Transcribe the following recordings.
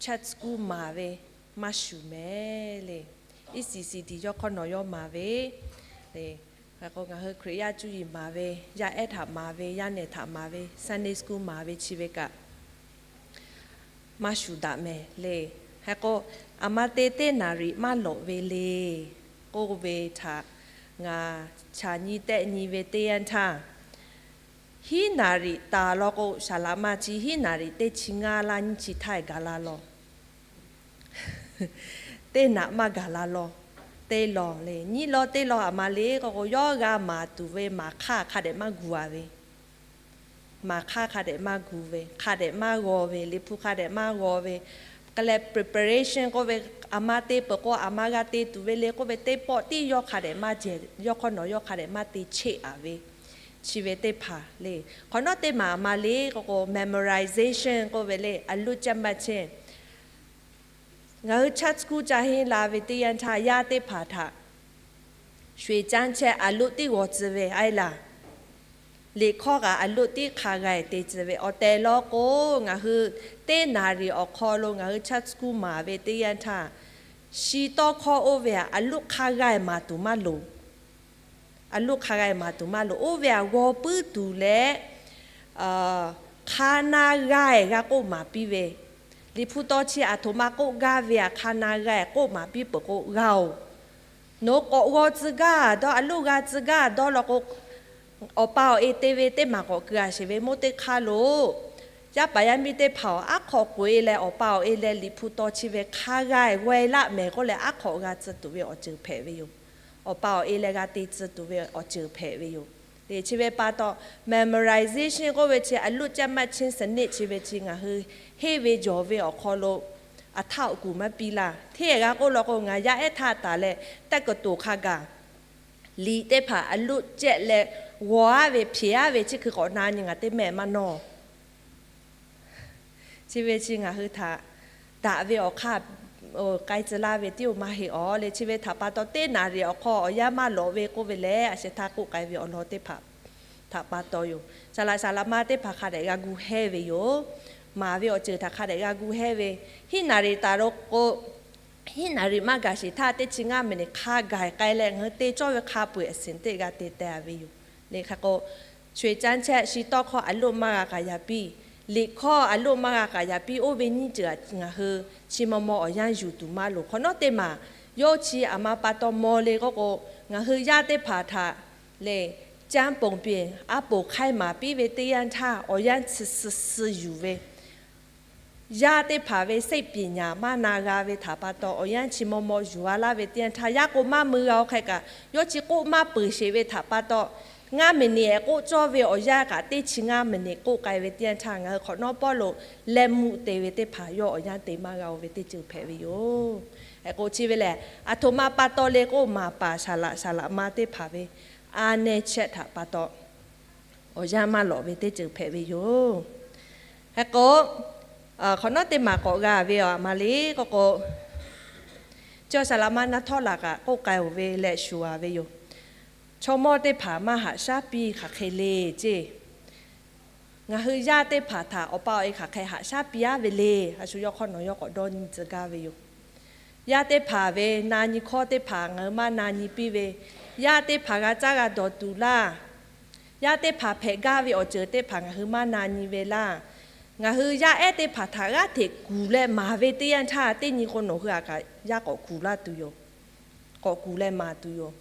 chaꞈ tcuhˉ kuˇ maˍ ve maˇ shuˍ mehˍ le. E C C D yawˇ hk'awˇ nawˬ yawˇ maˍ ve le. Hk'e k'o ngaˬ hui Hkriꞈ yaˇ cuˇ yiˍ maˍ ve, yaˇ ehˉ htaꞈ maˍ ve, yaˇ nehˬ htaꞈ maˍ ve, Sunday school maˍ ve chi ve kaꞈ maˇ shuˍ daꞈ mehˍ le. Hk'e k'o, aˬ ma te teˇ naˍ riˍ maˇ lawꞈ ve le k'oˆ ve htaꞈ ngaˬ chaꞈ nyi tehˆ nyi ve teˇ yanˇ htaˇ, hiˉ naˍ riˍ taˍ law k'o, saˍ laꞈ ma chi hiˉ naˍ riˍ teˇ chi ngaˇ laˇ nyiˇ chi htaˇ gaˬ la law. Teˇ naꞈ maˇ gaˬ la law. Teˇ law le, nyiˇ law teˇ law aˬ ma le k'oˆ k'o, yawˇ g'a maˍ tuˬ ve maˍ hk'aˇ hk'a dehꞈ maˇ gu a ve, maˍ hk'aˇ hk'a dehꞈ maˇ gu ve, hk'a dehꞈ maˇ g'aw ve, Liꞈ hpu hk'a dehꞈ maˇ g'aw ve, k'ai leh preparation k'oˆ ve, aˬ ma te peuˬ k'o aˬ ma g'a te tuˬ ve le k'oˆ ve, teˇ pawˆ tiˉ yawˇ hk'a dehꞈ maˇ jehˬ, yawˇ hk'awˇ nawˬ yawˇ hk'a dehꞈ maˇ te cheˆ a ve, chi ve teˇ hpaˍ le. Hk'awꞈ nawˉ teˇ maˬ aˬ ma le k'oˆ k'o, memorization k'oˆ ve le, a loˇ caˇ maˇ chehˇ. Ngaˬ hui chaꞈ tcuhˉ kuˇ ca henˇ la ve teˇ yanˇ htaˇ, yaˇ teˇ hpaˍ htaꞈ sho-eˬ caˇ chehˇ a loˇ tiˉ g'aw tcuh ve a laˬ. Liꞈ hkawˇ kaꞈ a loˇ tiˉ hk'a g'a-e te tcuh ve awˬ tehˬ law k'o, ngaˬ hui teˇ naˍ riˍ awˬ hk'aw lo ngaˬ hui chaꞈ tcuhˉ kuˇ maˍ ve teˇ yanˇ htaˇ, shi tawˇ hkawˇ oˇ ve aˬ loˇ hk'a g'a-e maˍ tuˬ maˇ loˍ. A loˇ hk'a g'a-e maˍ tuˬ maˇ loˍ. Oˇ ve aˬ g'aw puiˉ tuˬ leh, hk'a na g'a-e g'a k'oˆ maˍ piˇ ve, Liꞈ hpu taw chi aˬ htoꞈ ma k'oˆ gaˇ ve aˬ hk'a na g'a-e k'oˆ maˍ piˇ peuˬ k'o g'a-oˬ. Nawˬ k'awꞈ g'aw tcuh gaˇ dawˇ, a loˇ g'a tcuh gaˇ dawˇ law k'o, awˬ pa awˬ e te ve teˇ maˬ k'awꞈ keu a sheˍ ve moˇ teˇ hk'aˇ lo, yaˇ paˍ yaˇ miˇ teˇ hpaˍ-oˬ, aˉ hk'aw k'oꞈ-e leh awˬ pa awˬ e leh Liꞈ hpu taw chi ve hk'a g'a-e g'aw-e laˇ mehˍ k'oˆ leh, aˉ hk'aw g'a tcuh tuˬ ve awˬ ceuˬ hpehꞈ ve yoˬ. Awˬ pa awˬ e leh g'a te tcuh tuˬ ve awˬ ceuˬ hpehꞈ ve yoˬ. Te chi ve pa taw, memorization k'oˆ ve chi a loˇ caˇ maˇ chehˇ สนิท chi ve chi ngaˬ hui henˇ ve jawˬ ve awˬ hk'aw lo aˬ htaˇ awˬ kuˬ maˇ piˇ laˇ. Hteˇ g'a k'oˆ law k'o, ngaˬ yaˇ ehˉ htaˇ taˍ leh tawˇ kuiˬ toˍ hk'a gaˬ liꞈ teˇ hpaˍ a loˇ cehˆ leh g'aw aˉ ve hpeꞈ aˉ ve chi hkui k'awꞈ na nyi ngaˬ teˇ mehˆ maˇ nawˇ. Chi ve chi ngaˬ hui htaꞈ daꞈ ve awˬ hk'aˇ k'ai tcuh laˇ ve tiˉ-oˬ maˇ heˆ awˬ le. Chi ve htaꞈ pa taw, teˇ naˍ riˍ awˬ hk'aw awˬ yanˇ maˇ lawꞈ ve k'oˆ ve lehˬ, a sheh htaˇ k'oˆ k'ai ve awˬ lawn teˇ hpaˍ htaꞈ pa taw yoˬ. Saˍ laꞈ saˍ laꞈ ma teˇ hpaˍ hk'a dehꞈ g'a gu hehˇ ve yoˬ. Maˍ ve awˬ ceuˬ htaꞈ hk'a dehꞈ g'a gu hehˇ ve, hiˉ naˍ riˍ taˍ law k'o, hiˉ naˍ riˍ maˇ gaˬ sheˍ htaˇ teˇ chi ngaˇ miˬ niꞈ hk'a gaˬ k'ai leh ngaˬ hui te cawˇ ve hk'a peu-eˬ a siˍ teˇ g'a te teh a ve yoˬ. Le hk'a k'o, sho-eˬ caˇ chehˇ, shi tawˇ hkawˇ a loˇ maˇ g'a k'aꞈ yaꞈ piˇ, liꞈ hkawˇ a loˇ maˇ g'a k'aꞈ yaꞈ piˇ, oˇ ve nyiˇ ceuˬ ngaˬ hui chi maw maw awˬ yanˇ yuˬ tuˬ maˇ loˍ. Hk'awꞈ nawˉ teˇ maˬ yawˇ chi aˬ ma pa taw maw le k'oˆ k'o, ngaˬ hui yaˇ teˇ hpaˍ htaꞈ le, caˇ ponˬ piˬ aˉ poˍ hk'aiˇ maˍ piˇ ve teˇ yanˇ htaˇ awˬ yanˇ chi suh suh yuˬ ve, yaˇ teˇ hpaˍ ve စိတ်ပညာ maˇ na g'a ve htaꞈ pa taw, awˬ yanˇ chi maw maw yuˬ a laˇ ve teˇ yanˇ htaˇ, yaˇ k'o maˇ mui g'a-o hk'e kaꞈ, yawˇ chi k'oˆ maˇ peuˬ sheˍ ve htaꞈ pa taw, ngaˇ miˬ niꞈ k'oˆ cawˇ ve awˬ yanˇ kaꞈ teˇ chi ngaˇ miˬ niꞈ k'oˆ k'ai ve teˇ yanˇ htaˇ, ngaˬ hui hk'awꞈ nawˉ pawˆ lo leh mvuhˇ te ve teˇ hpaˍ yawˇ awˬ yanˇ te maˇ g'a-o ve teˇ ceuˬ hpehꞈ ve yoˬ. Hk'e k'o chi ve lehˬ, aˬ htoꞈ ma pa taw le k'oˆ maˍ paˍ saˍ laꞈ saˍ laꞈ ma teˇ hpaˍ ve a neh chehˇ htaꞈ pa taw awˬ yanˇ maˇ lawꞈ ve teˇ ceuˬ hpehꞈ ve yoˬ. Hk'e k'o, hk'awꞈ nawˉ teˇ maˬ k'awꞈ g'a ve aˬ ma le k'oˆ k'o, chaw saˍ laꞈ ma na htawˇ laˬ kaꞈ k'oˆ k'ai-oˬ ve leh shuˍ a ve yoˬ. Chaw mawˇ teˇ hpaˍ maˇ haꞈ shaˉ piˇ hk'aˬ hk'e le ceˇ. Ngaˬ hui yaˇ teˇ hpaˍ htaꞈ awˬ pa awˬ e hk'aˬ hk'e haꞈ shaˉ piˇ aˉ ve le. A shu yawˇ hk'awˇ nawˬ yawˇ k'awꞈ dawˇ nyi tcuh gaˇ ve yoˬ. Yaˇ teˇ hpaˍ ve na nyi hkawˇ teˇ hpaˍ ngaˬ hui maˇ na nyi piˇ ve, yaˇ teˇ hpaˍ g'a caˇ g'a dawˬ tuˬ laˇ. Yaˇ teˇ hpaˍ hpehꞈ gaˇ ve awˬ ceuˬ teˇ hpaˍ ngaˬ hui maˇ na nyi ve laˇ. Ngaˬ hui yaˇ ehˉ teˇ hpaˍ htaꞈ g'aˇ hteꞈ kuˬ leh maˍ ve teˇ yanˇ htaˇ, teˇ nyi k'o nawˬ hui aꞈ kaꞈ yaˇ k'awꞈ kuˬ laˇ tuˬ yoˬ. K'awꞈ kuˬ leh maˍ tuˬ yoˬ.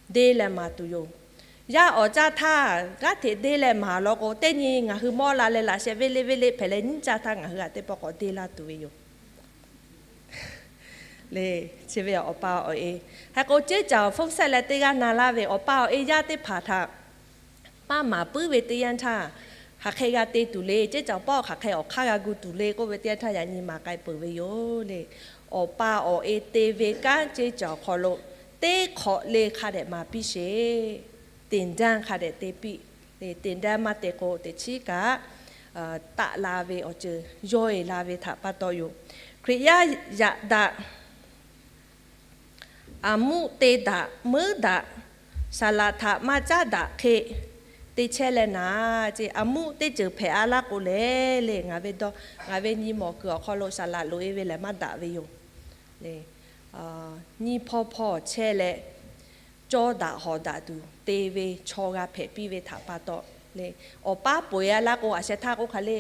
Deˇ leh maˍ tuˬ yoˬ. Yaˇ awˬ caˇ htaˇ g'aˇ hteꞈ deˇ leh maˍ law k'o, teˇ nyi ngaˬ hui mawˇ la leh laꞈ sheh venˇ leˆ venˇ leˆ hpehꞈ leh nyiˇ caˇ htaˇ ngaˬ hui aꞈ teˇ pawˆ k'awꞈ deˇ laˇ tuˬ ve yoˬ. Le, chi ve awˬ pa awˬ e. Hk'e k'o, ceˇ caˬ awˬ hpfuhˇ sehˆ leh teˇ g'aˇ na laˇ ve awˬ pa awˬ e yaˇ teˇ hpaˍ htaꞈ maˇ maˍ puiˉ ve teˇ yanˇ htaˇ, hk'aˬ hk'e g'a te tuˬ le, ceˇ caˬ awˬ paˆ hk'aˬ hk'e awˬ hk'aˇ g'a gu tuˬ le k'oˆ ve teˇ yanˇ htaˇ yaꞈ nyi maˍ k'ai peuˬ ve yoˬ le. Awˬ pa awˬ e te ve kanˉ ceˇ caˬ awˬ hk'aw lo teˇ hk'awꞈ le hk'a dehꞈ maˍ piˇ sheˍ. Teˇ daˇ hk'a dehꞈ te piˇ le. Teˇ daˇ maˇ te k'o, teꞈ chiˉ kaꞈ taˆ la ve awˬ ceuˬ yawˇ e la ve htaꞈ pa taw yoˬ. Hkriꞈ yaˇ yaꞈ daꞈ, aˬ mvuhˇ te daꞈ meuˉ daꞈ, saˍ laꞈ htaꞈ maˇ caˉ daꞈ hk'e, te chehˇ leh naˍ, ce, aˬ muˆ teˇ ceuˬ hpehꞈ a laˇ k'o lehˬ le, ngaˬ ve dawˇ, ngaˬ ve nyi mawˬ kuiˬ awˬ hk'aw lo saˍ laꞈ loꞈ e ve lehˬ maˇ daꞈ ve yoˬ le. Nyiˇ hpawˇ hpawˇ chehˇ leh, cawˇ daꞈ hawˍ daꞈ tuˬ te ve chaw g'a hpehꞈ piˇ ve htaꞈ pa taw le, awˬ paˉ peuˬ e a laˇ k'o, a sheh htaˇ k'oˆ hk'a le,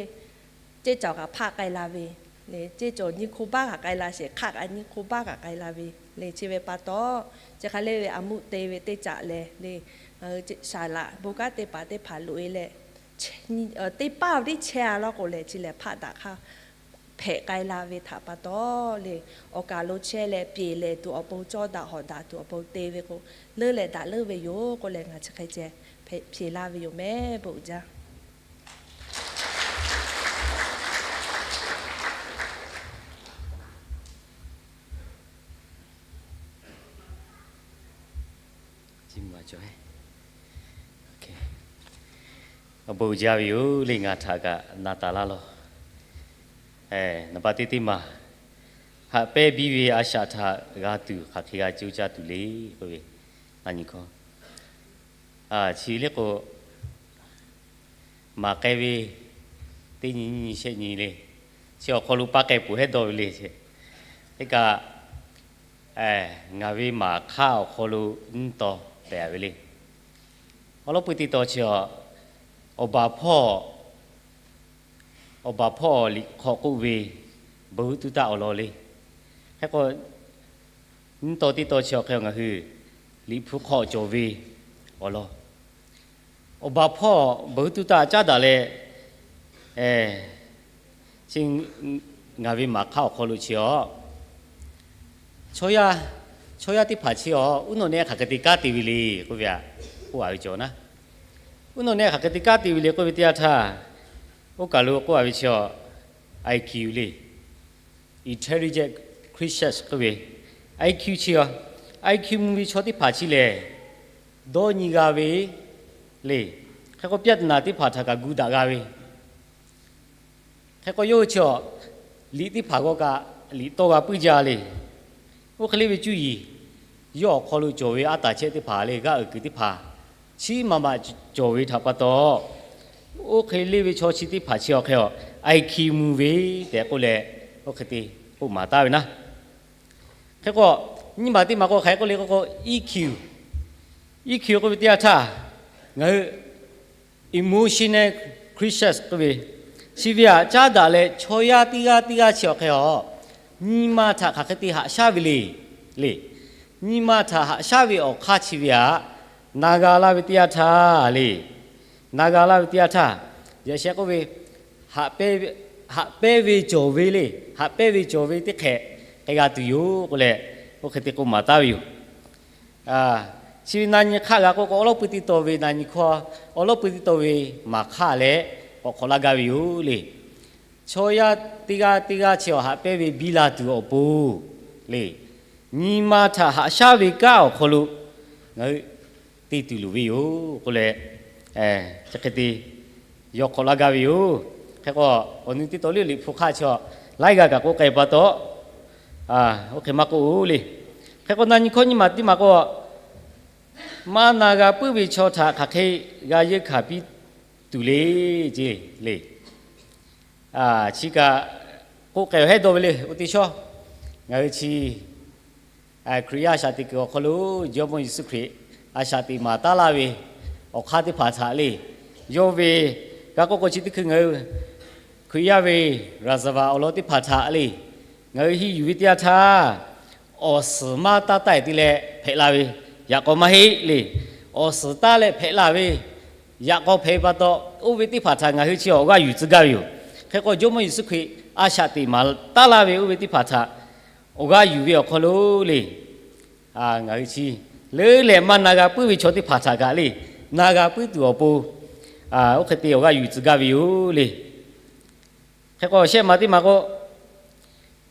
ceˇ cawˬ kaꞈ hpaˆ k'ai la ve le, ceˇ cawˬ nyiˇ hk'oˇ baˆ kaꞈ k'ai la shehˍ, hk'aˆ kaꞈ nyiˇ hk'oˇ baˆ kaꞈ k'ai la ve le. Chi ve pa taw, chi hk'a le ve aˬ muˆ te ve teˇ caꞈ lehˬ le, ngaˬ hui shaˍ laꞈ bon kanˉ teˇ hpaˍ teˇ hpaˍ loꞈ e leh, teˇ paˉ ve tiˉ chehˇ a laˇ k'o lehˬ, chi lehˬ hpaˆ daꞈ hk'aˇ hpehꞈ k'ai la ve htaꞈ pa taw le, awˬ kaˬ lo chehˇ leh peˬ lehˍ tuˬ awˬ pon, cawˇ daꞈ hawˍ daꞈ tuˬ awˬ pon te ve k'o, leuˉ leh daꞈ leuˉ ve yoˬ k'oˆ leh, ngaˬ chi hk'e ceh hpeꞈ la ve yoˬ mehˉ, bon uiˍ jaˇ. Awˬ bon uiˍ jaˇ ve yoˬ le, ngaˬ htaꞈ kaꞈ na taˍ laˇ lawˬ. Naˍ baˆ teˇ teˇ maˬ, haꞈ pehnˇ biˇ ve a shaꞈ htaꞈ g'a tuˬ hk'aˬ hk'e g'a coˇ caˇ tuˬ le k'oˆ ve, na nyi hkawˇ chi le k'o, maˍ k'ai ve teˇ nyi nyi shehˆ nyi le, chi awˬ hk'aw lo paˇ k'ai peuˬ hehˉ dawˇ ve le. Hk'e kaꞈ, ngaˬ ve maˍ hk'aˇ awˬ hk'aw lo nyiˇ taw tehꞈ ve le. Awˬ lawn pui teˇ taw chi, awˬ baˬ hpawˇ, awˬ baˬ hpawˇ liꞈ hk'aw k'oˆ ve, bon tuˇ taˆ awˬ lawn le. Hk'e k'o, nyiˇ taw teˇ taw chi awˬ hk'e ngaˬ hui liꞈ hpu hk'aw cawˬ ve awˬ lawn, awˬ baˬ hpawˇ bon tuˇ taˆ caˉ daꞈ leh, chi ngaˬ ve maˍ hk'aˇ awˬ hk'aw lo chi awˬ, chaw yaˇ, chaw yaˇ teˇ hpaˍ chi awˬ uˉ nawˬ nehˆ hk'aˬ hk'e te kanˉ te ve le k'oˆ ve, k'oˆ a ve cawˬ naˉ. Uˉ nawˬ nehˆ hk'aˬ hk'e te kanˉ te ve le k'oˆ ve teˇ yanˇ htaˇ, oˇ kaˬ lo k'oˆ a ve chi awˬ, I Q le, intelligent quotient k'oˆ ve, I Q chi awˬ, I Q mvuh ve chaw teˇ hpaˍ chi lehˬ, dawˇ nyi g'a ve le. Hk'e k'o, ပြဿနာ teˇ hpaˍ htaꞈ kaꞈ gu daꞈ g'a ve. Hk'e k'o, yawˇ hui chi awˬ, liꞈ teˇ hpaˍ g'aw kaꞈ liꞈ tawˇ g'a puiˉ jaˇ le. Oˇ hk'e le ve cuˇ yiˍ yawˇ awˬ hk'aw lo cawˬ ve aˉ taˍ chehˇ teˇ hpaˍ le, g'aˇ uiˍ kuiˬ teˇ hpaˍ, chiˉ maˍ maꞈ cawˬ ve htaꞈ pa taw, oˇ hk'e le ve chaw chi teˇ hpaˍ chi awˬ hk'e awˬ, I Q mvuh ve tehꞈ k'oˆ leh, oˇ hk'e te k'oˆ maˍ taˍ ve naˉ. Hk'e k'o, nyiˇ maˬ teˇ maˬ k'o hk'aˬ hk'e k'oˆ le k'o k'o, E Q, E Q k'oˆ ve teˇ yanˇ htaˇ, ngaˬ hui emotional quotient k'oˆ ve, chi ve htaꞈ caˉ daꞈ leh chaw yaˇ teˇ g'aˇ teˇ g'aˇ chi awˬ hk'e awˬ, nyi ma htaꞈ hk'aˬ hk'e te haꞈ shaˉ ve le, le. Nyi ma htaꞈ haꞈ shaˉ ve awˬ hk'aˇ chi ve htaꞈ na g'a laˇ ve teˇ yanˇ htaˇ le, na g'a laˇ ve teˇ yanˇ htaˇ, yaꞈ sheh k'oˆ ve, haꞈ pehnˇ ve cawˬ ve le, haꞈ pehnˇ ve cawˬ ve teˇ hk'ehꞈ k'ai g'a tuˬ yoˬ k'oˆ leh, oˇ hk'e te k'oˆ maˍ taˍ ve yoˬ. Chi ve na nyi hk'aˆ g'a k'oˆ k'o, awˬ lawn pui teˇ taw ve na nyi hkawˇ, awˬ lawn pui teˇ taw ve maˍ hk'aˆ leh k'awꞈ hk'awꞈ laˇ gaˇ ve yoˬ le. Chaw yaˇ teˇ g'aˇ teˇ g'aˇ chi awˬ haꞈ pehnˇ ve biˇ la tuˬ awˬ pon le, nyi ma htaꞈ haꞈ shaˉ ve kanˉ awˬ hk'aw lo ngaˬ hui te tuˬ loˍ ve yoˬ k'oˆ leh, chi hk'e te yawˇ hk'awꞈ laˇ gaˇ ve yoˬ. Hk'e k'o, awˬ nu teˇ taw le liꞈ hpu hk'aˆ chi laiˉ g'aˇ kaꞈ k'oˆ k'ai pa taw, oˇ hk'e maˇ k'oˆ le. Hk'e k'o, na nyi hkawˇ nyiˇ maˬ teˇ maˬ k'o, maˇ na g'a puiˉ ve chaw htaꞈ hk'aˬ hk'e g'a yeunˇ hkanˍ piˇ tuˬ le, ce le. Chi kaꞈ k'oˆ k'ai awˬ hehˉ dawˇ ve le, oˇ teˇ shawˉ ngaˬ hui chi Hkriꞈ yaˇ a shaꞈ teꞈ kuiˬ awˬ hk'aw lo Jawˇmawˇ Yeˍsuˆ Hkriꞈ a shaꞈ teꞈ maˍ taˉ laˇ ve awˬ hk'aˇ teˇ hpaˍ htaꞈ le, yawˇ ve g'a k'oˆ k'o chi teˇ hkui ngaˬ hui Hkriꞈ yaˇ ve ရာဇဝင် awˬ lawn teˇ hpaˍ htaꞈ le, ngaˬ hui henˇ yuˬ ve teˇ yanˇ htaˇ, awˬ suhˍ maˇ taˇ taˆ-e te leh hpehꞈ la ve yaꞈ k'aw maˇ heˆ le. Awˬ suhˍ taˇ leh hpehꞈ la ve yaꞈ k'aw hpehꞈ ve pa taw, oˇ ve teˇ hpaˍ htaꞈ ngaˬ hui chi awˬ g'aˇ yuˬ tcuh gaˇ ve yoˬ. Hk'e k'o, Jawˇmawˇ Yeˍsuˆ Hkriꞈ a shaꞈ teꞈ maˍ taˉ laˇ ve oˇ ve teˇ hpaˍ htaꞈ awˬ g'aˇ yuˬ ve awˬ hk'aw lo le, ngaˬ hui chi leuˉ leh maˇ na g'a puiˉ ve chaw teˇ hpaˍ htaꞈ kaꞈ le, na g'a puiˉ tuˬ awˬ pon, oˇ hk'e te awˬ g'aˇ yuˬ tcuh gaˇ ve yoˬ le. Hk'e k'o, shehˆ maˬ teˇ maˬ k'o,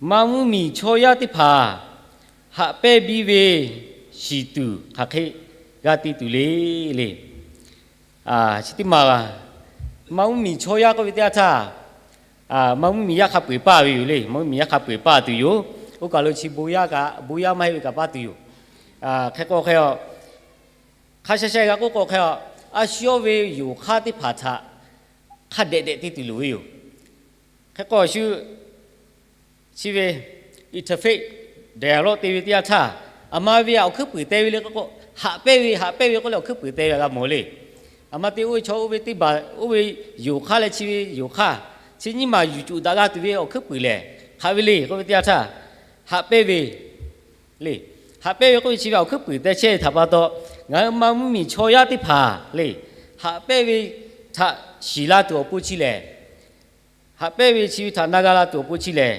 maˇ mvuhˇmiˬ chaw yaˇ teˇ hpaˍ haꞈ pehnˇ biˇ ve shiˍ tuˬ hk'aˬ hk'e g'a te tuˬ le le. Chi teˇ maˬ, maˇ mvuhˇmiˬ chaw yaˇ k'oˆ ve teˇ yanˇ htaˇ, maˇ mvuhˇmiˬ yaˇ hk'a peu-eˬ paˇ ve yoˬ le. Maˇ mvuhˇmiˬ yaˇ hk'a peu-eˬ paˇ tuˬ yoˬ. Oˇ kaˬ lo chi bon yaˇ kaꞈ, bon yaˇ maˇ heˆ ve kaꞈ paˇ tuˬ yoˬ. Hk'e k'o hk'e a, hk'a sha sha g'a k'oˆ k'o hk'e a, a shu yawˇ ve yonˍ hk'aˇ teˇ hpaˍ htaꞈ hk'a dehꞈ dehꞈ te tuˬ loˍ ve yoˬ. Hk'e k'o, a shu chi ve interface dialogue te ve teˇ yanˇ htaˇ, aˬ ma ve awˬ hkuiˉ puiˍ te ve le k'oˆ k'o, haꞈ pehnˇ ve, haꞈ pehnˇ ve k'oˆ leh awˬ hkuiˉ puiˍ te ve g'a mawˬ le. Aˬ ma te oˇ ve chaw oˇ ve teˇ baˬ oˇ ve yonˍ hk'aˇ leh chi ve yonˍ hk'aˇ, chi nyiˇ maˬ yuˬ cuˬ daꞈ g'a tuˬ ve awˬ hkuiˉ puiˍ lehˬ hk'aˬ ve le k'oˆ ve teˇ yanˇ htaˇ, haꞈ pehnˇ ve le. Haꞈ pehnˇ ve k'oˆ ve chi ve awˬ hkuiˉ puiˍ te chehˇ ve htaꞈ pa taw, ngaˬ hui maˇ mvuhˇ miˬ chaw yaˇ teˇ hpaˍ le, haꞈ pehnˇ ve htaꞈ shiˍ la tuˬ awˬ pon chi lehˬ, haꞈ pehnˇ ve chi ve htaꞈ na g'a la tuˬ awˬ pon chi lehˬ,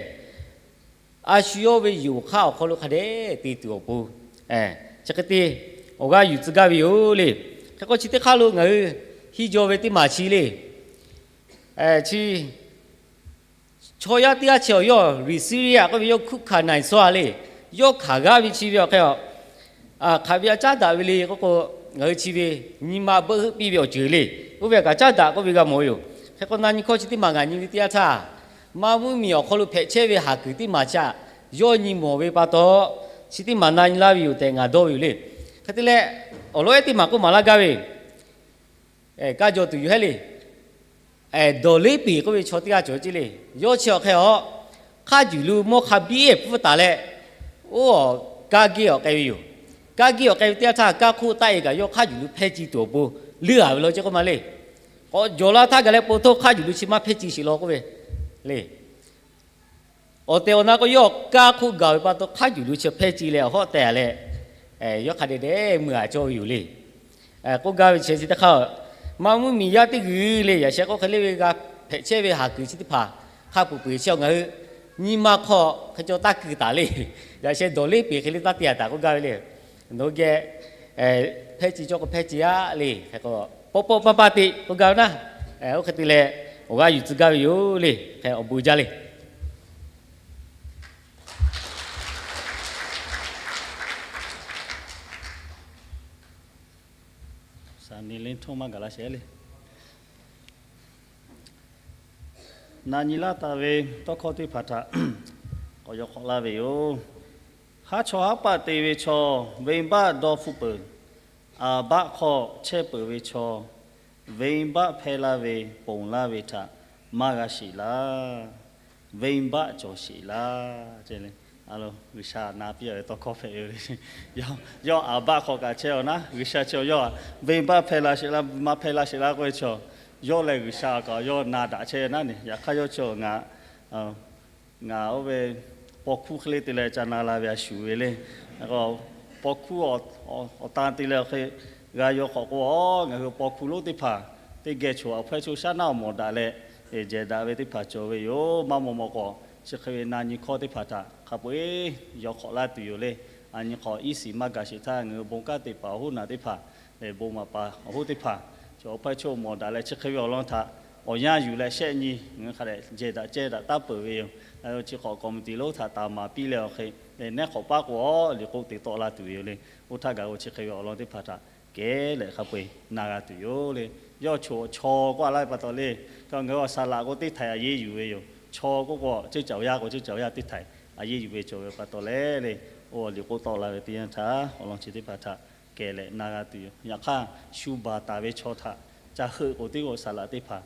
a shu yawˇ ve yonˍ hk'aˇ awˬ hk'aw lo hk'a dehꞈ te tuˬ awˬ pon, chi hk'e te awˬ g'aˇ yuˬ tcuh gaˇ ve yoˬ le. Hk'e k'o, chi teˇ hk'aˇ lo ngaˬ hui hiˇ jaw ve teˇ maˬ chi le, chi chaw yaˇ teˇ g'aˇ chi awˬ yawˇ Riˍsiˉriˆ k'oˆ ve yawˇ hkuˆ hkanˍ naiˬ sawˇ a le, yawˇ hkanˍ g'aˇ ve chi ve awˬ hk'e a, hk'aˬ ve a caˉ daꞈ ve le k'oˆ k'o, ngaˬ hui chi ve nyi ma beuˆ heuˆ piˇ ve awˬ ceuˬ le. Oˇ ve kaꞈ caˉ daꞈ k'oˆ ve g'a mawˬ ve yoˬ. Hk'e k'o, na nyi hkawˇ chi teˇ maˬ ngaˬ nyi ve teˇ yanˇ htaˇ, maˇ mvuhˇ miˬ awˬ hk'aw lo hpehꞈ chehˇ ve haˍ kuiˬ teˇ maˬ chi htaꞈ yawˇ nyi mawˬ ve pa taw, chi teˇ maˬ na nyi laˇ ve yoˬ tehꞈ ngaˬ dawˇ ve yoˬ le. Hk'e te leh, awˬ lawn ehˉ teˇ maˬ k'oˆ maˍ laˇ gaˇ ve, kaˇ jaw tuˬ yoˬ hehˉ le. Dawˬ leˉ peˍ k'oˆ ve chaw teˇ g'aˇ cawˬ ce le. Yawˇ chi awˬ hk'e a, hk'a juˬ lo mawˇ hk'a biˇ pfuhˇ taˍ leh, oˇ awˬ kaˇ gehˇ awˬ k'ai ve yoˬ. Kaˇ gehˇ awˬ k'ai ve teˇ yanˇ htaˇ, kaˇ hk'oˆ taˆ e kaꞈ yawˇ hk'a juˬ lo hpehˇ ci tuˬ awˬ pon leuˉ a ve law ce k'oˆ ma le. K'awꞈ jawˬ la htaˇ gaˬ leh, po htoˇ hk'a juˬ lo chi maˇ hpehˇ ci sheˍ law k'oˆ ve le. Awˬ tehˬ awˬ na k'o, yawˇ kaˇ hk'oˆ gaˬ ve pa taw hk'a juˬ lo chi hpehˇ ci leh awˬ hawˉ teh a leh, yawˇ hk'a dehꞈ dehꞈ mui a cawˇ ve yoˬ le. K'oˆ gaˇ ve chi chi teˇ hk'aˇ, maˇ mvuhˇ miˬ yaˇ teˇ g'uiˬ le, yaꞈ sheh k'oˆ hk'e le ve g'a hpehꞈ chehˇ ve haˍ kuiˬ chi teˇ hpaˍ hk'a peu-eˬ chi awˬ ngaˬ hui nyi ma hk'aw hk'e caw taˇ keu taˍ le. Yaꞈ sheh dawˬ leˉ peˍ hk'e le taˇ te a taˍ k'oˆ gaˇ ve le. Nawˬ hui geh hpehˇ ci cawˇ k'o hpehˇ ci a le. Hk'e k'o, pawˆ pawˆ paˇ paˇ te k'oˆ gaˇ ve naˉ. Oˇ hk'e te leh awˬ g'aˇ yuˬ tcuh gaˇ ve yoˬ le. Hk'e awˬ bon jaˇ le. Na nyi laˇ taˍ ve tawˇ hkawˇ teˇ hpaˍ htaꞈ k'awꞈ yaw hk'awꞈ laˇ ve yoˬ. Haˉ chaw haˉ paˆ te ve chaw, venˇbaˆ dawˇ hpfuhˆ peuˬ. Aˍbaˆ hk'aw chehˇ peuˬ ve chaw, venˇbaˆ hpehˇ laˇ ve ponˬ laˇ ve htaꞈ maˇ g'a sheˍ laˇ. Venˇbaˆ cawˬ sheˍ laˇ. G'uiˬsha na piˇ a ve tawˇ hkawˇ hpehꞈ ve le. Yawˇ aˍbaˆ hk'aw kaꞈ chehˇ a naˉ, G'uiˬsha chi yawˇ venˇbaˆ hpehˇ la sheˍ laˇ, maˇ hpehˇ la sheˍ laˇ k'oˆ ve chaw, yawˇ leh G'uiˬsha kaꞈ yawˇ na daꞈ chehˇ naˉ ne. Yaꞈ hk'aˇ yawˇ chi ngaˬ ngaˬ oˇ ve paw hkuˇ hk'e le te leh ca na la ve a shuˍ ve le. Paw hkuˇ awˬ tan te leh awˬ hk'e g'a yaw hk'awꞈ k'o, ngaˬ hui paw hkuˇ lonˉ teˇ hpaˍ teˇ geh choˬ awˬ hpfuhˇ choˆ shaˉ naˆ awˬ mawˬ daꞈ leh, jehˬ daꞈ ve teˇ hpaˍ cawˬ ve yoˬ. Maˇ maw maw k'awꞈ chi hk'e ve na nyi hkawˇ teˇ hpaˍ htaꞈ hk'a peu-eˬ yaw hk'awꞈ laˇ tuˬ yoˬ le. A nyi hk'awꞈ iˉ shiˍ maˇ gaˬ sheˍ htaˇ, ngaˬ hui bon kanˉ te paˍ awˬ hoˉ naˬ teˇ hpaˍ, bon maˍ paˍ awˬ hoˉ teˇ hpaˍ, chi awˬ hpfuhˇ choˆ mawˬ daꞈ leh chi hk'e ve awˬ lawn htaꞈ awˬ yanˇ yuˬ leh shehˆ nyi ngaˬ hui hk'a dehꞈ jehˬ daꞈ cehˇ daꞈ taˉ peuˬ ve yoˬ. Chi hk'awꞈ committee lonˉ htaꞈ taˍ maˍ piˇ leh awˬ hk'e, nehˉ hk'awꞈ paˉ k'o, liꞈ k'oˆ te tawˆ la tuˬ ve yoˬ le. Oˇ htaˇ gaˬ k'o chi hk'e ve awˬ lawn teˇ hpaˍ htaꞈ kehˉ leh hk'a peu-eˬ na g'a tuˬ yoˬ le. Yawˇ choˬ chaw k'oˆ a laˇ ve pa taw le, ngaˬ hui awˬ saˍ laꞈ k'o teˇ htaiꞈ a yeˇ yuˬ ve yoˬ. Chaw k'oˆ k'o, ceuˇ caˬ yaˇ k'o ceuˇ caˬ yaˇ teˇ htaiꞈ a yeˇ yuˬ ve cawˬ ve pa taw leh le, oˇ liꞈ k'oˆ tawˆ la ve teˇ yanˇ htaˇ awˬ lawn chi teˇ hpaˍ htaꞈ kehˬ leh na g'a tuˬ yoˬ. Yaꞈ hk'aˇ, shu baˬ taˍ ve chaw htaꞈ ca heuˆ k'o, teˇ g'aˇ saˍ laꞈ teˇ hpaˍ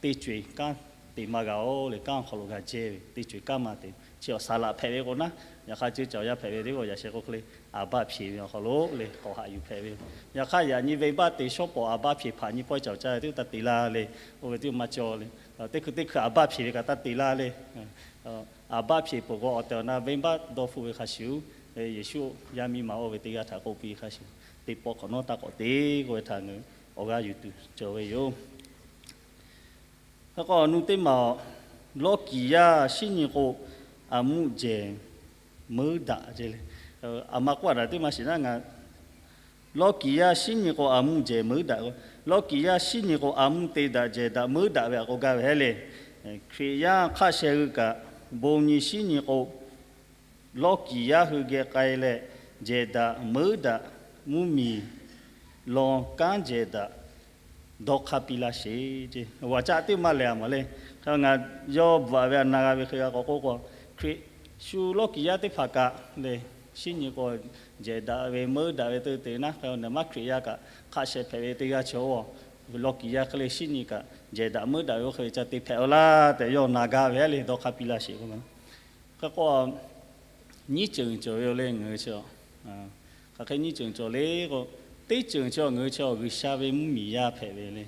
teˇ co-e kanˉ te maˇ g'a-oˬ le. Kanˉ awˬ hk'aw lo g'a jehˇ ve teˇ co-e kanˉ maˇ te. Chi awˬ saˍ laꞈ hpehꞈ ve k'o naˉ, yaꞈ hk'aˇ ceuˇ caˬ yaˇ hpehꞈ ve teˇ g'aˇ yaꞈ sheh k'oˆ hk'e le, aˍbaˆ hpyeˍ ve awˬ hk'aw lo le k'awꞈ haꞈ yuˬ hpehꞈ ve yoˬ. Yaꞈ hk'aˇ, yaꞈ nyi venˇbaˆ te shawˉ pawˍ aˍbaˆ hpyeˍ hpaꞈ nyi pawehˇ caˍ caˇ ve teˇ g'aˇ taˇ te laˇ le. Oˇ ve teˇ g'aˇ maˇ cawˬ le. Teˇ hkui teˇ hkui aˍbaˆ hpeꞈ ve kaꞈ taˇ te laˇ le. Aˍbaˆ hpeꞈ peuˬ k'o, awˬ tehˬ awˬ na venˇbaˆ dawˇ hpfuhˆ ve hk'a shuˍ, Yeˍsuˆ yaˇ miˇ ma oˇ ve teˇ g'aˇ htaꞈ k'oˆ piˇ hk'a shuˍ, teˇ pawˆ hk'awꞈ nawˉ taˇ k'awꞈ te k'oˆ ve htaꞈ ngaˬ hui awˬ g'aˇ yuˬ tuˬ cawˬ ve yoˬ. Hk'e k'o, awˬ nu teˇ maˬ lawˇ kiˍ yaˇ shinˉ nyi k'o, aˬ mvuhˇ jehˬ meuˉ daꞈ ce le. Aˬ ma k'oˆ a daꞈ teˇ maˇ shiˍ naˉ ngaˬ lawˇ kiˍ yaˇ shinˉ nyi k'o, aˬ mvuhˇ jehˬ meuˉ daꞈ. Lawˇ kiˍ yaˇ shinˉ nyi k'o, aˬ mvuhˇ te daꞈ jehˬ daꞈ meuˉ daꞈ ve htaꞈ k'oˆ gaˇ ve hehˉ le. Hkriꞈ yaˇ hk'aˆ sheh hui kaꞈ, bon nyi shinˉ nyi k'o, lawˇ kiˍ yaˇ hui geh k'ai leh, jehˬ daꞈ meuˉ daꞈ, mvuhˇ miˬ law kanˉ jehˬ daꞈ dawˇ hk'aˇ piˇ laˇ sheˍ ce. Awˬ caˆ teˇ maˇ lehˬ a mawˬ le. Hk'e ngaˬ yawˇ bvuhꞈ ve a na g'a ve hk'e g'a k'awꞈ k'oˆ k'o, Hkriꞈ shu lawˇ kiˍ yaˇ teˇ hpaˍ kaꞈ le, Shinˉ nyi k'o, jehˬ daꞈ ve meuˉ daꞈ ve te te naˉ hk'e, nawˬ maˇ Hkriꞈ yaˇ kaꞈ hk'aˆ sheh hpehꞈ ve teˇ g'aˇ chaw-oˬ, law kiˬ yaˇ hk'e le shinˉ nyi kaꞈ jehˬ daꞈ meuˉ daꞈ ve oˇ hk'e ve ca te hpehꞈ-aw laˇ tehꞈ yawˇ na gaˇ ve le dawˇ hk'aˇ piˇ laˇ sheˍ k'o. Hk'e k'o, nyiˇ ceuˬ cawˬ ve yoˬ le ngaˬ hui chi. Hk'aˬ hk'e nyiˇ ceuˬ cawˬ le k'o, teˇ ceuˬ chi ngaˬ hui chi G'uiˬsha ve mvuhˇmiˬ yaˇ hpehꞈ ve le.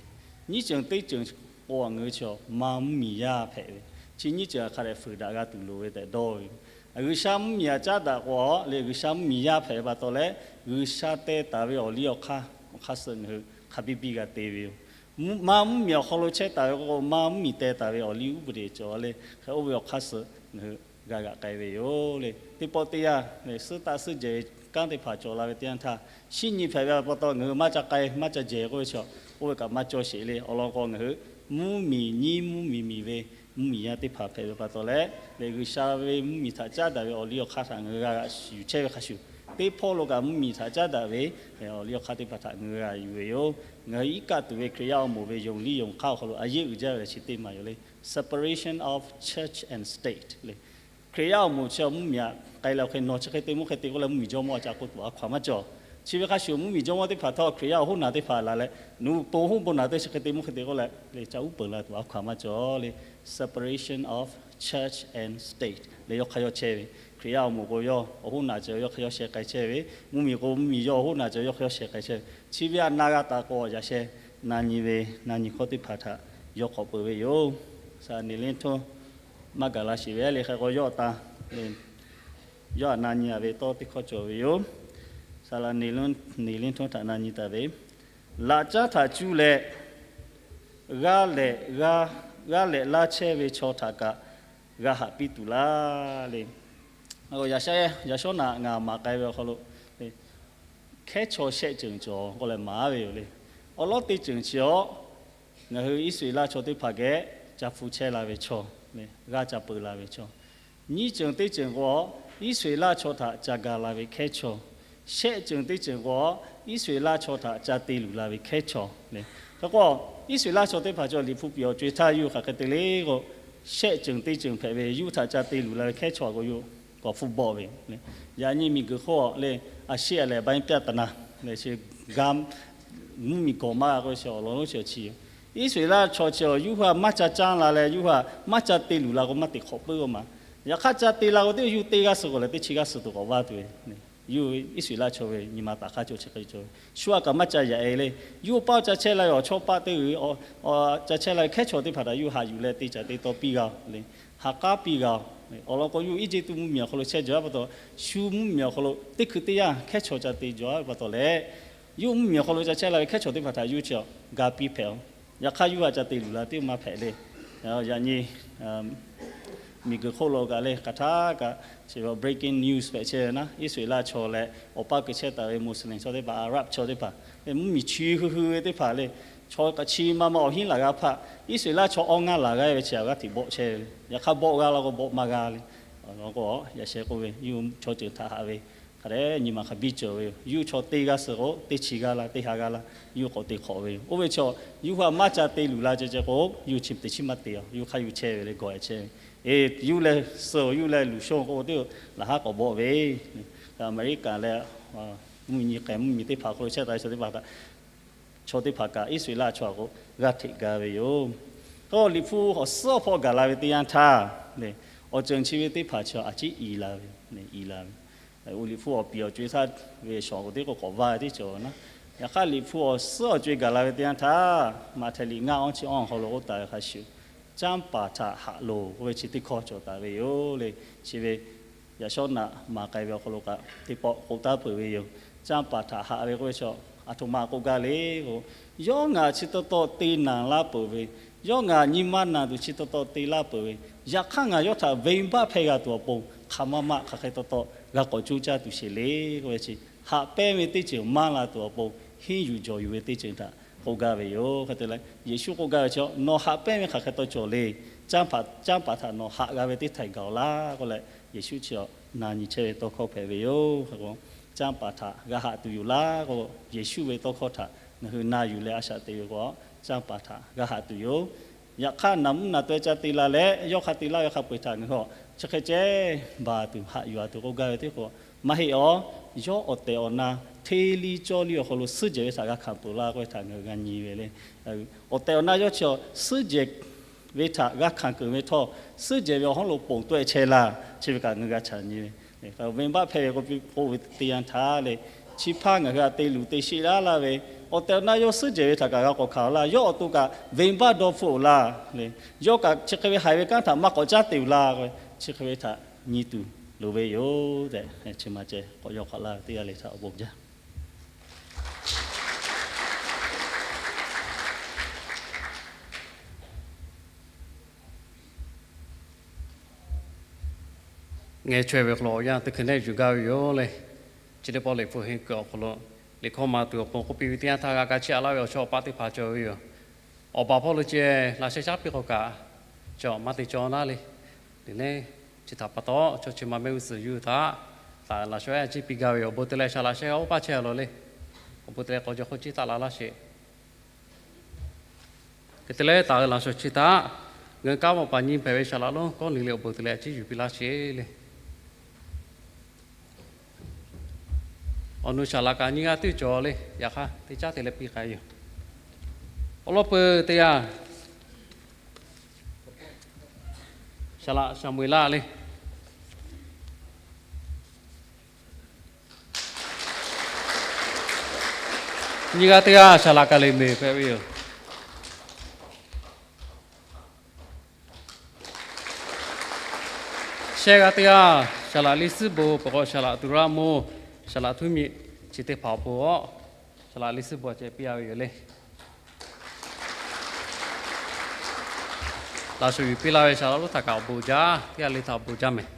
Nyiˇ ceuˬ teˇ ceuˬ k'o ngaˬ hui chi maˇ mvuhˇmiˬ yaˇ hpehꞈ ve. Chi nyiˇ ceuˬ hk'a dehꞈ fuiˍ daꞈ g'a tuˬ loˍ ve tehꞈ dawˇ ve. G'uiˬsha mvuhˇmiˬ htaꞈ caˉ daꞈ k'o le, G'uiˬsha mvuhˇmiˬ yaˇ hpehꞈ ve pa taw leh, G'uiˬsha teh taˍ ve awˬ liˇ awˬ hk'aˇ, awˬ hk'aˇ suh ngaˬ hui hk'a biˇ biˇ g'a te ve yoˬ. Maˇ mvuhˇmiˬ awˬ hk'aw lo chehˇ taˍ ve k'o, maˇ mvuhˇmiˬ teh taˍ ve awˬ liˇ uˉ peˍ cawˬ le. Hk'e oˇ ve awˬ hk'aˇ suh ngaˬ hui g'a g'aꞈ k'ai ve yoˬ le. Teˇ pawˆ teˇ yanˇ, suhˉ taˆ suhˉ jehˬ kanˉ teˇ hpaˍ cawˬ la ve teˇ yanˇ htaˇ, shinˉ nyi hpehꞈ ve pa taw ngaˬ hui maˇ ca k'ai maˇ ca jehˬ k'oˆ ve chi, oˇ ve kaꞈ maˇ cawˇ sheˍ le. Awˬ lawn k'o ngaˬ hui mvuhˇmiˬ nyiˇ mvuhˇmiˬ miˬ ve mvuhˇmiˬ yaˇ teˇ hpaˍ hpehꞈ ve pa taw leh, lehˬ G'uiˬsha ve mvuhˇmiˬ htaꞈ caˉ daꞈ ve awˬ liˇ awˬ hk'aˇ htaꞈ ngaˬ hui g'a g'aꞈ yuˬ chehˇ ve hk'a shuˍ, teˇ hpawˇ lo kaꞈ mvuhˇmiˬ htaꞈ caˉ daꞈ ve awˬ liˇ awˬ hk'aˇ teˇ hpaˍ htaꞈ ngaˬ hui g'a yuˬ ve yoˬ. Ngaˬ hui iˉ kaˆ tuˬ ve Hkriꞈ yaˇ awˬ moˍ ve yonˍ liˇ yonˍ hk'aˇ awˬ hk'aw lo a yeˆ uiˍ jaˇ ve lehˬ chi teˇ maˬ yoˬ le. Separation of church and state le. Hkriꞈ yaˇ awˬ moˍ chi mvuhˇmiˬ htaꞈ k'ai leh awˬ hk'e nawˬ chi hk'e te mvuhˇ hk'e te k'oˆ leh mvuhˇmiˬ jawˇmawˇ ca k'oˆ tuˬ a hkaw aˬ maˇ cawˬ. Chi ve hk'a shuˍ mvuhˇmiˬ jawˇmawˇ teˇ hpaˍ htawˇ Hkriꞈ yaˇ awˬ hoˉ naˬ teˇ hpaˍ laˬ leh, nawˬ hui to hoˉ bon naˬ teˇ chi hk'e te mvuhˇ hk'e te k'oˆ leh le ca uˉ peunˍ la tuˬ a hkaw aˬ maˇ cawˬ le. Separation of church and state le yawˇ hk'aˇ yawˇ chehˇ ve. Hkriꞈ yaˇ awˬ moˍ k'o yawˇ awˬ hoˉ naˬ ceh yawˇ hk'aˇ yawˇ sheh k'ai chehˇ ve, mvuhˇmiˬ k'o mvuhˇmiˬ yawˇ awˬ hoˉ naˬ ceh yawˇ hk'aˇ yawˇ sheh k'ai chehˇ ve. Chi ve htaꞈ na g'a taˍ k'o, yaꞈ sheh na nyi ve na nyi hkawˇ teˇ hpaˍ htaꞈ yawˇ k'awꞈ peuˬ ve yoˬ. Saˍ laꞈ neˍ liˇ htoˇ maˇ gaˬ la sheˍ ve le. Hk'e k'o yawˇ htaꞈ na nyi a ve tawˇ teˇ hkawˇ cawˬ ve yoˬ. Saˍ laꞈ neˍ liˇ htoˇ htaꞈ na nyi taˍ ve, laꞈ caˉ htaꞈ cuˇ leh g'a lehꞈ, g'a lehꞈ laˇ chehˇ ve chaw htaꞈ kaꞈ g'a haꞈ piˇ tuˬ laˇ le. Yaꞈ shawˉ, yaꞈ shawˉ naꞈ ngaˬ maˍ k'ai ve awˬ hk'aw lo hkehˉ chaw shehˆ ceuˬ cawˬ k'oˆ leh maˍ ve yoˬ le. Awˬ lawˉ teˇ ceuˬ chi awˬ, ngaˬ hui Iˉsaˍreˍlaˆ chaw teˇ hpaˍ geh ca hpu chehˇ la ve chaw, g'a ca peu la ve chaw. Nyiˇ ceuˬ teˇ ceuˬ k'o, Iˉsaˍreˍlaˆ chaw htaꞈ ca ga la ve hkehˉ chaw. Shehˆ ceuˬ teˇ ceuˬ k'o, Iˉsaˍreˍlaˆ chaw htaꞈ ca te luˬ la ve hkehˉ chaw le. Hk'e k'o, Iˉsaˍreˍlaˆ chaw teˇ hpaˍ chaw Liꞈ hpu piˍ awˬ co-e htaˇ yuˇ hk'aˬ hk'e te le k'o, shehˆ ceuˬ teˇ ceuˬ hpehꞈ ve yuˇ htaꞈ ca te luˬ la ve hkehˉ chaw k'o yuˇ k'awꞈ hpu bawˆ ve. Yaꞈ nyi miˬguiˬ hk'oˆ le, a sheˆ a lehˬ ba nyi pyaˆ taˍ na le, chi ga mvuhˇmiˬ gawˬ maˇ g'a k'oˆ ve chi awˬ lawn lonˉ chi chi yoˬ. Iˉsaˍreˍlaˆ chaw chi awˬ yuˇ hui maˇ ca caˇ la leh yuˇ hui maˇ ca te luˬ la k'o maˇ te hk'awꞈ puiˉ k'o ma. Yaꞈ hk'aˇ ca te la k'o teˇ yuˇ teˇ g'aˇ suh k'o leh teˇ chi g'aˇ suh tuˬ k'awꞈ vaˇ tuˬ ve. Yuˇ Iˉsaˍreˍlaˆ chaw ve nyi ma taˍ hk'aˇ cawˬ chi hk'e cawˬ ve shu a kaꞈ maˇ ca yaꞈ e le. Yuˇ paˆ ca chehˇ la ve awˬ chawˇ paˆ teˇ g'uiˬ ca chehˇ la ve hkehˉ chaw teˇ hpaˍ htaꞈ yuˇ haꞈ yuˬ leh te caˍ te taw piˇ g'a le. Ha k'aˉ piˇ g'a. Awˬ lawn k'o yuˇ Eˇjiˇtuꞈ mvuhˇmiˬ awˬ hk'aw lo chehˇ jaw a pa taw, shu mvuhˇmiˬ awˬ hk'aw lo teˇ hkui teˇ yanˇ hkehˉ chaw ca te jaw a pa taw leh, yuˇ mvuhˇmiˬ awˬ hk'aw lo ca chehˇ la ve hkehˉ chaw teˇ hpaˍ htaꞈ yuˇ chi ga piˇ hpehꞈ-oˬ. Yaꞈ hk'aˇ yuˇ htaꞈ ca te luˬ la teˇ maˇ hpehꞈ le. Yaꞈ nyi miˬguiˬ hk'oˆ lo kaꞈ le hk'aˬ htaˇ kaꞈ chi breaking news hpehꞈ chehˇ ve naˉ, Iˉsaˍreˍlaˆ chaw leh awˬ paˇ keu chehˇ taˍ ve Muslim chaw teˇ hpaˍ, Arab chaw teˇ hpaˍ, mvuhˇmiˬ chi hui hui ve teˇ hpaˍ le, chaw kaꞈ chi ma ma awˬ hinˉ laˬ g'a hpaˆ, Iˉsaˍreˍlaˆ chaw awˇ ngaˇ laˬ g'a ve chi a g'aˇ hteꞈ bawˆ chehˇ ve le. Yaꞈ hk'aˇ bawˆ g'a la k'o bawˆ maˇ g'a le. Awˬ lawn k'o yaꞈ sheh k'oˆ ve yuˇ chaw ceuˬ htaꞈ haꞈ ve hk'a dehꞈ nyi ma hk'a biˇ cawˬ ve yoˬ. Yuˇ chaw teˇ g'aˇ suh k'o teˇ chi g'aˇ la teˇ ha g'aˇ la yuˇ k'awꞈ te hk'awꞈ ve yoˬ. Oˇ ve chaw yuˇ hui maˇ ca te luˬ la ceh ceh k'o yuˇ chi teˇ chi maˇ te-a. Yuˇ hk'aˇ yuˇ chehˇ ve le gawˬ e chehˇ ve. Eˬ, yuˇ leh suh-oˬ, yuˇ leh luˬ shonˇ k'o teˇ laˬ haˉ k'awꞈ bawˆ ve. Aˍmeˍriˆkaˍ leh mvuhˇmiˬ nyi k'ai mvuhˇmiˬ teˇ hpaˍ hk'aw lo chehˇ taˍ ve chaw teˇ hpaˍ htaꞈ chaw teˇ hpaˍ kaꞈ Iˉsaˍreˍlaˆ chaw a k'o g'aˇ hteꞈ ga ve yoˬ. K'o Liꞈ hpu awˬ suhˉ awˬ hpawˇ gaˬ la ve teˇ yanˇ htaˇ, awˬ ceuˬ chi ve teˇ hpaˍ chi a ciˉ i la ve, i la ve. Liꞈ hpu awˬ piˍ awˬ co-e htaˇ ve shawˍ k'o teˇ k'o k'awꞈ vaˇ ve teˇ ceuˬ na. Yaꞈ hk'aˇ Liꞈ hpu awˬ suhˉ awˬ co-e gaˬ la ve teˇ yanˇ htaˇ, Maꞈhtehˍ liꞈ ngaˇ awˇ chi awˇ awˬ hk'aw lo k'oˆ taˍ ve hk'a shuˍ, canˇ paˍ htaꞈ haꞈ loˬ k'oˆ ve chi teˇ hkawˇ cawˬ taˍ ve yoˬ le. Chi ve yaꞈ shawˉ naꞈ maˍ k'ai ve awˬ hk'aw lo kaꞈ teˇ pawˆ k'oˆ taˉ peuˬ ve yoˬ. Canˇ paˍ htaꞈ haꞈ ve k'oˆ ve chi a htoꞈ ma k'oˆ gaˇ le k'o, yawˇ ngaˬ chi taw taw te naˬ laˇ peuˬ ve, yawˇ ngaˬ nyi ma naˬ tuˬ chi taw taw te laˇ peuˬ ve, yaꞈ hk'aˇ ngaˬ yawˇ htaꞈ venˇbaˆ hpehˇ g'a tuˬ awˬ pon hk'aˬ maˇ maˆ hk'aˬ hk'e taw taw g'a k'awꞈ coˇ caˇ tuˬ sheˍ le k'oˆ ve chi, haꞈ pehnˇ ve teˇ ceuˬ maˇ la tuˬ awˬ pon henˇ yuˬ jawˬ yuˬ ve teˇ ceuˬ htaꞈ k'oˆ gaˇ ve yoˬ. Hk'e te leh Yeˍsuˆ k'oˆ gaˇ ve chi, nawˬ haꞈ pehnˇ ve hk'aˬ hk'e taw cawˬ le. Canˇ paˍ htaꞈ nawˬ haꞈ g'a ve teˇ htaiꞈ gaˬ-oˬ laˇ k'oˆ leh, Yeˍsuˆ chi na nyi chehˇ ve tawˇ hkawˇ hpehꞈ ve yoˬ. Canˇ paˍ htaꞈ g'a haꞈ tuˬ yoˬ laˇ k'o, Yeˍsuˆ ve tawˇ hkawˇ htaꞈ ngaˬ hui na yuˬ leh a shaꞈ te ve k'o, canˇ paˍ htaꞈ g'a haꞈ tuˬ yoˬ. Yaꞈ hk'aˇ naˬ mvuhˇ naˬ taweh ca te la leh yawˇ hk'a te laˇ ve hk'a peu-eˬ htaꞈ ngaˬ hui chi hk'e ceh baˬ tuˬ haꞈ yuˬ a tuˬ k'oˆ gaˇ ve teˇ k'o, Maˇ heˆ awˬ, yawˇ awˬ tehˬ awˬ na hteˇ liˇ cawˇ liˇ awˬ hk'aw lo suhˉ jehˬ ve htaꞈ g'a hkanˍ peuˬ laˇ k'oˆ ve htaꞈ ngaˬ hui g'a nyi ve le. Awˬ tehˬ awˬ na yawˇ chi awˬ suhˉ jehˬ ve htaꞈ g'a hkanˍ keunˍ ve htawˇ, suhˉ jehˬ ve awˬ hawˉ lo ponˬ tawehˇ chehˇ laˇ, chi ve kaꞈ ngaˬ hui g'a caꞈ nyi ve. Venˇbaˆ hpehˇ ve k'oˆ ve teˇ yanˇ htaˇ le, chi hpaˇ ngaˬ hui htaꞈ te luˬ te sheˆ laˇ laˇ ve, awˬ tehˬ awˬ na yawˇ suhˉ jehˬ ve htaꞈ kaꞈ g'a k'awꞈ hkanˍ laˇ, yawˇ awˬ to kaꞈ venˇbaˆ dawˇ hpfuhˆ laˇ le, yawˇ kaꞈ chi hk'e ve haiˬ ve kanˉ htaꞈ maˇ k'awꞈ caˉ te laˇ k'oˆ ve, chi hk'e ve htaꞈ nyi tuˬ loˍ ve yoˬ tehꞈ, chi ma ceh k'awꞈ yaw k'awꞈ laˇ ve teˇ g'aˇ le htaꞈ awˬ bon jaˇ. Ngeh chaweh ve awˬ hk'aw lo awˬ yanˇ teˇ hkui nehˆ yuˬ gaˇ ve yoˬ le. Chi teˇ pawˆ Liꞈ hpu henˇ kuiˬ awˬ hk'aw lo liꞈ hkawˇ maˍ tuˬ awˬ pon k'oˆ piˇ ve teˇ yanˇ htaˇ g'a kaꞈ chiˇ aꞈ laˇ ve awˬ chawˇ awˬ paˆ teˇ hpaˍ cawˬ ve yoˬ. Awˬ baˬ hpawˇ lo ceh laꞈ sheh caˉ piˇ k'o kaꞈ, cawˬ maˇ te cawˬ naˉ le. Teꞈ ne, chi htaꞈ pa taw chaw chi ma mehˆ g'uˇ suhˍ yuˇ htaꞈ taꞈ laꞈ shaw ehˉ a ciˉ piˇ gaˇ ve yoˬ. Awˬ bon te leh saˍ laꞈ sheh g'a oˇ paˇ chehˇ a lawˬ le. Awˬ bon te leh k'awꞈ jaw hk'oˆ ciˉ taˆ la laˇ sheˍ. Hk'e te leh, taˍ laꞈ shaw chi htaꞈ ngaˬ hui kanˉ mawˬ paˍ nyi hpehꞈ ve saˍ laꞈ lonˉ kawˉ liꞈ le awˬ bon te leh a ciˉ yuˬ piˇ laˇ sheˍ le. Awˬ nu saˍ laꞈ kaꞈ nyiˇ g'aˇ teˇ cawˬ le, yaꞈ hk'aˇ teˇ caˉ te leh piˇ k'ai yoˬ. Awˬ lawn peuˬ teˇ yanˇ, saˍ laꞈ Saˍmo-eˍlaˆ le. Nyiˇ g'aˇ teˇ g'aˇ saˍ laꞈ Kaˍleˍmeˍ hpehꞈ ve yoˬ. Shehˆ g'aˇ teˇ g'aˇ saˍ laꞈ Liˇsuhˉ bon, peuˬ k'o saˍ laꞈ Tuˍraˇ Moˇ, saˍ laꞈ Htuˇmiꞈ, chi teˇ hpaˍ awˬ pon saˍ laꞈ Liˇsuhˉ bon ceh piˇ a ve yoˬ le. Laꞈ shawnˍ yuˬ piˇ laˇ ve saˍ laꞈ lonˉ htaꞈ kaꞈ awˬ bon jaˇ, teˇ g'aˇ le htaꞈ awˬ bon jaˇ mehˍ.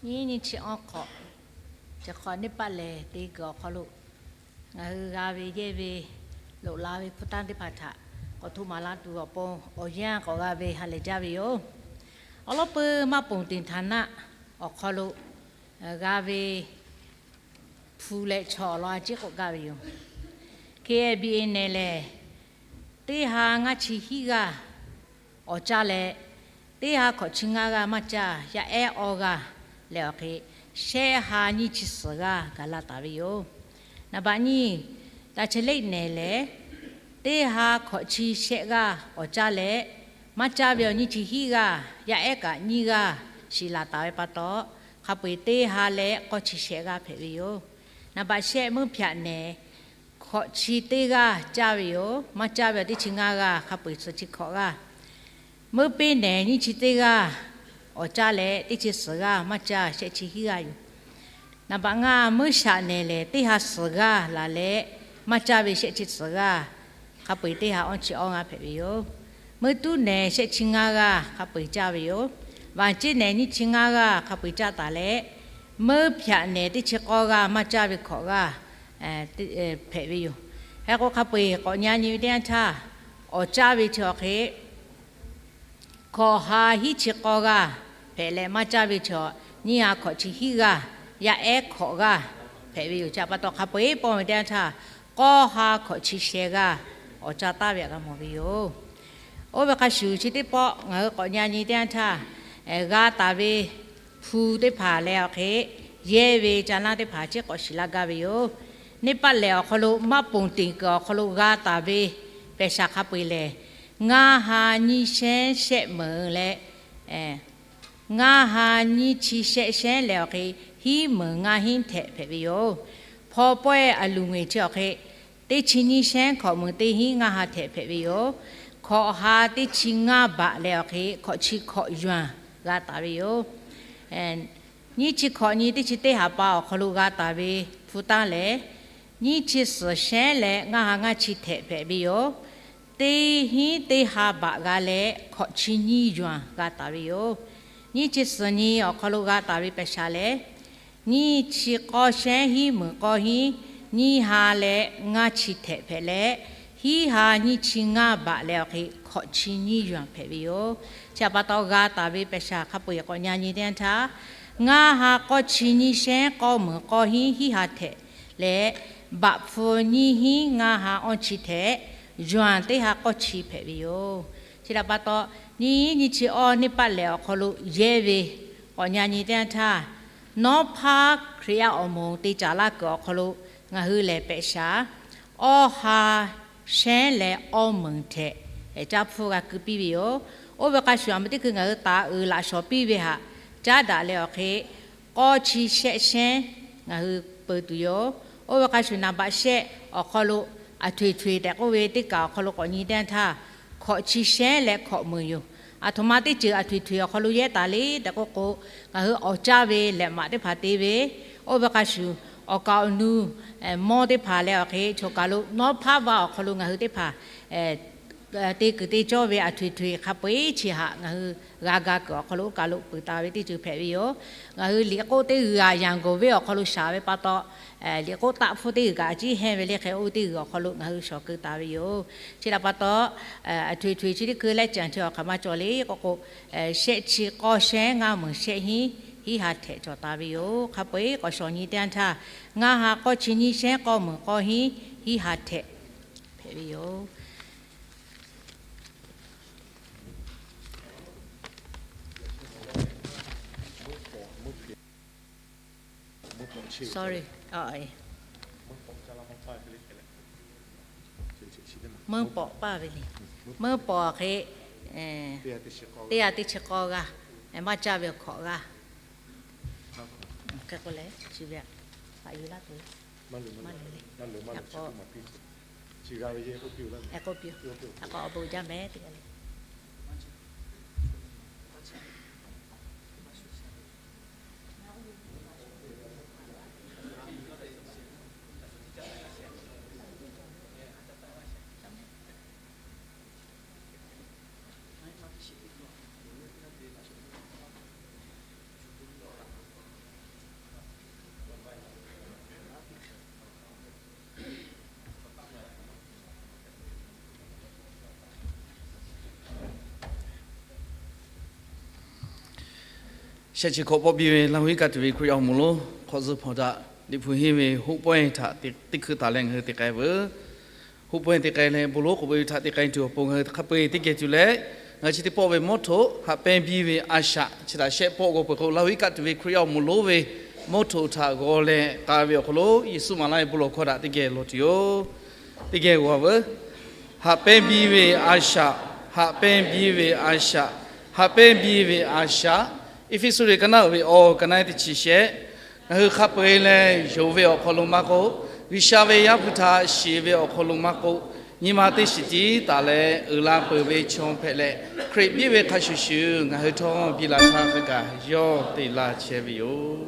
Nyiˇ nyi chi awˬ hk'awꞈ, chi hk'awꞈ neˇ paˆ lehˬ te kuiˬ awˬ hk'aw lo ngaˬ hui g'a ve yehˇ ve loꞈ la ve hpu tanˇ teˇ hpaˍ htaꞈ k'awꞈ hto maˍ la tuˬ awˬ pon awˬ yanˇ k'awꞈ g'a ve ha lehˬ jaˇ ve yoˬ. Awˬ lawn peuˬ maˇ ponˬ teˍ htaˍ naˆ awˬ hk'aw lo g'a ve hpu leh chaw awˬ lawn a ciˉ k'oˆ gaˇ ve yoˬ. K A B A nehˬ lehˬ, teˇ ha ngaˇ chi hiˉ g'aˇ awˬ caˇ leh, teˇ ha hkawꞈ chi ngaˇ g'aˇ maˇ caˇ, yaˇ ehˉ awˇ g'aˇ leh awˬ hk'e, shehˆ ha nyiˇ chi suhˍ g'aˇ gaˬ la taˍ ve yoˬ. Naˍ baꞈ nyiˇ, Taˇ Chi Leˆ nehˬ lehˬ, teˇ ha hkawꞈ chi shehˆ g'aˇ awˬ caˇ leh, maˇ caˇ ve awˬ nyiˇ chi hiˉ g'aˇ, yaˇ ehˉ kaꞈ nyiˇ g'aˇ shiˍ laˬ taˍ ve pa taw, hk'a peu-eˬ teˇ ha leh k'awˇ chi shehˆ g'aˇ hpehꞈ ve yoˬ. Naˍ baꞈ shehˆ Meuˇ Hpaꞈ nehˬ, hkawꞈ chi teˇ g'aˇ caˇ ve yoˬ. Maˇ caˇ ve awˬ teˇ chi ngaˇ g'aˇ, hk'a peu-eˬ suhˍ chi hkawꞈ g'aˇ. Meuˇ Peˇ nehˬ nyiˇ chi teˇ g'aˇ awˬ caˇ leh, teˇ chi suhˍ g'aˇ maˇ caˇ, shehˆ chi hiˉ g'aˇ yoˬ. Naˍ baꞈ ngaˇ Meuˇ Shaꞈ nehˬ lehˬ, teˇ ha suhˍ g'aˇ laˬ leh maˇ caˇ ve shehˆ chi suhˍ g'aˇ, hk'a peu-eˬ teˇ ha awˇ chi awˇ g'aˇ hpehꞈ ve yoˬ. Meuˇ Tuˉ nehˬ shehˆ chi ngaˇ g'aˇ hk'a peu-eˬ caˇ ve yoˬ. Vaˍ Ceˇ nehˬ nyiˇ chi ngaˇ g'aˇ hk'a peu-eˬ caˇ taˍ leh, Meuˇ Hpaꞈ nehˬ teˇ chi k'awˇ g'aˇ maˇ caˇ ve hkawꞈ g'aˇ hpehꞈ ve yoˬ. Hk'e k'o, hk'a peu-eˬ k'awꞈ nyi nyi ve teˇ yanˇ htaˇ, awˬ caˇ ve chi awˬ hk'e hkawꞈ ha hiˉ chi k'awˇ g'aˇ hpehꞈ leh, maˇ caˇ ve chaw nyiˇ ha hkawꞈ chi hiˉ g'aˇ, yaˇ ehˉ hkawꞈ g'aˇ hpehꞈ ve yoˬ. Chi pa taw hk'a peu-eˬ pawˇ ve teˇ yanˇ htaˇ, k'awˇ ha hkawꞈ chi shehˆ g'aˇ awˬ caˇ taˍ ve htaꞈ g'a mawˬ ve yoˬ. Oˇ ve hk'a shuˍ chi teˇ pawˆ ngaˬ hui k'awꞈ nyi nyi teˇ yanˇ htaˇ, g'a taˍ ve hpu teˇ hpaˍ leh awˬ hk'e, yehˇ ve ca naˇ teˇ hpaˍ ciˉ k'awꞈ shiˍ laˇ gaˇ ve yoˬ. Neˇ paˆ lehˬ awˬ hk'aw lo maˇ ponˬ teˍ kuiˬ awˬ hk'aw lo g'a taˍ ve pehˬ shaˍ hk'a peu-eˬ lehˬ, ngaˇ ha nyiˇ shehnˉ shehˆ meunˍ leh, ngaˇ ha nyiˇ chi shehˆ shehnˉ leh awˬ hk'e, hiˉ meunˍ ngaˇ hinˉ htehꞈ hpehꞈ ve yoˬ. Hpaw pawehˇ a luˬ ngeuˍ chi awˬ hk'e, teˇ chi nyiˇ shehnˉ hkawꞈ meunˍ teˇ hinˉ ngaˇ ha htehꞈ hpehꞈ ve yoˬ. Hkawꞈ ha teˇ chi ngaˇ baꞈ leh awˬ hk'e, hkawꞈ chi hkawꞈ yuˬ-anˬ g'a taˍ ve yoˬ. Nyiˇ chi hkawꞈ nyi teˇ chi teˇ ha pa awˬ hk'aw lo g'a taˍ ve hpu tanˇ lehˬ, nyiˇ chi suhˍ shehnˉ leh ngaˇ ha ngaˇ chi htehꞈ hpehꞈ ve yoˬ. Teˇ hinˉ teˇ ha baꞈ g'a leh, hkawꞈ chi nyiˇ yuˬ-anˬ g'a taˍ ve yoˬ. Nyiˇ chi suhˍ nyi awˬ hk'aw lo g'a taˍ ve pehˬ shaˍ lehˬ, nyiˇ chi k'awˇ shehnˉ hiˉ meunˍ k'awˇ hinˉ, nyiˇ ha leh ngaˇ chi htehꞈ hpehꞈ leh, hiˉ ha nyiˇ chi ngaˇ baꞈ leh awˬ hk'e hkawꞈ chi nyiˇ yuˬ hpehꞈ ve yoˬ. Chi htaꞈ pa taw g'a taˍ ve pehˬ shaˍ hk'a peu-eˬ k'awꞈ nyi teˇ yanˇ htaˇ, ngaˇ ha k'awˇ chi nyiˇ shehnˉ k'awˇ meunˍ k'awˇ hinˉ hiˉ ha htehꞈ leh, baꞈ hpu nyiˇ hinˉ ngaˇ ha awˇ chi htehꞈ, yuˬ teˇ ha k'awˇ chi hpehꞈ ve yoˬ. Chi htaꞈ pa taw, nyiˇ nyiˇ chi awˇ neˇ paˆ lehˬ awˬ hk'aw lo yehˇ ve k'awꞈ nyi teˇ yanˇ htaˇ, nawˉ hpaˇ Hkriꞈ yaˇ awˬ moˍ te caˍ laˇ kuiˬ awˬ hk'aw lo ngaˬ hui lehˬ pehꞈ shaˍ awˇ ha shehnˉ leh awˇ meunˍ htehꞈ caˇ hpfuhˇ g'a keu piˇ ve yoˬ. Oˇ ve hk'a shuˍ, aˬ miˍ teˇ hkui ngaˬ hui taˍ uiˍ laꞈ shawˍ piˇ ve htaꞈ caˉ daꞈ leh awˬ hk'e, k'awˇ chi shehˆ shehnˉ ngaˬ hui peu tuˬ yoˬ. Oˇ ve hk'a shuˍ, naˍ baꞈ shehˆ awˬ hk'aw lo aˬ htoꞈ htoꞈ tehꞈ k'oˆ ve teˇ kaˬ awˬ hk'aw lo k'awꞈ nyi teˇ yanˇ htaˇ, hkawꞈ chi shehnˉ leh hkawꞈ meunˍ yoˬ. Aˬ htoꞈ ma teˇ ceuˬ aˬ htoꞈ htoꞈ awˬ hk'aw lo yehˇ taˍ le tehꞈ k'oˆ k'o, ngaˬ hui awˍ caˇ ve lehꞈ maꞈ teˇ hpaˍ te ve, oˇ ve hk'a shuˍ, awˬ kaˍ awˬ nu mawˇ teˇ hpaˍ leh awˬ hk'e, choˬ kaˬ lo nawˉ hpaˇ va awˬ hk'aw lo ngaˬ hui teˇ hpaˍ te kuiˬ te cawˇ ve aˬ htoꞈ htoꞈ hk'a peu-eˬ chi htaꞈ ngaˬ hui g'a ga kuiˬ awˬ hk'aw lo oˇ kaˬ lo peuˬ taˍ ve teˇ ceuˬ hpehꞈ ve yoˬ. Ngaˬ hui liꞈ k'oˆ teˇ g'uiˬ aꞈ Yanˍ g'oˍ venˇ awˬ hk'aw lo shaˍ ve pa taw, liꞈ k'oˆ taˆ hpfuhˇ teˇ g'uiˬ kaꞈ ciˉ henˇ ve le hk'e, oˇ ve teˇ g'uiˬ awˬ hk'aw lo ngaˬ hui shawˍ keu taˍ ve yoˬ. Chi htaꞈ pa taw, aˬ htoꞈ htoꞈ chi teˇ hkui leh caˬ chi awˬ hk'aˬ ma cawˬ le k'oˆ k'o, shehˆ chi k'awˇ shehnˉ ngaˇ meunˍ shehˆ hinˉ hiˉ ha htehꞈ cawˬ taˍ ve yoˬ. Hk'a peu-eˬ k'awꞈ shawˍ nyi teˇ yanˇ htaˇ, ngaˇ ha k'awˇ chi nyiˇ shehnˉ k'awˇ meunˍ k'awˇ hinˉ hiˉ ha htehꞈ hpehꞈ ve yoˬ. Sorry. Meuˇ pawꞈ paˇ ve le. Meuˇ pawꞈ hk'e, teˇ g'aˇ teˇ chi k'awˇ g'aˇ, maˇ caˇ ve awˬ hkawꞈ g'aˇ. Hk'e k'o lehˬ, chi ve aꞈ, haꞈ yuˬ laˇ tuˬ le. Maˇ luˬ le. Aꞈ k'o, aꞈ k'o awˬ bon jaˇ mehˍ teˇ g'aˇ le. Shehˆ chi hkawꞈ pawˆ piˇ ve Laˇ huˍ iˉ kaˆ tuˬ ve Hkriꞈ yaˇ awˬ moˍ lonˉ hk'awꞈ zuhˆ hpawnˬ htaꞈ Liꞈ hpu henˇ ve hoˆ pawehˇ htaꞈ teˇ hkui taˍ leh ngaˬ hui te k'ai veuˬ. Hoˆ pawehˇ te k'ai leh bon lonˉ k'oˍ pui htaꞈ te k'ai tuˬ awˬ pon ngaˬ hui hk'a peu-eˬ teˇ geh tuˬ leh, ngaˬ hui chi teˇ pawˆ ve mawˇ htoꞈ haꞈ pehnˇ biˇ ve a shaꞈ chi htaꞈ shehˆ pawˆ g'aw peuˬ k'o, Laˇ huˍ iˉ kaˆ tuˬ ve Hkriꞈ yaˇ awˬ moˍ lonˉ ve mawˇ htoꞈ htaꞈ g'aw leh k'a ve awˬ hk'aw lo Yeˍsuˆ maˍ laˇ ve bon lawˬ hkawˇ htaꞈ teˇ geh lawˬ tuˬ yoˬ. Teˇ geh g'aw veuˬ. Haꞈ pehnˇ biˇ ve a shaꞈ, haꞈ pehnˇ biˇ ve a shaꞈ, haꞈ pehnˇ biˇ ve a shaꞈ. Eˇfeˇsuꞈ liꞈ ka naˉ uiˍ ve awˬ ka naˉ teˇ chi shehˆ. Ngaˬ hui hk'a peu-eˬ lehˬ, yonˍ ve awˬ hk'aw lo maˇ k'oˆ, G'uiˬsha ve Yaˇ hpu htaꞈ shiˍ ve awˬ hk'aw lo maˇ k'oˆ, nyi ma teˇ shiˍ tiˉ taˍ leh uiˍ la peuˬ ve chaw hpehꞈ leh, Hkriꞈ biˇ ve hk'a shuˍ shuˍ ngaˬ hui htawˇ biˇ la htaˇ hk'a gaˬ yawˇ te laˇ chehˇ ve yoˬ.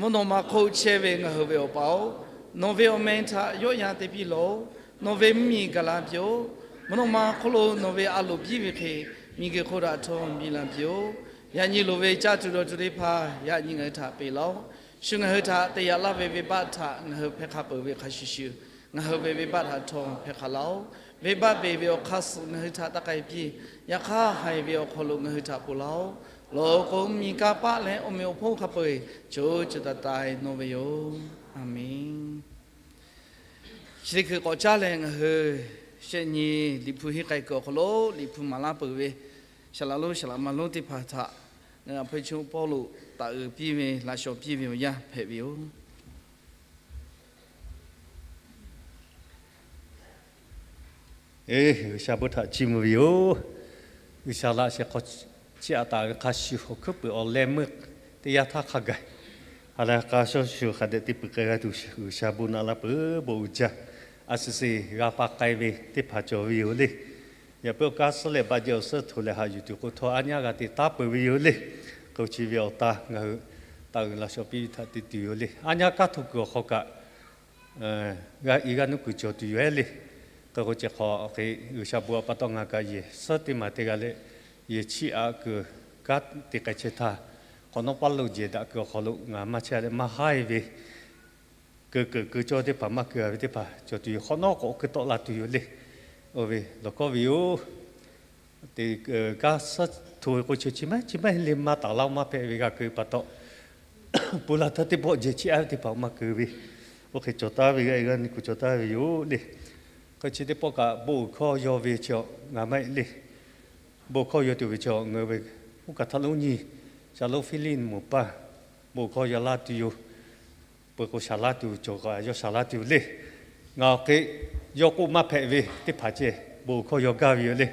Mvuhˇ naw ma hk'oˆ chehˇ ve ngaˬ hui ve Awˬ pa-oˬ, nawˬ ve awˬ meh htaꞈ yawˆ yan te piˇ lawˬ. Nawˬ ve mvuhˇ miˬ gaˬ la piˇ-oˆ. Mvuhˇ naw ma hk'oˆ lo nawˬ ve a loˍ piˇ ve hk'e, miˬguiˬ hk'oˆ daꞈ htawˇ biˇ la piˇ-oˆ. Yaꞈ nyi loˍ ve caˇ tuˬ dawˬ tuˬ teˇ hpaˍ yaꞈ nyi ngaˬ hui htaꞈ peꞈ laˇ-oˆ. Shu ngaˬ hui htaꞈ te yaꞈ laˇ ve venˇbaˆ htaꞈ ngaˬ hui hpehˇ hk'a peuˬ ve hk'a shuˍ shuˍ, ngaˬ hui ve venˇbaˆ htaꞈ htawˇ hpehˇ hk'a laˇ-oˆ. Venˇbaˆ peꞈ ve awˬ hk'aˇ suh ngaˬ hui htaꞈ taˇ k'ai piˇ. Yaꞈ hk'aˇ, haiˬ ve awˬ hk'aw lo ngaˬ hui htaꞈ ponˬ laˇ-oˆ. Lawˬ k'o, mvuhˇ miˬ kanˇ paˆ leh awˬ meꞈ awˬ hponˇ hk'a peu-eˬ co co taiˍ taiˍ nawˬ ve yoˬ. A menˬ. Chi teˇ hkui k'awꞈ caˉ leh ngaˬ hui shehˆ nyi Liꞈ hpu henˇ k'ai kuiˬ awˬ hk'aw lo Liꞈ hpu maˍ laˇ peuˬ ve saˍ laꞈ lonˉ saˍ laꞈ ma lonˉ teˇ hpaˍ htaꞈ ngaˬ hui Awˬ hpfuhˇ Pawˇluꞈ taˍ uiˍ piˇ ve laꞈ shawnˍ piˇ ve awˬ yanˇ hpehꞈ ve yoˬ. Eˬ, G'uiˬsha bon htaꞈ chiˇ mvuh ve yoˬ. G'uiˬsha laꞈ sheh hk'aw chiˇ aꞈ taˍ ve hk'a shuˍ, awˬ hkuiˉ puiˍ awˬ leh meuˇ teˇ yanˇ htaˇ hk'a gaˬ ha lehˬ k'a shaw shuˍ hk'a dehꞈ te peuˬ k'ai g'a tuˬ, G'uiˬsha bon naꞈ la peuˬ bon uiˍ jaˇ. A shu sheˍ g'a pa k'ai ve teˇ hpaˍ cawˬ ve yoˬ le. Yaꞈ puiˉ awˬ kanˉ suhˉ leh baˆ jehˇ awˬ suhˉ hto leh haꞈ yuˬ tuˬ k'o, htawˇ aˉ nyaˇ g'a te taˉ peuˬ ve yoˬ le. K'o, chi ve awˬ ta ngaˬ hui taˍ uiˍ laꞈ shawnˍ piˇ ve htaꞈ te tuˬ yoˬ le. Aˉ nyaˇ kanˉ hto kuiˬ awˬ hk'aw kaꞈ g'a i g'aˇ nuˇ kuiˬ cawˬ tuˬ yoˬ ehˉ le. K'o, k'o, chi hk'aw hk'e G'uiˬsha bon htaꞈ pa taw ngaˬ kaꞈ yehˬ suhˉ teˇ maˬ te g'a leh, yehˬ chiˇ aꞈ kuiˬ kanˉ te k'ai chehˇ htaˇ, hk'awꞈ nawˉ paˇ lo jehˬ daꞈ kuiˬ awˬ hk'aw lo ngaˬ maˇ chehˇ leh maˇ haˉ e ve, keu keu keu cawˇ teˇ hpaˍ maˇ keu a ve teˇ hpaˍ cawˬ tuˬ yoˬ. Hk'awꞈ nawˉ k'awꞈ keu tawˆ la tuˬ yoˬ le. Oˇ ve lawˬ k'awˇ ve yoˬ. Te kanˉ suhˉ hto ve k'o, chi chi maˇ chi maˇ heˆ le, maˇ taˍ laˇ-oˬ, maˇ hpehꞈ ve g'a keu pa taw, pun la htaˇ teˇ pawˆ jehˬ chiˇ aꞈ ve teˇ hpaˍ maˇ keu ve, oˇ hk'e cawˬ taˍ ve g'a e g'aˇ nuˇ kuiˬ cawˬ taˍ ve yoˬ le. K'o, chi teˇ pawˆ kaꞈ bon uiˍ hkawˇ yaw ve chi ngaˬ maˇ heˆ le. Bon uiˍ hkawˇ yaw tuˬ ve chi ngaˬ hui ve uˉ kaˬ htaˇ lonˉ nyi, shaˍ lonˉ Hpiˇliˇ moˍ paˇ bon uiˍ hkawˇ yaw laˇ tuˬ yoˬ. Peuˬ k'o, shaˍ laˇ tuˬ cawˬ kaꞈ yawˇ shaˍ laˇ tuˬ le. Ngaˬ awˬ hk'e yawˇ k'oˆ maˇ hpehꞈ ve teˇ hpaˍ ceh bon uiˍ hkawˇ yaw gaˇ ve yoˬ le.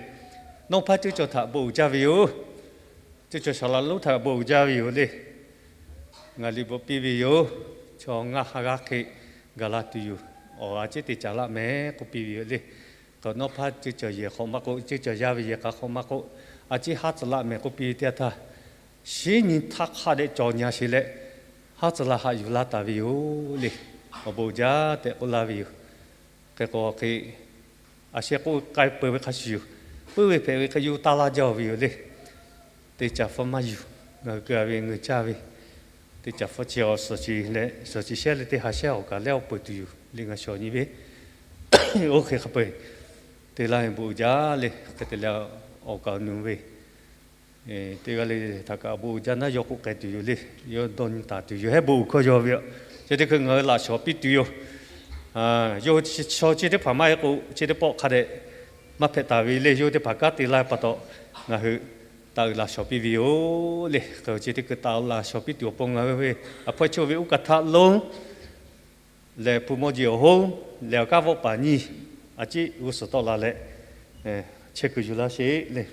Nawˉ hpaˇ ceuˇ cawˬ htaꞈ bon uiˍ jaˇ ve yoˬ. Ceuˇ cawˬ shaˍ laꞈ lonˉ htaꞈ bon uiˍ jaˇ ve yoˬ le. Ngaˬ liꞈ bvuhꞈ piˇ ve yoˬ. Chaw ngaˇ ha g'aˇ hk'e gaˬ la tuˬ yoˬ. Awˬ a ciˉ te caˍ laˇ mehˍ k'oˆ piˇ ve yoˬ le. K'o, nawˉ hpaˇ ceuˇ cawˬ yehˬ hk'awꞈ maˇ k'oˆ, ceuˇ cawˬ yaˇ ve yehˬ k'a hk'awꞈ maˇ k'oˆ, a ciˉ haˉ tcuh laˇ mehˍ k'oˆ piˇ ve teˇ yanˇ htaˇ, shinˉ nyi htaˇ hk'a dehꞈ cawˬ nyi a sheˍ leh, haˉ tcuh la haꞈ yuˬ laˇ taˍ ve yoˬ le. Awˬ bon uiˍ jaˇ tehꞈ k'oˆ laˇ ve yoˬ. Hk'e k'o hk'e, a sheh k'oˆ k'ai peuˬ ve hk'a shuˍ, puiˉ ve hpehꞈ ve hk'e yuˬ taˇ laˇ jaˇ ve yoˬ le. Te caˍ hpfuhˇ maˇ yuˬ. Ngaˬ hui keu a ve ngeuˍ caˇ ve, te caˍ hpfuhˇ chi awˬ suhˍ chi leh suhˍ chi shehˉ leh teˇ ha shehˉ awˬ kaˬ lehˉ awˬ peuˬ tuˬ yoˬ le. Ngaˬ shawˍ nyi ve oˇ hk'e hk'a peu-eˬ te laˇ ve bon uiˍ jaˇ le. Hk'e te leh, awˬ kaˍ awˬ nu ve teˇ g'aˇ le htaꞈ kaꞈ bon uiˍ jaˇ naˉ yawˇ k'oˆ k'ai tuˬ yoˬ le. Yawˇ dawˇ nyi taˍ tuˬ yoˬ. Hehˉ bon uiˍ hkawˇ yaw ve aꞈ. Chi teˇ hkui ngaˬ hui laꞈ shawnˍ piˇ tuˬ yoˬ. Yawˇ hui chaw chi teˇ hpaˍ maˇ heˆ k'o, chi teˇ pawˆ hk'a dehꞈ maˇ hpehꞈ taˍ ve le. Yawˇ hui teˇ hpaˍ kanˉ te laˇ pa taw, ngaˬ hui taˍ uiˍ laꞈ shawnˍ piˇ ve yoˬ le. K'o, chi teˇ hkui taˍ uiˍ laꞈ shawnˍ piˇ tuˬ awˬ pon ngaˬ hui ve awˬ hpawˇ chaw ve uˉ kaˬ htaˆ lonˉ lehˬ, hpu mawˇ jeˬ awˬ hoˉ lehˬ, awˬ kanˉ vawˆ paˍ nyiˇ a ciˉ g'uˇ suhˍ tawˆ la leh, chehˇ kuiˬ yuˬ laˇ sheˍ le.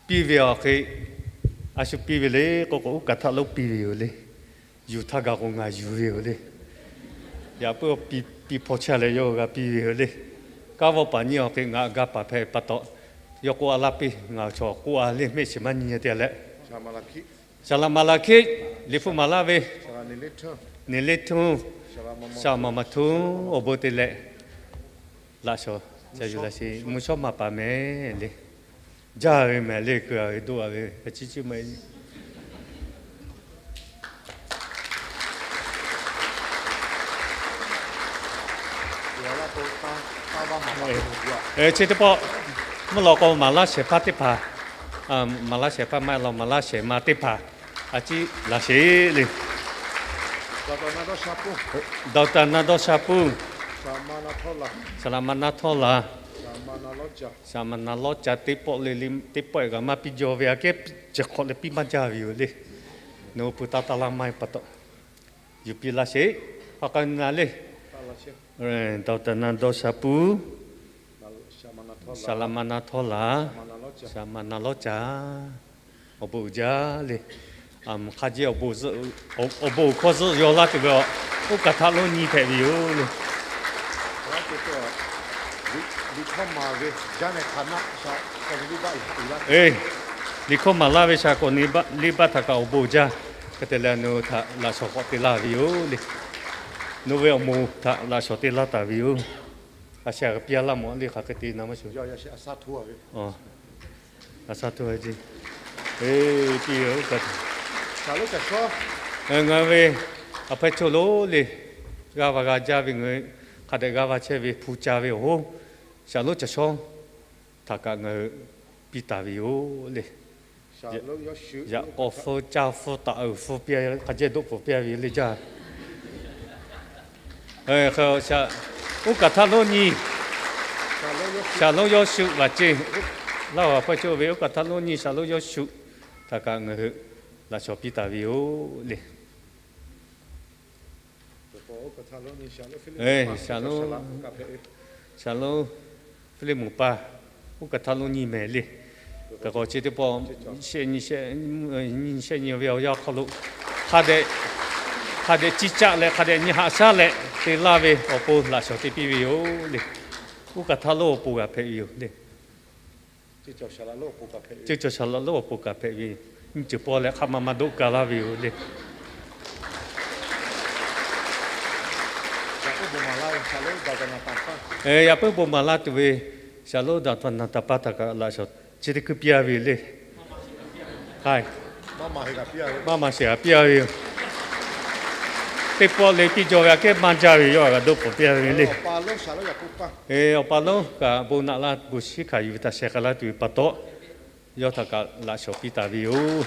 Piˇ ve awˬ hk'e, a shu piˇ ve le k'o k'o, uˉ kaˬ htaˆ lonˉ piˇ ve yoˬ le. Yuˬ htaˇ gaˬ k'o ngaˬ yuˬ ve yoˬ le. Yaꞈ puiˉ piˇ hpaw chehˇ leh yawˇ g'a piˇ ve yoˬ le. Kanˉ vawˆ paˍ nyiˇ awˬ hk'e ngaˬ ga paˍ hpehꞈ pa taw, yawˇ k'oˆ a laˇ piˇ, ngaˬ chaw k'oˆ a le mehˆ shiˍ maˇ nyi nyi te leh, Saˍ laꞈ Maˍ laˍ hkiˆ, Liꞈ hpu maˍ laˇ ve, neˬ leˇ htuˇ, saˍ maˍ maˍ htuˇ awˬ bon te leh, laꞈ shawnˍ ca yuˬ laˇ sheˍ. Mvuhˇ shawˉ maˍ paˍ mehˍ le. Jaˇ ve mehˍ le, keu a ve doˆ a ve a ciˉ ciˉ maˇ Chi teˇ pawˆ mvuhˇ lawꞈ k'o maˍ laˇ shehˍ hpaˇ teˇ hpaˍ, maˍ laˇ shehˍ hpaˇ maˇ heˆ law, maˍ laˇ shehˍ ma teˇ hpaˍ a ciˉ laˬ sheˍ le. Doctor Naˇ dawˇ sha puˇ, Saˍ laꞈ ma Naˇ htawˇ laˬ, Saˍ laꞈ ma Naˇ lawˉ ca teˇ pawˆ le le, teˇ pawˆ e kaꞈ maˇ piˇ jaw ve, aꞈ kehˉ ceh hk'awꞈ leh piˇ maˇ jaˇ ve yoˬ le. Nawˬ hui pu taˇ taˇ laˇ maˇ heˆ pa taw, yuˬ piˇ laˇ sheˍ. Hk'a k'a na le, Doctor Naˇ dawˇ sha puˇ, Saˍ laꞈ ma Naˇ htawˇ laˬ, Saˍ laꞈ ma Naˇ lawˉ ca, awˬ bon uiˍ jaˇ le. Hk'a jeˇ awˬ bon uiˍ hkawˇ zuhˆ yaw laˇ tuˬ ve a, uˉ kaˬ htaˆ lonˉ nyi hpehꞈ ve yoˬ le. Liꞈ hkawˇ maˍ ve, jaˇ nehˬ hk'aˬ naˆ, liꞈ hkawˇ maˍ laˇ ve shaˍ k'awꞈ nyi liˇ baˆ htaꞈ kaꞈ awˬ bon jaˇ. Hk'e te leh nawˬ hui htaꞈ laꞈ shawnˍ k'awꞈ te laˇ ve yoˬ le. Nawˬ ve awˬ moˍ htaꞈ laꞈ shawnˍ te laˇ taˍ ve yoˬ. A sheh a piˇ laˇ mawˬ le, hk'aˬ hk'e te na maˇ shuˍ. Ngaˬ ve a hpehˇ chawˇ lonˉ le, g'aˇ va g'a jaˇ ve ngaˬ hui hk'a dehꞈ g'aˇ va chehˇ ve hpu ca ve awˬ hoˉ, shaˍ lonˉ caˬ shawˉ htaꞈ kaꞈ ngaˬ hui piˇ taˍ ve yoˬ le. Yaꞈ k'aw hpfuhˇ caˇ hpfuhˇ taꞈ uiˍ hpfuhˇ piˇ hk'a jehˇ doˆ pfuhˍ piˇ ve le jaˇ. Oˇ kaˬ htaˇ lonˉ nyi, shaˍ lonˉ Yawˇshuˆ laˬ ceˇ. Laˇ huˍ a hpehˇ chawˇ ve oˇ kaˬ htaˇ lonˉ nyi shaˍ lonˉ Yawˇshuˆ htaꞈ kaꞈ ngaˬ hui laꞈ shawnˍ piˇ taˍ ve yoˬ le. Shaˍ lonˉ Hpiˇliˇmonˍ paˇ, oˇ kaˬ htaˇ lonˉ nyi mehˍ le. Kaꞈ k'awꞈ chi teˇ pawˆ shehˆ nyi, shehˆ nyi ve awˬ yanˇ hk'aw lo hk'a dehꞈ ciˇ caˆ leh hk'a dehꞈ nyi haꞈ shaˉ leh te laˇ ve awˬ pon laꞈ shawnˍ te piˇ ve yoˬ le. Oˇ kaˬ htaˇ lonˉ awˬ pon g'a hpehꞈ ve yoˬ le. Ceuˇ caˬ shaˍ laꞈ lonˉ awˬ pon kaꞈ hpehꞈ ve, nyiˇ ceuˬ pawˆ leh hk'a ma ma doˆ ka laˇ ve yoˬ le. Yaꞈ puiˉ bon maˍ laˇ tuˬ ve shaˍ lonˉ Daˍtaˍnaˍ taˍ paˇ htaꞈ kaꞈ laꞈ shawnˍ chi teˇ hkui piˇ a ve yoˬ le. Maˇ maˍ sheˍ g'a piˇ a ve yoˬ. Teˇ pawˆ le piˇ jaw ve aꞈ kehˉ maˇ jaˇ ve yawˇ g'a doˆ pfuhˍ piˇ a ve le. Awˬ pa lonˉ kaꞈ bon naꞈ laˇ bon shiˉ hkanˍ yuˬ ve htaꞈ sheh k'ai laˇ tuˬ ve pa taw, yawˇ htaꞈ kaꞈ laꞈ shawnˍ piˇ taˍ ve yoˬ.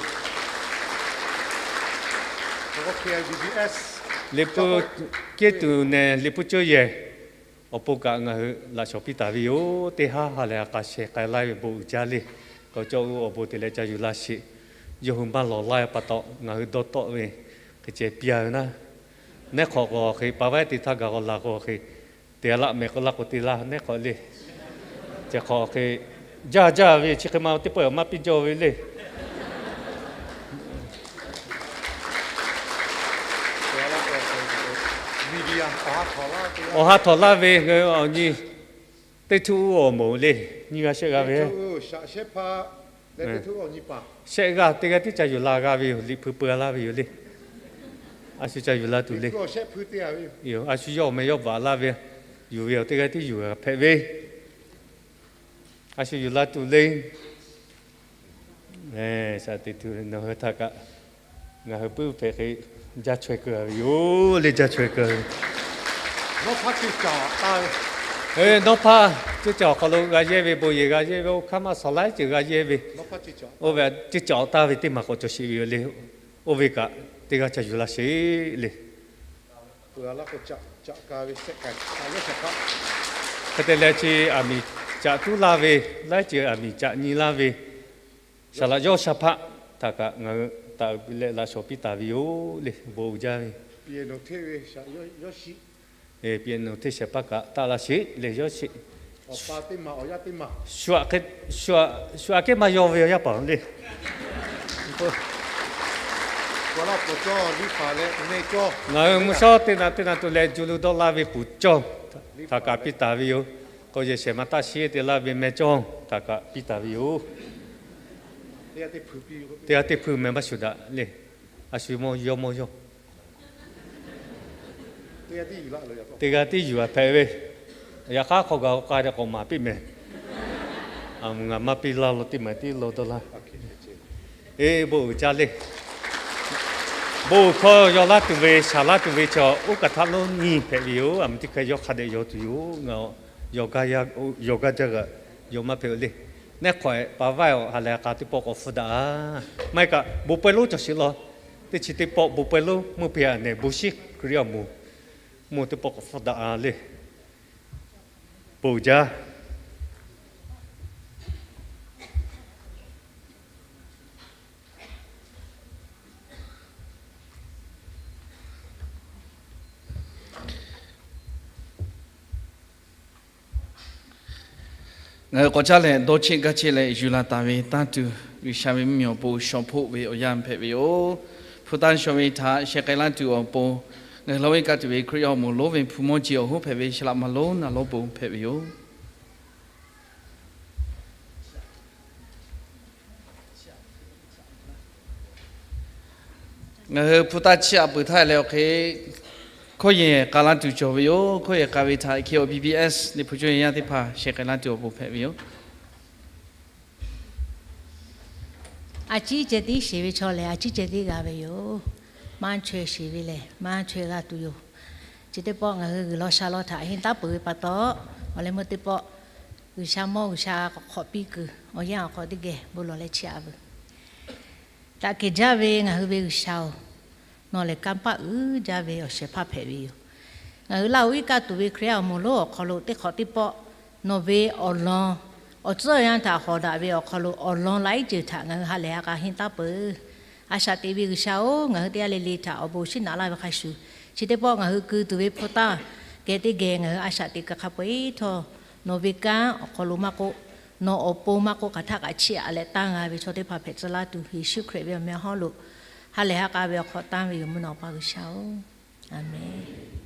Liꞈ hpu, Kehˉ tuˬ nehˬ liꞈ hpu cawˇ yehˬ awˬ pon kaꞈ ngaˬ hui laꞈ shawnˍ piˇ taˍ ve yoˬ. Teˇ haˉ ha lehˬ a k'a sheh k'ai laˇ ve bon uiˍ jaˇ le. K'awꞈ cawˇ uˇ awˬ bon te leh ca yuˬ laˇ sheˍ. Yawˇ hui maˇ lawˬ laˇ ve pa taw ngaˬ hui dawˇ tawˆ ve hk'e ceh piˇ a ve naˉ. Nehˉ hk'awꞈ k'o hk'e pa vaiˉ te htaˇ gaˬ k'o laˬ k'o hk'e, te a laˆ mehˍ k'o laˇ k'o te laˇ nehˉ hk'awꞈ le. Ceh hk'awꞈ hk'e jaˇ jaˇ ve chi hk'e ma teˇ pawˆ maˇ piˇ jaw ve le. Awˬ ha htawnˍ laˇ ve ngaˬ hui awˬ nyi teˇ htuˇ uˇ awˬ moˍ le, nyiˇ g'aˇ shehˆ g'aˇ ve shehˆ g'aˇ teˇ g'aˇ tiˉ ca yuˬ la g'a ve yoˬ. Liꞈ hpu peu a laˇ ve yoˬ le. A shu ca yuˬ la tuˬ le. A shu yawˇ awˬ meh yawˇ baˬ laˇ ve, yuˬ ve awˬ teˇ g'aˇ tiˉ yuˬ g'a hpehꞈ ve. A shu yuˬ la tuˬ le. Shaꞈ teꞈ tuˬ nawˬ hui htaꞈ kaꞈ ngaˬ hui puiˉ hpehꞈ hk'e jaˇ chaweh keu a ve yoˬ le, jaˇ chaweh keu a ve. Nawˉ hpaˇ ceuˇ caˬ awˬ hk'aw lo g'a yehˇ ve bon yehˬ g'a yehˇ ve oˇ hk'aˇ maˇ shawˍ laiˉ ceuˬ g'a yehˇ ve, oˇ ve ceuˇ caˬ awˬ taˇ ve teˇ maˬ k'awꞈ cawˬ sheˍ ve yoˬ le. Oˇ ve kaꞈ teˇ g'aˇ ca yuˬ la sheˍ le. Hk'e te leh chi aˬ miˍ caꞈ tuˉ laˇ ve, laiˉ ceuˬ aˬ miˍ caꞈ nyi laˇ ve, saˍ laꞈ yawˇ sha hpaˆ htaꞈ kaꞈ ngaˬ hui taˍ leh laꞈ shawnˍ piˇ taˍ ve yoˬ le. Bon uiˍ jaˇ ve, piano hteˇ shehˍ paˇ kaꞈ taˆ laˇ sheˍ le. Yawˇ sheˍ shu aꞈ kehˉ maˇ yaw ve awˬ yaˇ paˍ le. Ngaˬ hui mvuhˇ shawˉ teˇ naꞈ teˇ naꞈ tuˬ leh ju lu dawˇ laˇ ve puˍ cawˇ htaꞈ kaꞈ piˇ taˍ ve yoˬ. K'o yehˬ shehˍ ma taˆ sheˍ te laˇ ve meh cawˇ htaꞈ kaꞈ piˇ taˍ ve yoˬ. Teˇ g'aˇ teˇ hpui meh maˇ shuˍ daꞈ le. A shu mawˇ yawˇ mawˇ yawˇ teˇ g'aˇ tiˉ yuˬ a hpehꞈ ve. Yaꞈ hk'aˇ hk'aw gaˬ k'ai leh k'awꞈ maˍ piˇ meh. Ngaˬ maˇ piˇ laˇ lo teˇ maˬ tiˉ lo dawˇ laˇ. Eˬ, bon uiˍ jaˇ le. Bon uiˍ hkawˇ yaw laˇ tuˬ ve, shaˍ laˇ tuˬ ve chaw oˇ kaˬ htaˇ lonˉ nyi hpehꞈ ve yoˬ. Aˬ miˍ teˇ hkeh yawˇ hk'a dehꞈ yaw tuˬ yoˬ. Ngaˬ yaw gaˇ jaˇ g'a, yaw maˇ hpehꞈ le. Nehˉ hk'awꞈ e pa vaiˇ awˬ ha lehˬ a k'a teˇ pawˆ k'awꞈ hpfuhˇ daꞈ a. Maˇ heˆ kaꞈ bon pawehˇ lonˉ cawˬ sheˍ law. Teˇ chi teˇ pawˆ bon pawehˇ lonˉ meuˇ hpehꞈ a nehˬ bon shiˉ Hkriꞈ yaˇ awˬ moˍ meuˇ teˇ pawˆ k'awꞈ hpfuhˇ daꞈ a le. Bon uiˍ jaˇ. Ngaˬ hui k'awꞈ caˇ leh dawˇ cheˆ gaˇ cheˆ leh yuˬ la taˍ ve tanˇ tuˬ, G'uiˬsha ve mvuhˇmiˬ awˬ pon shawˍ hpoˆ ve awˬ yanˇ hpehꞈ ve yoˬ. Hpu tanˇ shawˍ ve htaꞈ sheh k'ai laˇ tuˬ awˬ pon, ngaˬ hui lawˇ ve kaˆ tuˬ ve Hkriꞈ yaˇ awˬ moˍ lonˉ ve hpu mawˇ jeˬ awˬ hoˉ hpehꞈ ve Shaˍlaꞈ maˍ lonˉ naˍ lonˉ pon hpehꞈ ve yoˬ. Ngaˬ hui hpu taˇ chiˇ aꞈ peuˬ htaˇ leh awˬ hk'e, hkawˇ yehˬ k'ai laˇ tuˬ cawˬ ve yoˬ. Hkawˇ yehˬ k'ai ve htaꞈ hkiˇ awˬ B B S liꞈ hpu cawˇ yehˬ yaˇ teˇ hpaˍ shehˍ k'ai laˇ tuˬ awˬ bon hpehꞈ ve yoˬ. A ciˉ ceh tiˉ sheˍ ve chaw lehˬ, a ciˉ ceh tiˉ g'a ve yoˬ. Maˇ chaweh sheˍ ve lehˬ, maˇ chaweh g'a tuˬ yoˬ. Chi teˇ pawˆ ngaˬ hui G'uiˬ law sha law htaꞈ henˇ taˉ peuˬ ve pa taw, awˬ leh meuˇ teˇ pawˆ G'uiˬ sha mawˇ G'uiˬ sha k'awꞈ hk'awꞈ piˇ kuiˬ awˬ yanˇ awˬ hk'aw teˇ geh bon lawˬ leh chiˇ aꞈ veuˬ. Daꞈ kehˬ jaˇ ve ngaˬ hui ve G'uiˬ sha-oˬ, nawˬ lehˬ kanˇ paˆ uiˍ jaˇ ve awˬ shehˍ hpaˇ hpehꞈ ve yoˬ. Ngaˬ hui Laˇ huˍ iˉ kaˆ tuˬ ve Hkriꞈ yaˇ awˬ moˍ lonˉ awˬ hk'aw lo teˇ hk'awꞈ teˇ pawˆ nawˬ ve awˬ lawn awˬ tcuhˉ awˬ yanˇ htaꞈ hawˍ daꞈ ve awˬ hk'aw lo awˬ lawn laiˉ ceuˬ htaꞈ ngaˬ hui ha lehˬ ha k'a henˇ taˉ peuˬ. A shaꞈ teꞈ ve G'uiˬ sha-oˬ, ngaˬ hui teˇ g'aˇ le le htaꞈ awˬ bon shiˉ naꞈ laˇ ve hk'a shuˍ, chi teˇ pawˆ ngaˬ hui keu tuˬ ve hpu taˇ geh teˇ geh ngaˬ hui a shaꞈ teꞈ kuiˬ hk'a peu-eˬ htawˇ, nawˬ ve kanˉ awˬ hk'aw lo maˇ k'oˆ, nawˬ awˬ pon maˇ k'oˆ, hk'aˬ htaˆ kaꞈ chiˇ aꞈ leh tanˇ g'a ve chaw teˇ hpaˍ hpehꞈ tcuh laˇ tuˬ, Yeˍsuˆ Hkriꞈ ve awˬ meh hawˉ lo ha lehˬ ha k'a ve awˬ hk'aw tanˇ ve yoˬ. Mvuhˇ naw pa G'uiˬ sha-oˬ, Aˍmenˍ.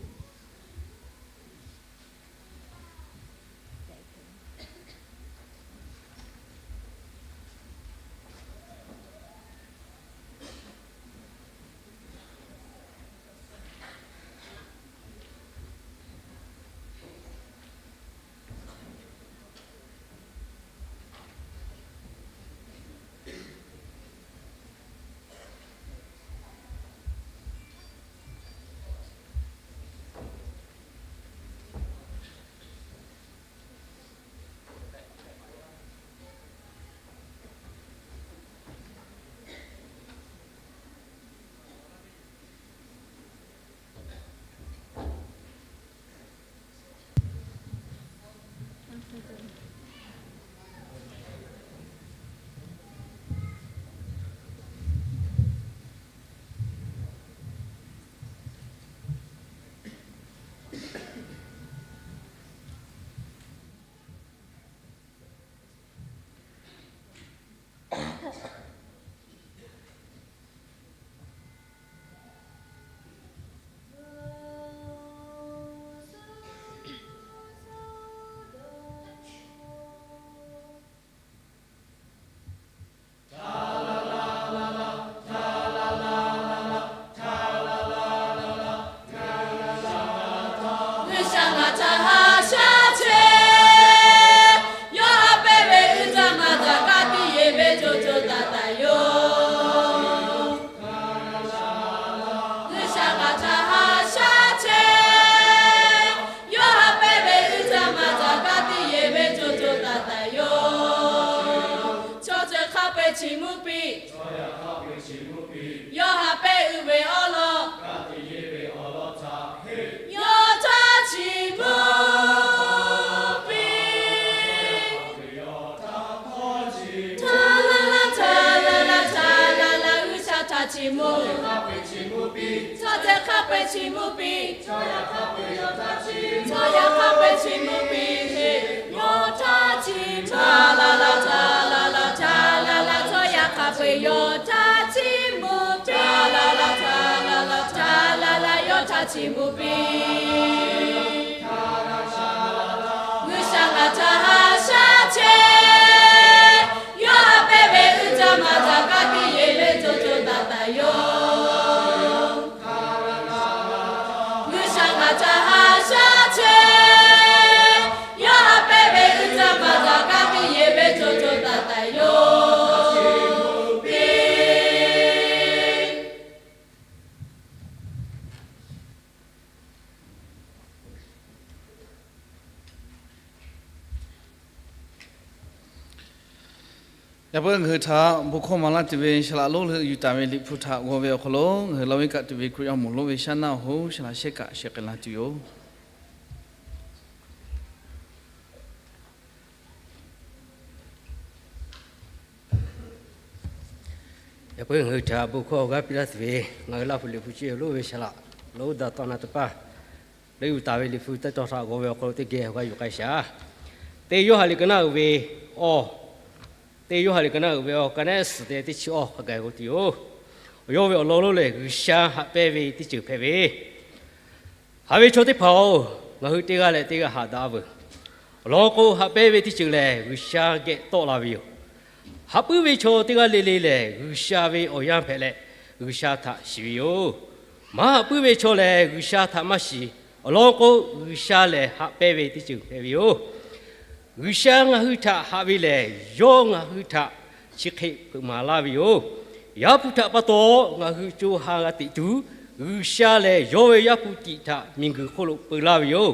G'uiˬ sha ngaˬ htaꞈ haꞈ shaˉ chehˇ. Yawˇ haꞈ pehnˇ ve uiˍ jaˇ maˇ jaˇ kaꞈ tiˉ yeˬ ve co co taiˍ taiˍ yoˬ. G'uiˬ sha ngaˬ htaꞈ haꞈ shaˉ chehˇ. Yawˇ haꞈ pehnˇ ve uiˍ jaˇ maˇ jaˇ kaꞈ tiˉ yeˬ ve co co taiˍ taiˍ yoˬ. Chaw ceuˬ hk'a peu-eˬ chiˇ mvuh piˇ. Yawˇ haꞈ pehnˇ uiˍ ve awˉ lawn, yawˇ htaꞈ chiˇ mvuh piˇ. Htaˇ laˇ laˇ, htaˇ laˇ laˇ, htaˇ laˇ laˇ, G'uiˬ sha htaꞈ chiˇ mvuh. Chaw ceuˬ hk'a peu-eˬ chiˇ mvuh piˇ. Chaw yaˇ hk'a peu-eˬ chiˇ mvuh piˇ. Yawˇ htaꞈ chiˇ mvuh. Htaˇ laˇ laˇ, htaˇ laˇ laˇ, htaˇ laˇ laˇ, chaw yaˇ hk'a peu-eˬ yawˇ htaꞈ chiˇ mvuh piˇ. Htaˇ laˇ laˇ, htaˇ laˇ laˇ, htaˇ laˇ laˇ, yawˇ htaꞈ chiˇ mvuh piˇ. G'uiˬ sha ngaˬ htaꞈ haꞈ shaˉ chehˇ. Yawˇ haꞈ pehnˇ ve uiˍ jaˇ maˇ jaˇ kaꞈ tiˉ yeˬ ve co co taiˍ taiˍ yoˬ. G'uiˬ sha ngaˬ htaꞈ haꞈ shaˉ chehˇ. Yawˇ haꞈ pehnˇ ve uiˍ jaˇ maˇ jaˇ kaꞈ tiˉ yeˬ ve co co taiˍ taiˍ yoˬ. Yaꞈ puiˉ ngaˬ hui htaꞈ bon hkawˇ maˍ laˇ tuˬ ve Saˍ laꞈ lonˉ leuˆ yuˬ taˍ ve Liꞈ hpu htaꞈ g'aw ve awˬ hk'aw lo, ngaˬ hui Laˇ huˍ iˉ kaˆ tuˬ ve Hkriꞈ yaˇ awˬ moˍ lonˉ ve shaˉ naˆ awˬ hoˉ Saˍ laꞈ shehˆ kaꞈ shehˍ k'ai la tuˬ yoˬ. Yaꞈ puiˉ ngaˬ hui htaꞈ bon hkawˇ awˬ g'aˇ piˇ laˇ tuˬ ve ngaˬ hui Laˇ huˍ Liꞈ hpu chi awˬ lonˉ ve Saˍ laꞈ lonˉ daꞈ tawˆ na teˇ paˇ leuˆ yuˬ taˍ ve Liꞈ hpu teˇ tawn htaꞈ g'aw ve awˬ hk'aw lo teˇ geh awˬ g'aˇ yuˬ k'ai shaˍ. Teˇ Yoˇhanˬ liꞈ ka naˆ uiˍ ve awˬ, Teˇ Yoˇhanˬ liꞈ ka naˆ uiˍ ve awˬ, ka naˆ suhˍ te teˇ chi awˬ hk'a gaˬ k'oˆ tuˬ yoˬ. Awˬ yawˇ ve awˬ lawn lonˉ lehˬ, G'uiˬ sha haꞈ pehnˇ ve teˇ ceuˬ hpehꞈ ve, haꞈ ve chaw teˇ hpaˍ-oˬ, ngaˬ hui teˇ g'aˇ leh teˇ g'aˇ haꞈ daꞈ veuˬ. Awˬ lawn k'o, haꞈ pehnˇ ve teˇ ceuˬ lehˬ, G'uiˬ sha geh tawˆ la ve yoˬ. Haꞈ puiˉ ve chaw teˇ g'aˇ le le lehˬ, G'uiˬ sha ve awˬ yanˇ hpehꞈ leh, G'uiˬsha htaꞈ shiˍ ve yoˬ. Maˇ haꞈ puiˉ ve chaw lehˬ, G'uiˬsha htaꞈ maˇ shiˍ. Awˬ lawn k'o, G'uiˬsha lehˬ haꞈ pehnˇ ve teˇ ceuˬ hpehꞈ ve yoˬ. G'uiˬsha ngaˬ hui htaꞈ haꞈ ve lehˬ, yawˇ ngaˬ hui htaꞈ chi hk'e hpeuꞈ maˍ laˇ ve yoˬ. Yaˇ hpu htaꞈ pa taw ngaˬ hui co ha g'a teꞈ tuˬ, G'uiˬsha lehˬ yawˇ ve Yaˇ hpu tiꞈ htaꞈ miˬguiˬ hk'oˆ lo peu laˇ ve yoˬ.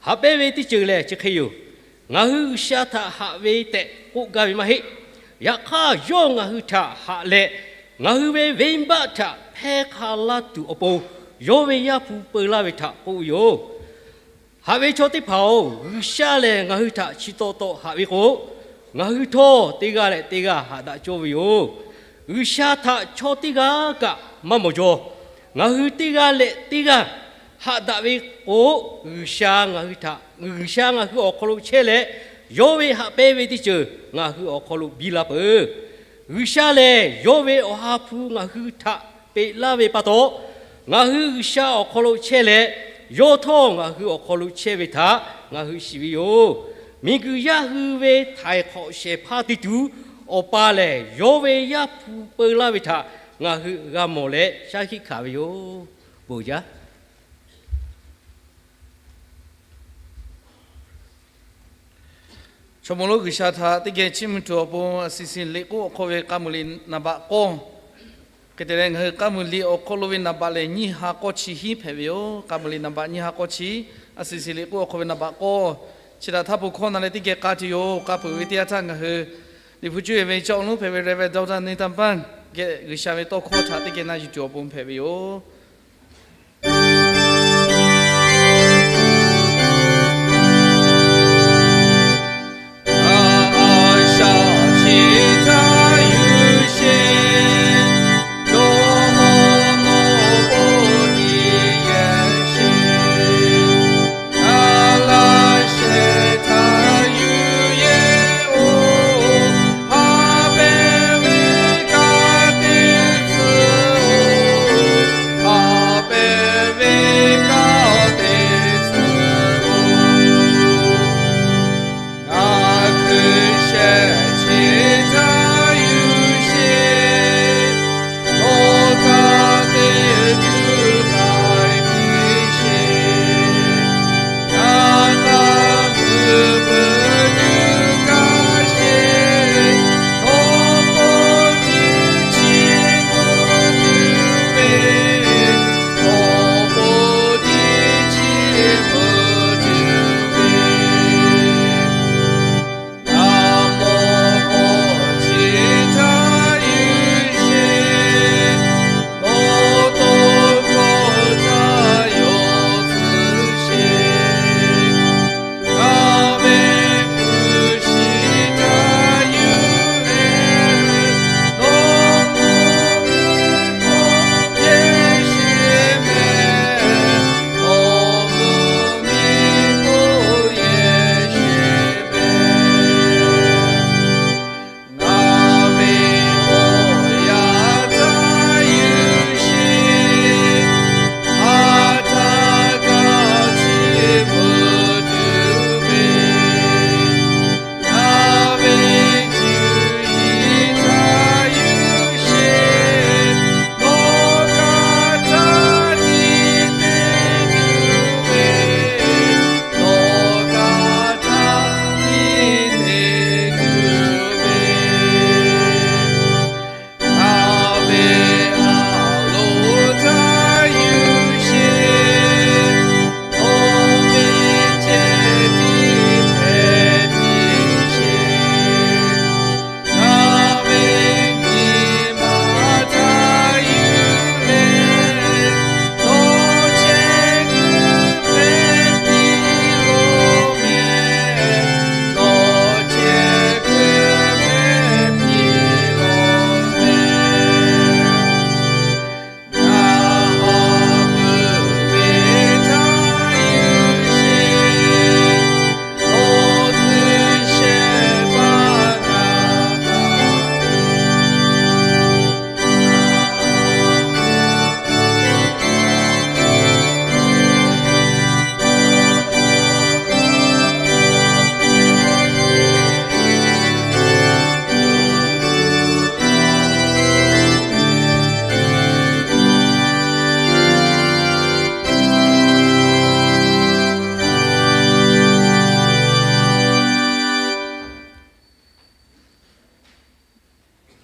Haꞈ pehnˇ ve teˇ ceuˬ lehˬ chi hk'e yoˬ. Ngaˬ hui G'uiˬsha htaꞈ haꞈ ve tehꞈ k'oˆ gaˇ ve maˇ heˆ. Yaꞈ hk'aˇ, yawˇ ngaˬ hui htaꞈ haꞈ leh, ngaˬ hui ve venˇbaˆ htaꞈ hpehˇ hk'a laˇ tuˬ awˬ pon, yawˇ ve Yaˇ hpu peu laˇ ve htaꞈ k'oˆ ve yoˬ. Haꞈ ve chaw teˇ hpaˍ-oˬ, G'uiˬsha lehˬ ngaˬ hui htaꞈ chi taw taw haꞈ ve k'o, ngaˬ hui htawˇ teˇ g'aˇ leh teˇ g'aˇ haꞈ daꞈ cawˇ ve yoˬ. G'uiˬsha htaꞈ chaw teˇ g'aˇ kaꞈ maˇ mawˬ jaw. Ngaˬ hui teˇ g'aˇ leh teˇ g'aˇ haꞈ daꞈ ve k'o, G'uiˬsha ngaˬ hui htaꞈ, G'uiˬsha ngaˬ hui awˬ hk'aw lo chehˇ leh, yawˇ ve haꞈ pehnˇ ve teˇ ceuˬ ngaˬ hui awˬ hk'aw lo biˇ la peuˬ. G'uiˬsha lehˬ, yawˇ ve Awˬ ha hpu ngaˬ hui htaꞈ peꞈ laˇ ve pa taw, ngaˬ hui G'uiˬsha awˬ hk'aw lo chehˇ leh, yawˇ htawˇ ngaˬ hui awˬ hk'aw lo chehˇ ve htaꞈ ngaˬ hui shiˍ ve yoˬ. Miˬguiˬ yaˇ hui ve htaiˍ hk'awꞈ shehˍ hpaˇ te tuˬ, Awˬ pa lehˬ yawˇ ve Yaˇ hpu peu laˇ ve htaꞈ ngaˬ hui g'a mawˬ leh shaˉ hkiˆ hkanˍ ve yoˬ. Bon jaˇ. Chaw maw lonˉ G'uiˬsha htaꞈ teˇ geh chiˇ mvuh tuˬ awˬ pon, a siˍ siˍ liꞈ k'oˆ awˬ hk'aw ve k'a muiˬ liꞈ naˍ baꞈ k'awˇ, hk'e te leh ngaˬ hui k'a muiˬ liꞈ awˬ hk'aw lo ve naˍ baꞈ lehˬ nyiˇ ha k'awˇ chi hiˉ hpehꞈ ve yoˬ. K'a muiˬ liꞈ naˍ baꞈ nyiˇ ha k'awˇ chi, a siˍ siˍ liꞈ k'oˆ awˬ hk'aw ve naˍ baꞈ k'awˇ, chi htaꞈ htaˇ pu hkawˇ na leh teˇ geh k'a tuˬ yoˬ. K'a peuˬ ve teˇ yanˇ htaˇ ngaˬ hui Liꞈ hpu cuˇ yiˍ ve cawˇ awˬ lonˉ hpehꞈ ve Reverend Doctor Nathan Pan geh G'uiˬsha ve tawˇ hkawˇ htaꞈ teˇ geh na yuˬ tuˬ awˬ pon hpehꞈ ve yoˬ.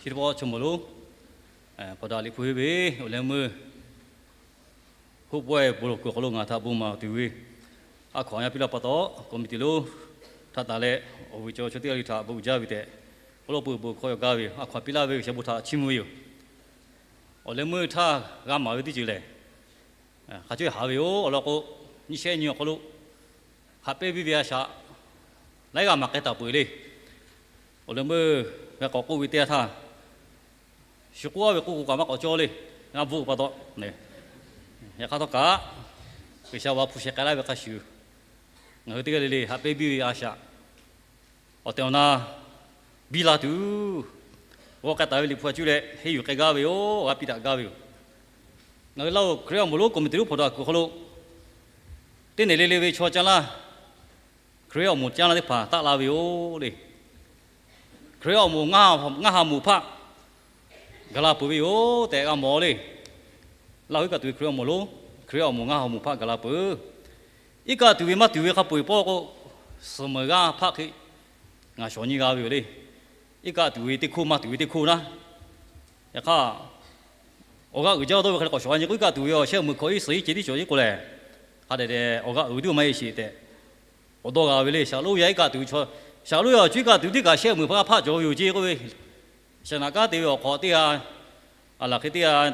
Chi teˇ pawˆ chaw mawˬ lonˉ, pawˬ daꞈ liꞈ hpu henˇ ve awˬ leh meuˇ hoˆ pawehˇ bon lawˬ kuiˬ awˬ hk'aw lo ngaˬ htaꞈ bon maˍ tuˬ ve, a hkaw anˬ yaˇ piˇ laˇ pa taw, committee lonˉ htaꞈ tanˬ leh, awˬ vuiˬ cawˬ chaw teˇ g'aˇ le htaꞈ bon uiˍ jaˇ ve tehꞈ, awˬ lawn peu bon hkawˇ yaw gaˇ ve, a hkaw anˬ piˇ laˇ ve G'uiˬsha bon htaꞈ chiˇ mvuh ve yoˬ. Awˬ leh meuˇ htaˇ g'a maˍ ve teˇ ceuˬ lehˬ, hk'a cawehˇ haꞈ ve yoˬ. Awˬ lawn k'o, nyiˇ shehˆ nyi awˬ hk'aw lo haꞈ pehnˇ biˇ ve a shaꞈ laiˉ g'aˇ maˍ k'ai taˍ peuˬ le. Awˬ leh meuˇ g'a k'awꞈ k'oˆ ve teˇ yanˇ htaˇ, shu k'oˆ a ve k'oˆ k'o kaꞈ maˇ k'awꞈ cawˇ le. G'a bvuhꞈ pa taw, yaꞈ hk'aˇ htawˇ kaꞈ, G'uiˬsha va hpu sheh k'ai laˇ ve hk'a shuˍ, ngaˬ hui teˇ g'aˇ le le haꞈ pehnˇ biˇ ve a shaꞈ awˬ tehˬ awˬ na biˇ la tuˬ, g'awˇ k'ai taˍ ve liꞈ hpu a cuˇ leh henˇ yuˬ k'ai gaˇ ve yoˬ. G'a piˇ daꞈ gaˇ ve yoˬ. Ngaˬ hui Laˇ huˍ Hkriꞈ yaˇ awˬ moˍ lonˉ committee lonˉ hpawꞈ daꞈ kuiˬ hk'aw lo, teˇ nehˬ le le ve chaw caˇ laˇ, Hkriꞈ yaˇ awˬ moˍ caˇ laˇ teˇ hpaˍ taˆ la ve yoˬ le. Hkriꞈ yaˇ awˬ moˍ ngaˇ ha moˍ hpaˆ gaˬ la peuˬ ve yoˬ tehꞈ g'a mawˬ le. Laˇ huˍ iˉ kaˆ tuˬ ve Hkriꞈ yaˇ awˬ moˍ lonˉ, Hkriꞈ yaˇ awˬ moˍ ngaˇ ha moˍ hpaˆ gaˬ la peuˬ. Iˉ kaˆ tuˬ ve maˇ tuˬ ve hk'a peu-eˬ pawˆ k'o, suhˍ meuˍ g'aˇ hpaˆ hk'e ngaˬ shawˍ nyi g'a ve yoˬ le. Iˉ kaˆ tuˬ ve teˇ hkoˇ maˇ tuˬ ve teˇ hkoˇ naˉ, yaꞈ hk'aˇ, awˬ g'aˇ uiˍ jaˇ dawˇ ve hk'a leh k'awꞈ shawˍ a nyi k'o, iˉ kaˆ tuˬ ve awˬ shehˆ meuˍ hkawꞈ iˉ suhˍ iˉ ceh tiˉ cawˬ iˉ k'o lehˬ, hk'a dehꞈ dehꞈ awˬ g'aˇ uiˍ ve teˇ maˇ heˆ sheˍ tehꞈ, awˬ dawˇ g'a ve le. Shaˍlonˍ yaˇ iˉ kaˆ tuˬ ve chaw, Shaˍlonˍ yaˇ awˬ cuˇ iˉ kaˆ tuˬ ve teˇ kaꞈ shehˆ meuˍ hpaˆ g'aˇ hpaˆ cawˬ ve yoˬ ceˇ k'oˆ ve, shaˍ naꞈ kanˉ te ve awˬ hk'awꞈ teˇ g'aˇ, a laˬ hk'e teˇ g'aˇ,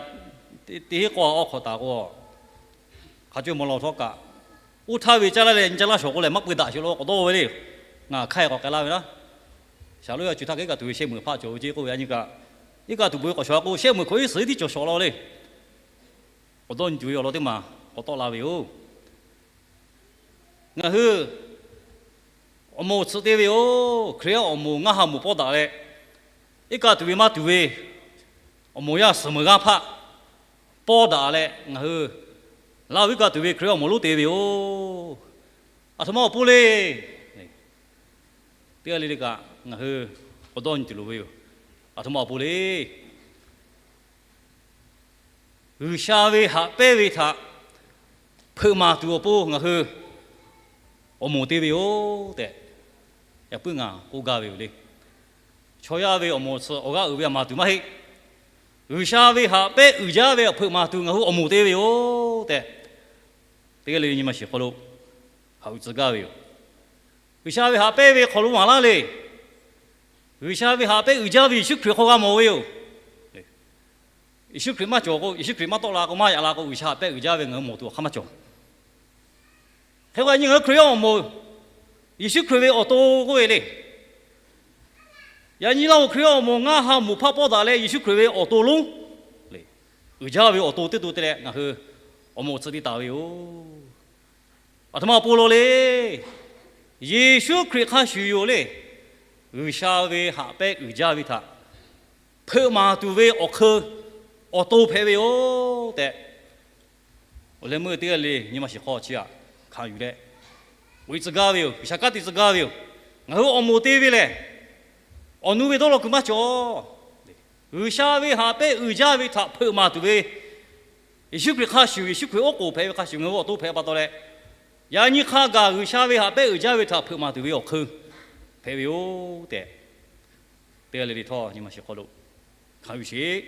teˇ hinˉ k'awˇ a awˬ hk'awꞈ taˍ k'o, hk'a cawˇ maw law htawˇ kaꞈ, oˇ htaˇ ve caˇ laˇ leh nyi caˇ laˇ shawˍ k'o lehˬ, maˇ peu daꞈ sheˍ law k'awꞈ dawˇ ve le. Ngaˬ hk'aˇ k'awꞈ k'ai laˇ ve naˉ, Shaˍlonˍ yaˇ awˬ cuˇ htaˇ kaꞈ iˉ kaˆ tuˬ ve shehˆ meuˍ hpaˆ cawˬ ve ceˇ k'oˆ ve, a nyi kaꞈ, iˉ kaˆ tuˬ bon ve k'awꞈ shawˍ a k'o, shehˆ meuˍ hkawꞈ iˉ suhˍ iˉ tiˉ cawˬ shawˍ law le. Awˬ dawˇ nyi tuˬ ve awˬ lawn teˇ maˬ k'awꞈ tawˆ la ve yoˬ. Ngaˬ hui awˬ moˍ tsuhꞈ te ve yoˬ. Hkriꞈ yaˇ awˬ moˍ ngaˇ ha moˍ pawˆ daꞈ leh, iˉ kaˆ tuˬ ve maˇ tuˬ ve awˬ moˍ yaˇ suhˍ meuˍ g'aˇ hpaˆ pawˆ daꞈ leh, ngaˬ hui Laˇ huˍ iˉ kaˆ tuˬ ve Hkriꞈ yaˇ awˬ moˍ lonˉ te ve yoˬ. Aˬ htoꞈ ma awˬ pon le. Teˇ g'aˇ le le kaꞈ ngaˬ hui awˬ dawˇ nyi tuˬ loˍ ve yoˬ. Aˬ htoꞈ ma awˬ pon le. G'uiˬsha ve haꞈ pehnˇ ve htaꞈ hpeuꞈ maˍ tuˬ awˬ pon ngaˬ hui awˬ moˍ te ve yoˬ tehꞈ, yaꞈ puiˉ ngaˬ k'oˆ gaˇ ve yoˬ le. Chaw yaˇ ve awˬ moˍ tsuhꞈ awˬ g'aˇ uiˍ ve a maˍ tuˬ maˇ heˆ. G'uiˬsha ve haꞈ pehnˇ uiˍ jaˇ ve htaꞈ hpeuꞈ maˍ tuˬ ngaˬ hui awˬ moˍ te ve yoˬ tehꞈ, teˇ g'aˇ le le nyi ma shiˍ hk'aw lo haꞈ uiˍ tcuh gaˇ ve yoˬ. G'uiˬsha ve haꞈ pehnˇ ve hk'aw lo maˍ laˇ le. G'uiˬsha ve haꞈ pehnˇ uiˍ jaˇ ve Yeˍsuˆ Hkriꞈ hk'aw g'a mawˬ ve yoˬ. Yeˍsuˆ Hkriꞈ maˇ cawˬ k'o, Yeˍsuˆ Hkriꞈ maˇ tawˆ la k'o, maˇ yaꞈ la k'o, G'uiˬsha haꞈ pehnˇ uiˍ jaˇ ve ngaˬ hui mawˬ tuˬ awˬ hk'aˇ maˇ cawˬ. Hk'e k'o, yaꞈ nyi ngaˬ hui Hkriꞈ yaˇ awˬ moˍ, Yeˍsuˆ Hkriꞈ ve awˬ to k'oˆ ve le. Yaꞈ nyi Laˇ huˍ Hkriꞈ yaˇ awˬ moˍ ngaˇ ha moˍ hpaˆ pawˆ daꞈ leh, Yeˍsuˆ Hkriꞈ ve awˬ to lonˉ uiˍ jaˇ ve awˬ to teˇ to te leh ngaˬ hui awˬ moˍ awˬ tsuhꞈ te taˍ ve yoˬ. Aˬ htoꞈ ma awˬ pon lo le. Yeˍsuˆ Hkriꞈ hk'a shuˍ yoˬ le. G'uiˬsha ve haꞈ pehnˇ uiˍ jaˇ ve htaꞈ hpeuꞈ maˍ tuˬ ve awˬ hk'eun awˬ to hpehꞈ ve yoˬ tehꞈ, awˬ leh meuˇ teˇ g'aˇ le nyi ma shiˍ hk'aw chi htaꞈ hkanˍ yuˬ leh, awˬ e tcuh gaˇ ve yoˬ. G'uiˬsha kanˉ te tcuh gaˇ ve yoˬ. Ngaˬ hui awˬ moˍ te ve lehˬ, awˬ nu ve dawˇ law kuiˬ maˇ cawˬ. G'uiˬsha ve haꞈ pehnˇ uiˍ jaˇ ve htaꞈ hpeuꞈ maˍ tuˬ ve, Yeˍsuˆ Hkriꞈ hk'a shuˍ, Yeˍsuˆ Hkriꞈ oˉ k'oˍ hpehꞈ ve hk'a shuˍ ngaˬ hui awˬ to hpehꞈ pa taw leh, yaꞈ nyi hk'a gaˬ G'uiˬsha ve haꞈ pehnˇ uiˍ jaˇ ve htaꞈ hpeuꞈ maˍ tuˬ ve awˬ hk'eun hpehꞈ ve yoˬ tehꞈ, teˇ g'aˇ le le htawˇ nyi ma shiˍ hk'aw lo hkanˍ yuˬ sheˍ.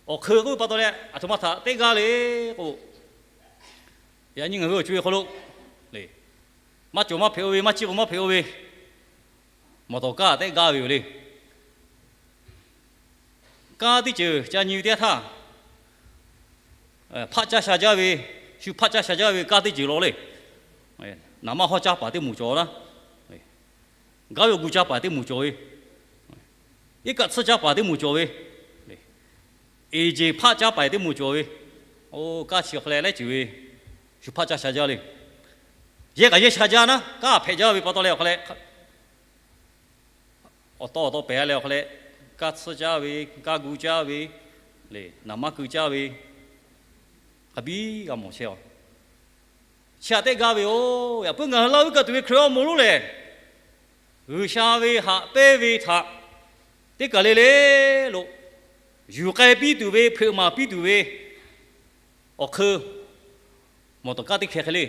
Awˬ hk'eun k'oˆ ve pa taw leh, aˬ htoꞈ ma htaꞈ teˇ g'aˇ le k'o, yaꞈ nyi ngaˬ hui awˬ co e hk'aw lo le, maˇ cawˬ maˇ hpehꞈ-o ve, maˇ ciˇ k'o maˇ hpehꞈ-o ve, mawˬ tawˍ kaˇ teˇ g'aˇ ve yoˬ le. Kanˉ teˇ ceuˬ ca nyi ve teˇ yanˇ htaˇ, hpaˆ caˇ sha jaˇ ve, shu hpaˆ caˇ sha jaˇ ve kanˉ teˇ ceuˬ law le. Naˍ manˇ hawˉ caˇ paˍ teˇ moˍ cawˬ naˉ, gaˉ ve gu caˇ paˍ teˇ moˍ cawˬ ve, iˉ kaˆ tsuhˇ caˇ paˍ teˇ moˍ cawˬ ve, eˍ jeˬ hpaˆ caˇ paˍ teˇ moˍ cawˬ ve, oˇ kaˇ chi awˬ hk'aw leh laiˉ ceuˬ ve shu hpaˆ caˇ sha jaˇ le. Yehˇ kaꞈ yehˇ sha jaˇ naˉ, kanˉ hpehꞈ jaˇ ve pa taw leh awˬ hk'aw leh, awˬ taw awˬ taw pehˍ leh awˬ hk'aw leh, kaˇ tsuhˇ caˇ ve, kaˇ gu caˇ ve, naˍ manˇ keu caˇ ve, hk'a biˇ g'a mawˬ chehˇ a. Chi htaꞈ teˇ g'aˇ ve yoˬ. Yaꞈ puiˉ ngaˬ hui Laˇ huˍ iˉ kaˆ tuˬ ve Hkriꞈ awˬ moˍ lonˉ lehˬ, G'uiˬsha ve haꞈ pehnˇ ve htaꞈ teˇ kaˬ le le lo yuˬ k'ai piˇ tuˬ ve, hpeuꞈ maˍ piˇ tuˬ ve awˬ hk'eun mawˬ tawˍ kaˇ teˇ hkeh hk'e le.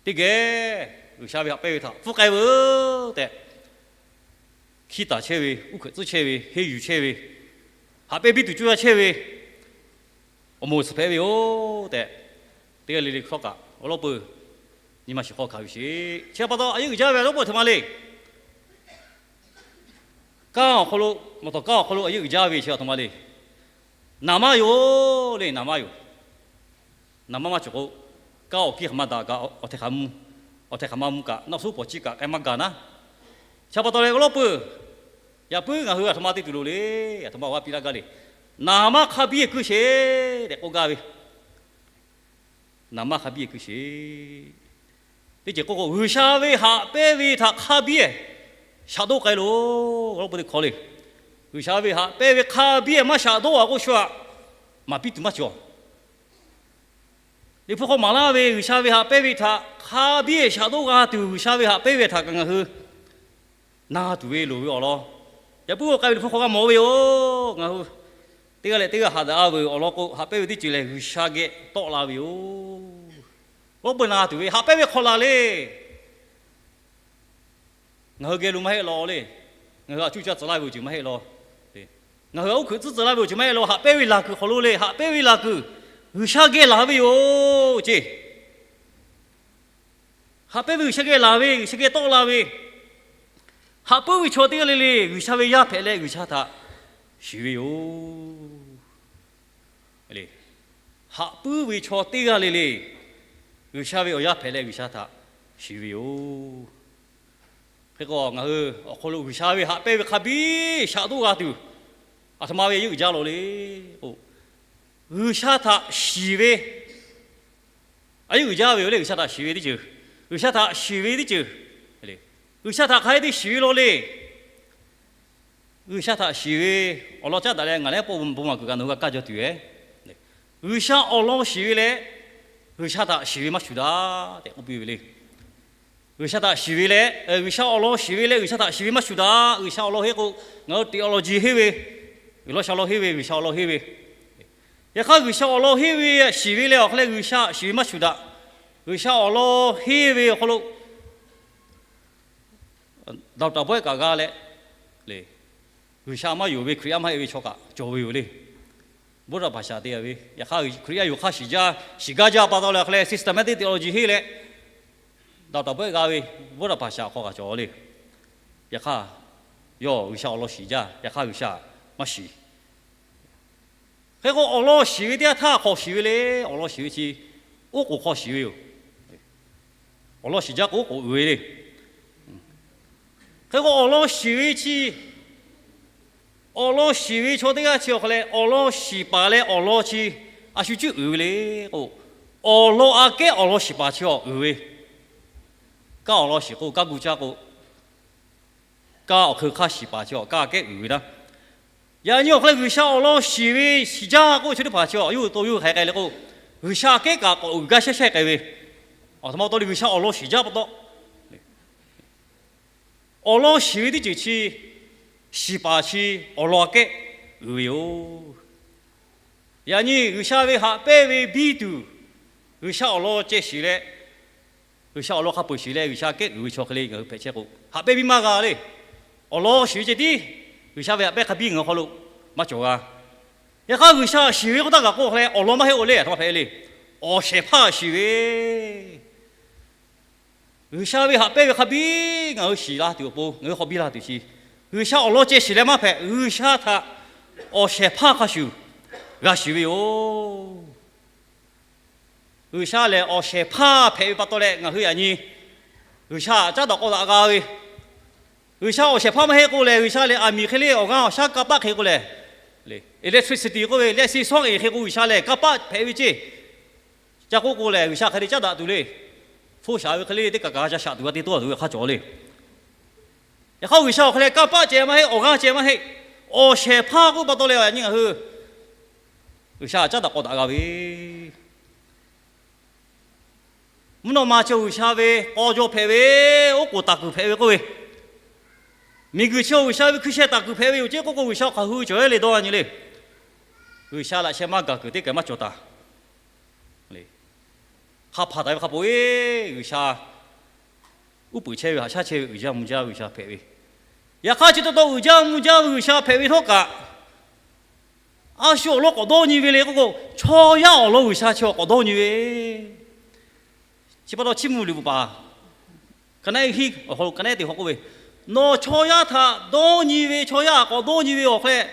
Teˇ geh G'uiˬsha ve haꞈ pehnˇ ve htaꞈ pfuhˇ k'ai veuˬ tehꞈ, Chiˇ taˍ chehˇ ve, uˉ hkuiꞈ tcuhˉ chehˇ ve, henˇ yuˬ chehˇ ve, haꞈ pehnˇ biˇ tuˬ coˇ yaˇ chehˇ ve awˬ moˍ suhˍ hpehꞈ ve yoˬ tehꞈ, teˇ g'aˇ le le hkawˇ kaꞈ awˬ lawn peuˬ nyi ma shiˍ hk'aw hkanˍ ve sheˍ. Chi pa taw a yeˇ uiˍ jaˇ ve awˬ lawn peuˬ aˬ htoꞈ ma le. Kanˉ awˬ hk'aw lo, mawˬ tawˍ kanˉ awˬ hk'aw lo a yeˇ uiˍ jaˇ ve chi aˬ htoꞈ ma le. Naˍ maˇ yoˬ le, naˍ maˇ yoˬ. Naˍ maˇ maˇ cawˬ k'o, kanˉ awˬ kiˇ hk'aˬ ma daꞈ kaꞈ, awˬ htaiˍ hk'aˬ ma mvuh kaꞈ, naˆ suˉ pawˍ ciˇ kaꞈ k'ai maˇ gaˬ naˉ. Chi pa taw leh awˬ lawn peuˬ, yaꞈ puiˉ ngaˬ hui aˬ htoꞈ ma te tuˬ loˍ le. Aˬ htoꞈ ma awˬ g'aˇ piˇ laˇ gaˇ le. Naˍ maˇ hk'a biˇ kuiˬ sheˍ tehꞈ k'oˆ gaˇ ve. Naˍ maˇ hk'a biˇ kuiˬ sheˍ. Teˇ ceuˬ k'oˆ k'o, G'uiˬsha ve haꞈ pehnˇ ve htaꞈ hk'a biˇ shaꞈ doˆ k'ai loˬ. Awˬ lawn peuˬ teˇ hkawˇ le. G'uiˬsha ve haꞈ pehnˇ ve hk'a biˇ maˇ shaꞈ doˆ a k'o, shu aꞈ maˍ piˇ tuˬ maˇ cawˬ. Liꞈ hpu hk'aw maˍ laˇ ve G'uiˬsha ve haꞈ pehnˇ ve htaꞈ hk'a biˇ shaꞈ doˆ g'a tuˬ, G'uiˬsha ve haꞈ pehnˇ ve htaꞈ kaꞈ ngaˬ hui na tuˬ ve loˍ ve awˬ lawn, yaꞈ puiˉ k'ai ve Liꞈ hpu hk'aw g'a mawˬ ve yoˬ. Ngaˬ hui teˇ g'aˇ leh teˇ g'aˇ haꞈ daꞈ a veuˬ awˬ lawn k'o, haꞈ pehnˇ ve teˇ ceuˬ lehˬ G'uiˬsha geh tawˆ la ve yoˬ. Awˬ lawn peuˬ na tuˬ ve haꞈ pehnˇ ve hk'aw laˬ le. Ngaˬ hui geh lo maˇ heˆ law le. Ngaˬ hui a cuˇ caˇ tcuh laˇ ve awˬ ceuˬ maˇ heˆ law. Ngaˬ hui a uˉ hkuiꞈ tcuhˉ tcuh laˇ ve awˬ ceuˬ maˇ heˆ law. Haꞈ pehnˇ ve laˬ kuiˬ hk'aw lo le, haꞈ pehnˇ ve laˬ kuiˬ G'uiˬsha geh laˬ ve yoˬ ceˇ. Haꞈ pehnˇ ve G'uiˬsha geh laˬ ve, G'uiˬsha geh tawˆ la ve, haꞈ puiˉ ve chaw teˇ g'aˇ le le G'uiˬsha ve yaˇ hpehꞈ leh G'uiˬsha htaꞈ shiˍ ve yoˬ. Haꞈ puiˉ ve chaw teˇ g'aˇ le le G'uiˬsha ve awˬ yaˇ hpehꞈ leh G'uiˬsha htaꞈ shiˍ ve yoˬ. Hk'e k'o, ngaˬ hui awˬ hk'aw lo G'uiˬsha ve haꞈ pehnˇ ve hk'a biˇ shaꞈ doˆ g'a tuˬ, aˬ htoꞈ ma ve a yeˇ uiˍ jaˇ law le k'o, G'uiˬsha htaꞈ shiˍ ve a yeˇ uiˍ jaˇ ve yoˬ le. G'uiˬsha htaꞈ shiˍ ve teˇ ceuˬ, G'uiˬsha htaꞈ shiˍ ve teˇ ceuˬ, G'uiˬsha htaꞈ hk'aˬ hk'e te shiˍ ve law le. G'uiˬsha htaꞈ shiˍ ve awˬ lawn caˉ daꞈ leh ngaˬ lehˉ pawˆ bon maˍ kuiˬ kaꞈ nawˬ hui g'a kaˇ jaw tuˬ ve, G'uiˬsha awˬ lawn shiˍ ve leh G'uiˬsha htaꞈ shiˍ ve maˇ shuˍ daꞈ tehꞈ k'oˆ piˇ ve le. G'uiˬsha htaꞈ shiˍ ve leh, G'uiˬsha awˬ lawn shiˍ ve leh G'uiˬsha htaꞈ shiˍ ve maˇ shuˍ daꞈ. G'uiˬsha awˬ lawn henˇ k'o, ngaˬ hui theology henˇ ve, G'uiˬsha awˬ lawn henˇ ve, G'uiˬsha awˬ lawn henˇ ve. Yaꞈ hk'aˇ G'uiˬsha awˬ lawn henˇ ve shiˍ ve leh awˬ hk'aw leh G'uiˬsha shiˍ ve maˇ shuˍ daꞈ. G'uiˬsha awˬ lawn henˇ ve awˬ hk'aw lo doctor bawehˇ kaꞈ g'a leh, G'uiˬsha maˇ yonˍ ve Hkriꞈ yaˇ maˇ heˆ ve chaw kaꞈ cawˬ ve yoˬ le. ဗုဒ္ဓဘာသာ te a ve, yaꞈ hk'aˇ Hkriꞈ yaˇ yoˬ hk'aˇ shiˍ jaˇ, shiˍ gaˇ jaˇ pa taw leh awˬ hk'aw leh systematic theology henˇ leh doctor bawehˇ g'a ve ဗုဒ္ဓဘာသာ awˬ hk'aw kaꞈ cawˬ le. Yaꞈ hk'aˇ yawˇ G'uiˬsha awˬ lawn shiˍ jaˇ, yaꞈ hk'aˇ G'uiˬsha maˇ shiˍ. Hk'e k'o, awˬ lawn shiˍ ve teˇ yanˇ htaˇ hk'aw shiˍ ve le. Awˬ lawn shiˍ ve chi oˉ k'oˍ hk'aw shiˍ ve yoˬ. Awˬ lawn shiˍ jaˇ k'o oˉ k'oˍ uiˍ ve le. Hk'e k'o, awˬ lawn shiˍ ve chi, awˬ lawn shiˍ ve chaw teˇ g'aˇ chi awˬ hk'aw leh awˬ lawn shiˍ paˍ leh awˬ lawn chi a shu cuˇ uiˍ ve le k'o, awˬ lawn aꞈ kehˉ awˬ lawn shiˍ paˍ chi awˬ uiˍ ve. Kanˉ awˬ lawn shiˍ k'o, kanˉ gu caˇ k'o, kanˉ awˬ hk'eun hk'aˇ shiˍ paˍ chi awˬ kanˉ aꞈ kehˉ uiˍ ve naˉ. Yaꞈ nyi awˬ hk'aw leh G'uiˬsha awˬ lawn shiˍ ve shiˍ jaˇ k'oˆ ve chaw teˇ hpaˍ chi awˬ yawˇ hui to yawˇ hui hk'aˬ hk'e k'ai le k'o, G'uiˬsha aꞈ kehˉ kaꞈ k'awꞈ uiˍ gaˇ shehˉ shehˉ k'ai ve. Aˬ htoꞈ ma taw le G'uiˬsha awˬ lawn shiˍ jaˇ pa taw, awˬ lawn shiˍ ve teˇ ceuˬ chi shiˍ paˍ chi awˬ lawn aꞈ kehˉ uiˍ ve yoˬ. Yaꞈ nyi G'uiˬsha ve haꞈ pehnˇ ve biˇ tuˬ, G'uiˬsha awˬ lawn ceh shiˍ leh, G'uiˬsha awˬ lawn hk'a peuˬ shiˍ leh G'uiˬsha aꞈ kehˉ uiˍ ve chaw hk'e le ngaˬ hui hpehꞈ chehˇ k'o, haꞈ pehnˇ biˇ maˇ g'a le. Awˬ lawn shiˍ ve ceh tiˉ G'uiˬsha ve haꞈ pehnˇ hk'a biˇ ngaˬ hui hk'aw lo maˇ cawˬ g'a. Yaꞈ hk'aˇ G'uiˬsha shiˍ ve k'oˆ htaˇ kaꞈ k'oˆ hk'a leh awˬ lawn maˇ heˆ k'o le, aˬ htoꞈ ma hpehꞈ le. Awˬ shehˍ hpaˇ shiˍ ve G'uiˬsha ve haꞈ pehnˇ ve hk'a biˇ ngaˬ hui shiˍ la tuˬ awˬ pon, ngaˬ hui hk'aw biˇ la tuˬ chi, G'uiˬsha awˬ lawn ceh shiˍ leh maˇ hpehꞈ. G'uiˬsha htaꞈ awˬ shehˍ hpaˇ hk'a shuˍ g'a shiˍ ve yoˬ. G'uiˬsha lehˬ awˬ shehˍ hpaˇ hpehꞈ ve pa taw leh ngaˬ hui yaꞈ nyi G'uiˬsha caˉ daꞈ k'aw daꞈ g'a ve. G'uiˬsha awˬ shehˍ hpaˇ maˇ heˆ k'o lehˬ, G'uiˬsha lehˬ aˬ miˍ hk'e le awˬ g'aˇ awˬ shaˉ kanˇ paˆ hk'e k'o lehˬ, electricity k'oˆ ve leh si sawˉ eˍ hk'e k'o G'uiˬsha lehˬ kanˇ paˆ hpehꞈ ve ceˇ. Ca k'oˆ k'o lehˬ G'uiˬsha hk'e le caˉ daꞈ tuˬ le. Hpfuhˇ shaˍ ve hk'e le teˇ kaˬ kaˬ ca shaꞈ tuˬ g'a te tawˇ tuˬ ve hk'a cawˬ le. Yaꞈ hk'aˇ G'uiˬsha awˬ hk'e leh kanˇ paˆ ceh maˇ heˆ, awˬ g'aˇ ceh maˇ heˆ, awˬ shehˍ hpaˇ k'oˆ pa taw leh yaꞈ nyi ngaˬ hui G'uiˬsha caˉ daꞈ k'aw daꞈ g'a ve Mvuhˇ naw ma chi G'uiˬsha ve k'aw jaw hpehꞈ ve, oˉ k'oˍ taˍ kuiˬ hpehꞈ ve k'oˆ ve, miˬguiˬ chi G'uiˬsha ve hkui sheh taˍ kuiˬ hpehꞈ ve yoˬ ceˇ k'oˆ k'o, G'uiˬsha hk'aˬ hui cawˬ le dawˇ a nyi le. G'uiˬsha laꞈ sheh maˇ gaˬ kuiˬ teˇ kaˬ maˇ cawˬ taˍ. Hk'a hpaˍ taˍ ve hk'a peu-eˬ G'uiˬsha uˉ peunˍ chehˇ ve, haꞈ shaˉ chehˇ ve, uiˍ jaˇ mvuh jaˇ ve G'uiˬsha hpehꞈ ve. Yaꞈ hk'aˇ, chi taw taw uiˍ jaˇ mvuh jaˇ ve G'uiˬsha hpehꞈ ve htawˇ kaꞈ, a shu awˬ lawn k'awꞈ dawˇ nyi ve le k'oˆ k'o, chaw yaˇ awˬ lawn G'uiˬsha chi k'awꞈ dawˇ nyi ve. Chi pa taw chiˇ mvuh liꞈ bvuhꞈ paˍ ka naˉ hiˉ awˬ hk'aw lo ka naˉ te hk'aw k'oˆ ve, Nawˬ chaw yaˇ htaꞈ dawˇ nyi ve, chaw yaˇ k'awꞈ dawˇ nyi ve awˬ hk'aw leh,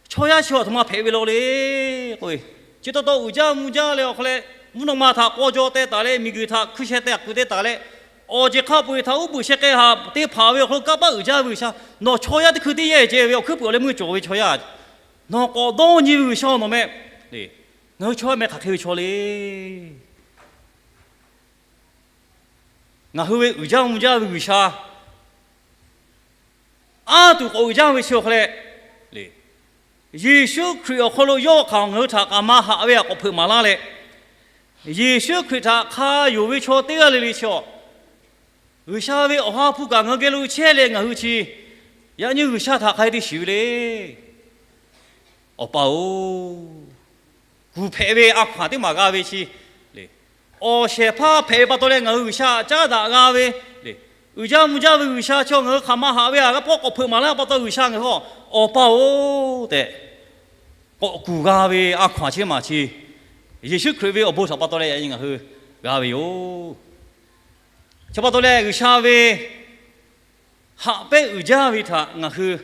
chaw yaˇ chi aˬ htoꞈ ma hpehꞈ ve law le k'oˆ ve. Chi taw taw uiˍ jaˇ mvuh jaˇ leh awˬ hk'aw leh, mvuhˇ naw ma htaꞈ k'aw jaw teh taˍ leh, miˬguiˬ htaꞈ hkui sheh teh kuiˬ teh taˍ leh, awˬ ceuˬ hk'a peu-eˬ htaꞈ uˉ peunˍ sheh k'ai haꞈ te hpanˍ ve awˬ hk'aw lo kanˇ paˆ uiˍ jaˇ ve G'uiˬsha, nawˬ chaw yaˇ teˇ hkui teˇ yanˇ ceh ve awˬ hkuiˉ puiˍ awˬ leh meuˇ cawˬ ve chaw yaˇ, nawˬ k'awꞈ dawˇ nyi ve G'uiˬsha nawˬ meh, ngaˬ hui chaw yaˇ meh hk'aˬ hk'e ve chaw le. Ngaˬ hui ve uiˍ jaˇ mvuh jaˇ ve G'uiˬsha, anˇ tuˬ k'awꞈ uiˍ jaˇ ve chi awˬ hk'aw leh, Yeˍsuˆ Hkriꞈ awˬ hk'aw lo yawˇ hk'aˬ ngaˬ hui htaꞈ k'aꞈ ma haꞈ ve htaꞈ k'awꞈ hpeuꞈ maˍ laˇ leh, Yeˍsuˆ Hkriꞈ htaꞈ hk'a yonˍ ve chaw teˇ g'aˇ le le chi awˬ, G'uiˬsha ve Awˬ ha hpu kaꞈ ngaˬ hui geh lo chehˇ leh ngaˬ hui chi yaꞈ nyi G'uiˬsha htaꞈ hk'aˬ hk'e te shiˍ ve le. Awˬ pa-oˬ, kuˬ hpehꞈ ve a hkaw-anˬ teˇ maˬ g'a ve chi, awˬ shehˍ hpaˇ hpehꞈ ve pa taw leh ngaˬ hui G'uiˬsha caˉ daꞈ g'a ve, uiˍ jaˇ mvuh jaˇ ve G'uiˬsha chi ngaˬ hui hk'aˬ ma haꞈ ve a g'aˇ pawˆ k'awꞈ hpeuꞈ maˍ laˇ pa taw G'uiˬsha ngaˬ hui Awˬ pa-oˬ tehꞈ k'awꞈ kuˬ g'a ve a hkaw-anˬ chi teˇ maˬ chi, Yeˍsuˆ Hkriꞈ ve awˬ bon htaꞈ pa taw leh yaꞈ nyi ngaˬ hui g'a ve yoˬ. Chi pa taw leh G'uiˬsha ve haꞈ pehnˇ uiˍ jaˇ ve htaꞈ ngaˬ hui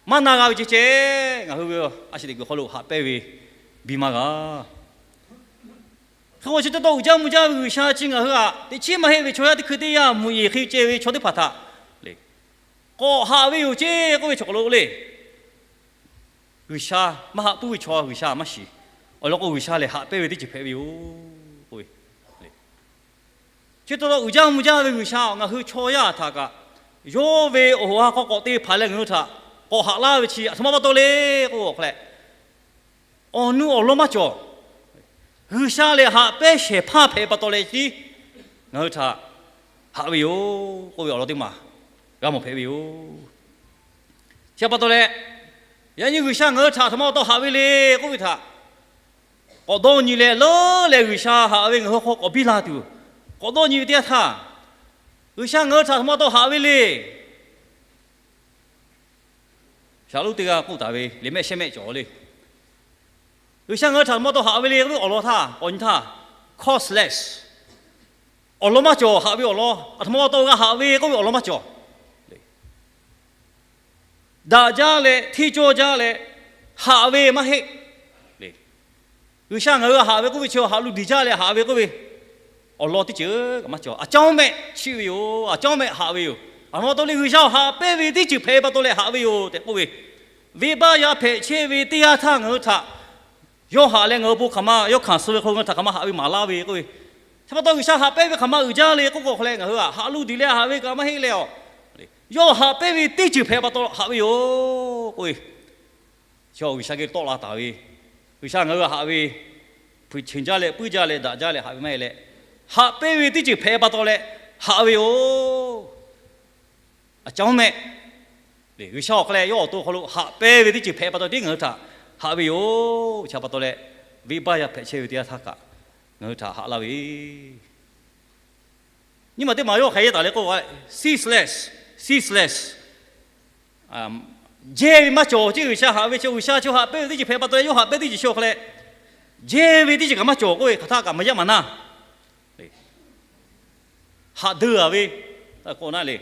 maˇ na g'a ve ceh ceh, ngaˬ hui ve a shu teꞈ kuiˬ hk'aw lo haꞈ pehnˇ ve biˇ maˇ g'a. Hk'e k'o, chi taw taw uiˍ jaˇ mvuh jaˇ ve G'uiˬsha chi ngaˬ hui aꞈ teꞈ chiˉ maˇ heˆ ve chaw yaˇ teˇ hkui teˇ yanˇ mvuhˇ yeˬ hk'e ceh ve chaw teˇ hpaˍ htaꞈ k'awꞈ haꞈ ve yoˬ ceˇ k'oˆ ve chaw k'awꞈ lo le. G'uiˬsha maˇ haꞈ puiˉ ve chaw G'uiˬsha maˇ shiˍ. Awˬ lawn k'o, G'uiˬsha lehˬ haꞈ pehnˇ ve teˇ ceuˬ hpehꞈ ve yoˬ k'oˆ ve. Chi taw taw uiˍ jaˇ mvuh jaˇ ve G'uiˬsha ngaˬ hui chaw yaˇ htaꞈ kaꞈ yawˇ ve awˬ ha hk'aw k'awꞈ te hpanˍ leh ngaˬ hui htaꞈ k'awꞈ haꞈ laˇ ve chi aˬ htoꞈ ma pa taw le k'oˆ ve awˬ hk'aw leh, awˬ nu awˬ lawn maˇ cawˬ. G'uiˬsha lehˬ haꞈ pehnˇ shehˍ hpaˇ hpehꞈ pa taw leh tiˉ ngaˬ hui htaꞈ haꞈ ve yoˬ k'oˆ ve awˬ lawn teˇ maˬ g'a mawˬ hpehꞈ ve yoˬ. Chi pa taw leh, yaꞈ nyi G'uiˬsha ngaˬ hui htaꞈ aˬ htoꞈ ma pa taw haꞈ ve le k'oˆ ve htaꞈ k'awꞈ dawˇ nyi leh leuˉ leh G'uiˬsha haꞈ ve ngaˬ hui hk'aw k'awꞈ biˇ la tuˬ, k'awꞈ dawˇ nyi ve teˇ yanˇ htaˇ, G'uiˬsha ngaˬ hui htaꞈ aˬ htoꞈ ma pa taw haꞈ ve le. Shaˍlonˍ teˇ g'aˇ k'oˆ taˍ ve liꞈ mehˆ shehˉ mehˆ cawˬ le. G'uiˬsha ngaˬ hui htaꞈ aˬ htoꞈ ma pa taw haꞈ ve le k'oˆ ve awˬ lawn htaˇ, k'awꞈ nyi htaˇ, causeless, awˬ lawn maˇ cawˬ. Haꞈ ve awˬ lawn aˬ htoꞈ ma pa taw g'a haꞈ ve k'oˆ ve awˬ lawn maˇ cawˬ. Daꞈ jaˇ leh hteˇ cawˇ jaˇ leh haꞈ ve maˇ heˆ. G'uiˬsha ngaˬ hui haꞈ ve k'oˆ ve chi haꞈ lu diˬ jaˇ leh haꞈ ve k'oˆ ve awˬ lawn teˇ ceuˬ kaꞈ maˇ cawˬ. Aˬ caˉ mehˆ chiˆ ve yoˬ. Aˬ caˉ mehˆ haꞈ ve yoˬ. Aˬ htoꞈ ma pa taw le, G'uiˬsha haꞈ pehnˇ ve teˇ ceuˬ hpehꞈ pa taw leh haꞈ ve yoˬ tehꞈ k'oˆ ve, venˇbaˆ yaˇ hpehꞈ chehˇ ve teˇ yanˇ htaˇ ngaˬ hui htaꞈ yawˇ haꞈ leh ngaˬ hui bon hk'aˬ ma yawˇ hkanˍ suh ve hk'aw lo ngaˬ hui htaꞈ hk'aˬ ma haꞈ ve maˍ laˇ ve k'oˆ ve, chi pa taw G'uiˬsha haꞈ pehnˇ ve hk'aˬ ma uiˍ jaˇ le k'oˆ k'o hk'aw leh ngaˬ hui haꞈ lu diˬ leh haꞈ ve kaꞈ maˇ heˆ leh, yawˇ haꞈ pehnˇ ve teˇ ceuˬ hpehꞈ pa taw haꞈ ve yoˬ k'oˆ ve, chaw G'uiˬsha geh tawˆ la taˍ ve, G'uiˬsha ngaˬ hui haꞈ ve, hpu cheuˬ jaˇ leh puiˉ jaˇ leh daꞈ jaˇ leh haꞈ ve maˇ heˆ leh, haꞈ pehnˇ ve teˇ ceuˬ hpehꞈ pa taw leh haꞈ ve yoˬ. Aˬ caˉ mehˆ, G'uiˬsha awˬ hk'aw leh yawˇ awˬ to hk'aw lo haꞈ pehnˇ ve teˇ ceuˬ hpehꞈ pa taw tiˉ ngaˬ hui htaꞈ haꞈ ve yoˬ. Chi pa taw leh, venˇbaˆ yaˇ hpehꞈ chehˇ ve teˇ yanˇ htaˇ kaꞈ ngaˬ hui htaꞈ haꞈ laˇ ve nyiˇ maˬ teˇ maˬ yawˇ hk'aˬ hk'e yehˇ taˍ le k'oˆ k'o, ceaseless, ceaseless, jehˇ ve maˇ cawˬ ceˇ. G'uiˬsha haꞈ ve chi, G'uiˬsha chi haꞈ pehnˇ ve teˇ ceuˬ hpehꞈ pa taw leh yawˇ haꞈ pehnˇ teˇ ceuˬ chi awˬ hk'aw leh, jehˇ ve teˇ ceuˬ kaꞈ maˇ cawˬ k'oˆ ve hk'aˬ htaˇ kaꞈ maˇ yaˇ maˍ naˇ, haꞈ deu a ve, k'o na le.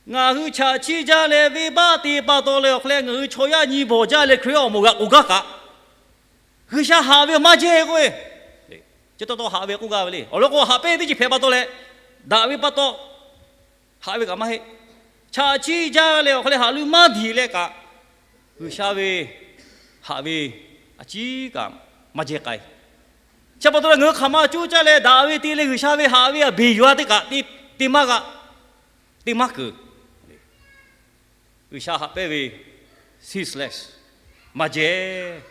Ngaˬ hui chaꞈ chiˇ jaˇ leh venˇbaˆ te pa taw leh awˬ hk'aw leh ngaˬ hui chaw yaˇ nyi bawˬ jaˇ leh Hkriꞈ awˬ moˍ g'aꞈ k'oˍ gaˇ kaꞈ, G'uiˬsha haꞈ ve maˇ jehˇ k'oˆ ve, chi taw taw haꞈ ve k'oˆ gaˇ ve le. Awˬ lawn k'o, haꞈ pehnˇ ve teˇ ceuˬ hpehꞈ pa taw leh, daꞈ ve pa taw haꞈ ve kaꞈ maˇ heˆ. Chaꞈ chiˇ jaˇ leh awˬ hk'aw leh haꞈ lu maˇ diˬ leh kaꞈ, G'uiˬsha ve haꞈ ve a ciˉ kaꞈ maˇ jehˇ k'ai. Chi pa taw leh ngaˬ hui hk'aˬ ma cuˇ caˇ leh daꞈ ve te leh G'uiˬsha ve haꞈ ve a beˬ yuˬ a teˇ kaꞈ te maˇ g'a, te maˇ keunˍ. G'uiˬsha haꞈ pehnˇ ve ceaseless, maˇ jehˇ.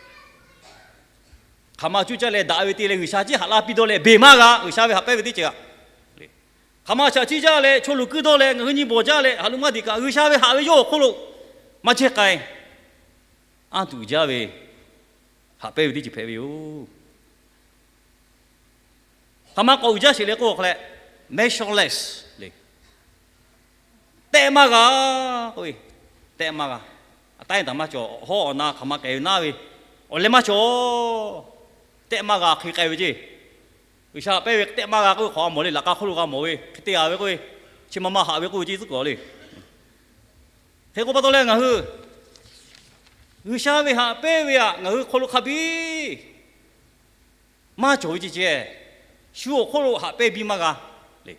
Hk'aˬ ma cuˇ caˇ leh daꞈ ve te leh G'uiˬsha ciˉ haꞈ la piˇ dawˇ leh beˬ maˇ g'a. G'uiˬsha ve haꞈ pehnˇ ve teˇ ceuˬ aꞈ, hk'aˬ ma chaꞈ chiˇ jaˇ leh chaw luˬ kuiˇ dawˇ leh ngaˬ hui nyi bawˬ jaˇ leh haꞈ lu maˇ diˬ kaꞈ, G'uiˬsha ve haꞈ ve yawˇ awˬ hk'oˆ lo maˇ jehˇ k'ai. Anˇ tuˬ uiˍ jaˇ ve haꞈ pehnˇ ve teˇ ceuˬ hpehꞈ ve yoˬ. Hk'aˬ ma k'awꞈ uiˍ jaˇ sheˍ le k'oˆ k'o hk'aw leh, measureless le. Tehˆ maˇ g'a k'oˆ ve, tehˆ maˇ g'a. Aꞈ taˉ taˍ maˇ cawˬ, awˬ hawˉ awˬ na hk'aˬ ma k'ai ve naˉ ve, awˬ leh maˇ cawˬ. Tehˆ maˇ g'a hk'e k'ai ve ceˇ. G'uiˬsha haꞈ pehnˇ ve tehˆ maˇ g'a k'oˆ ve hk'awꞈ a mawˬ le. Laꞈ k'a hk'oˆ lo g'a mawˬ ve hk'e te a ve k'oˆ ve, chi ma ma haꞈ ve k'oˆ ve ceˇ tcuhˉ kuiˬ le. Hk'e k'o pa taw leh ngaˬ hui G'uiˬsha ve haꞈ pehnˇ ve aꞈ ngaˬ hui hk'aw lo hk'a biˇ maˇ cawˬ ve ceh ceh, shu awˬ hk'oˆ lo haꞈ pehnˇ biˇ maˇ g'a le.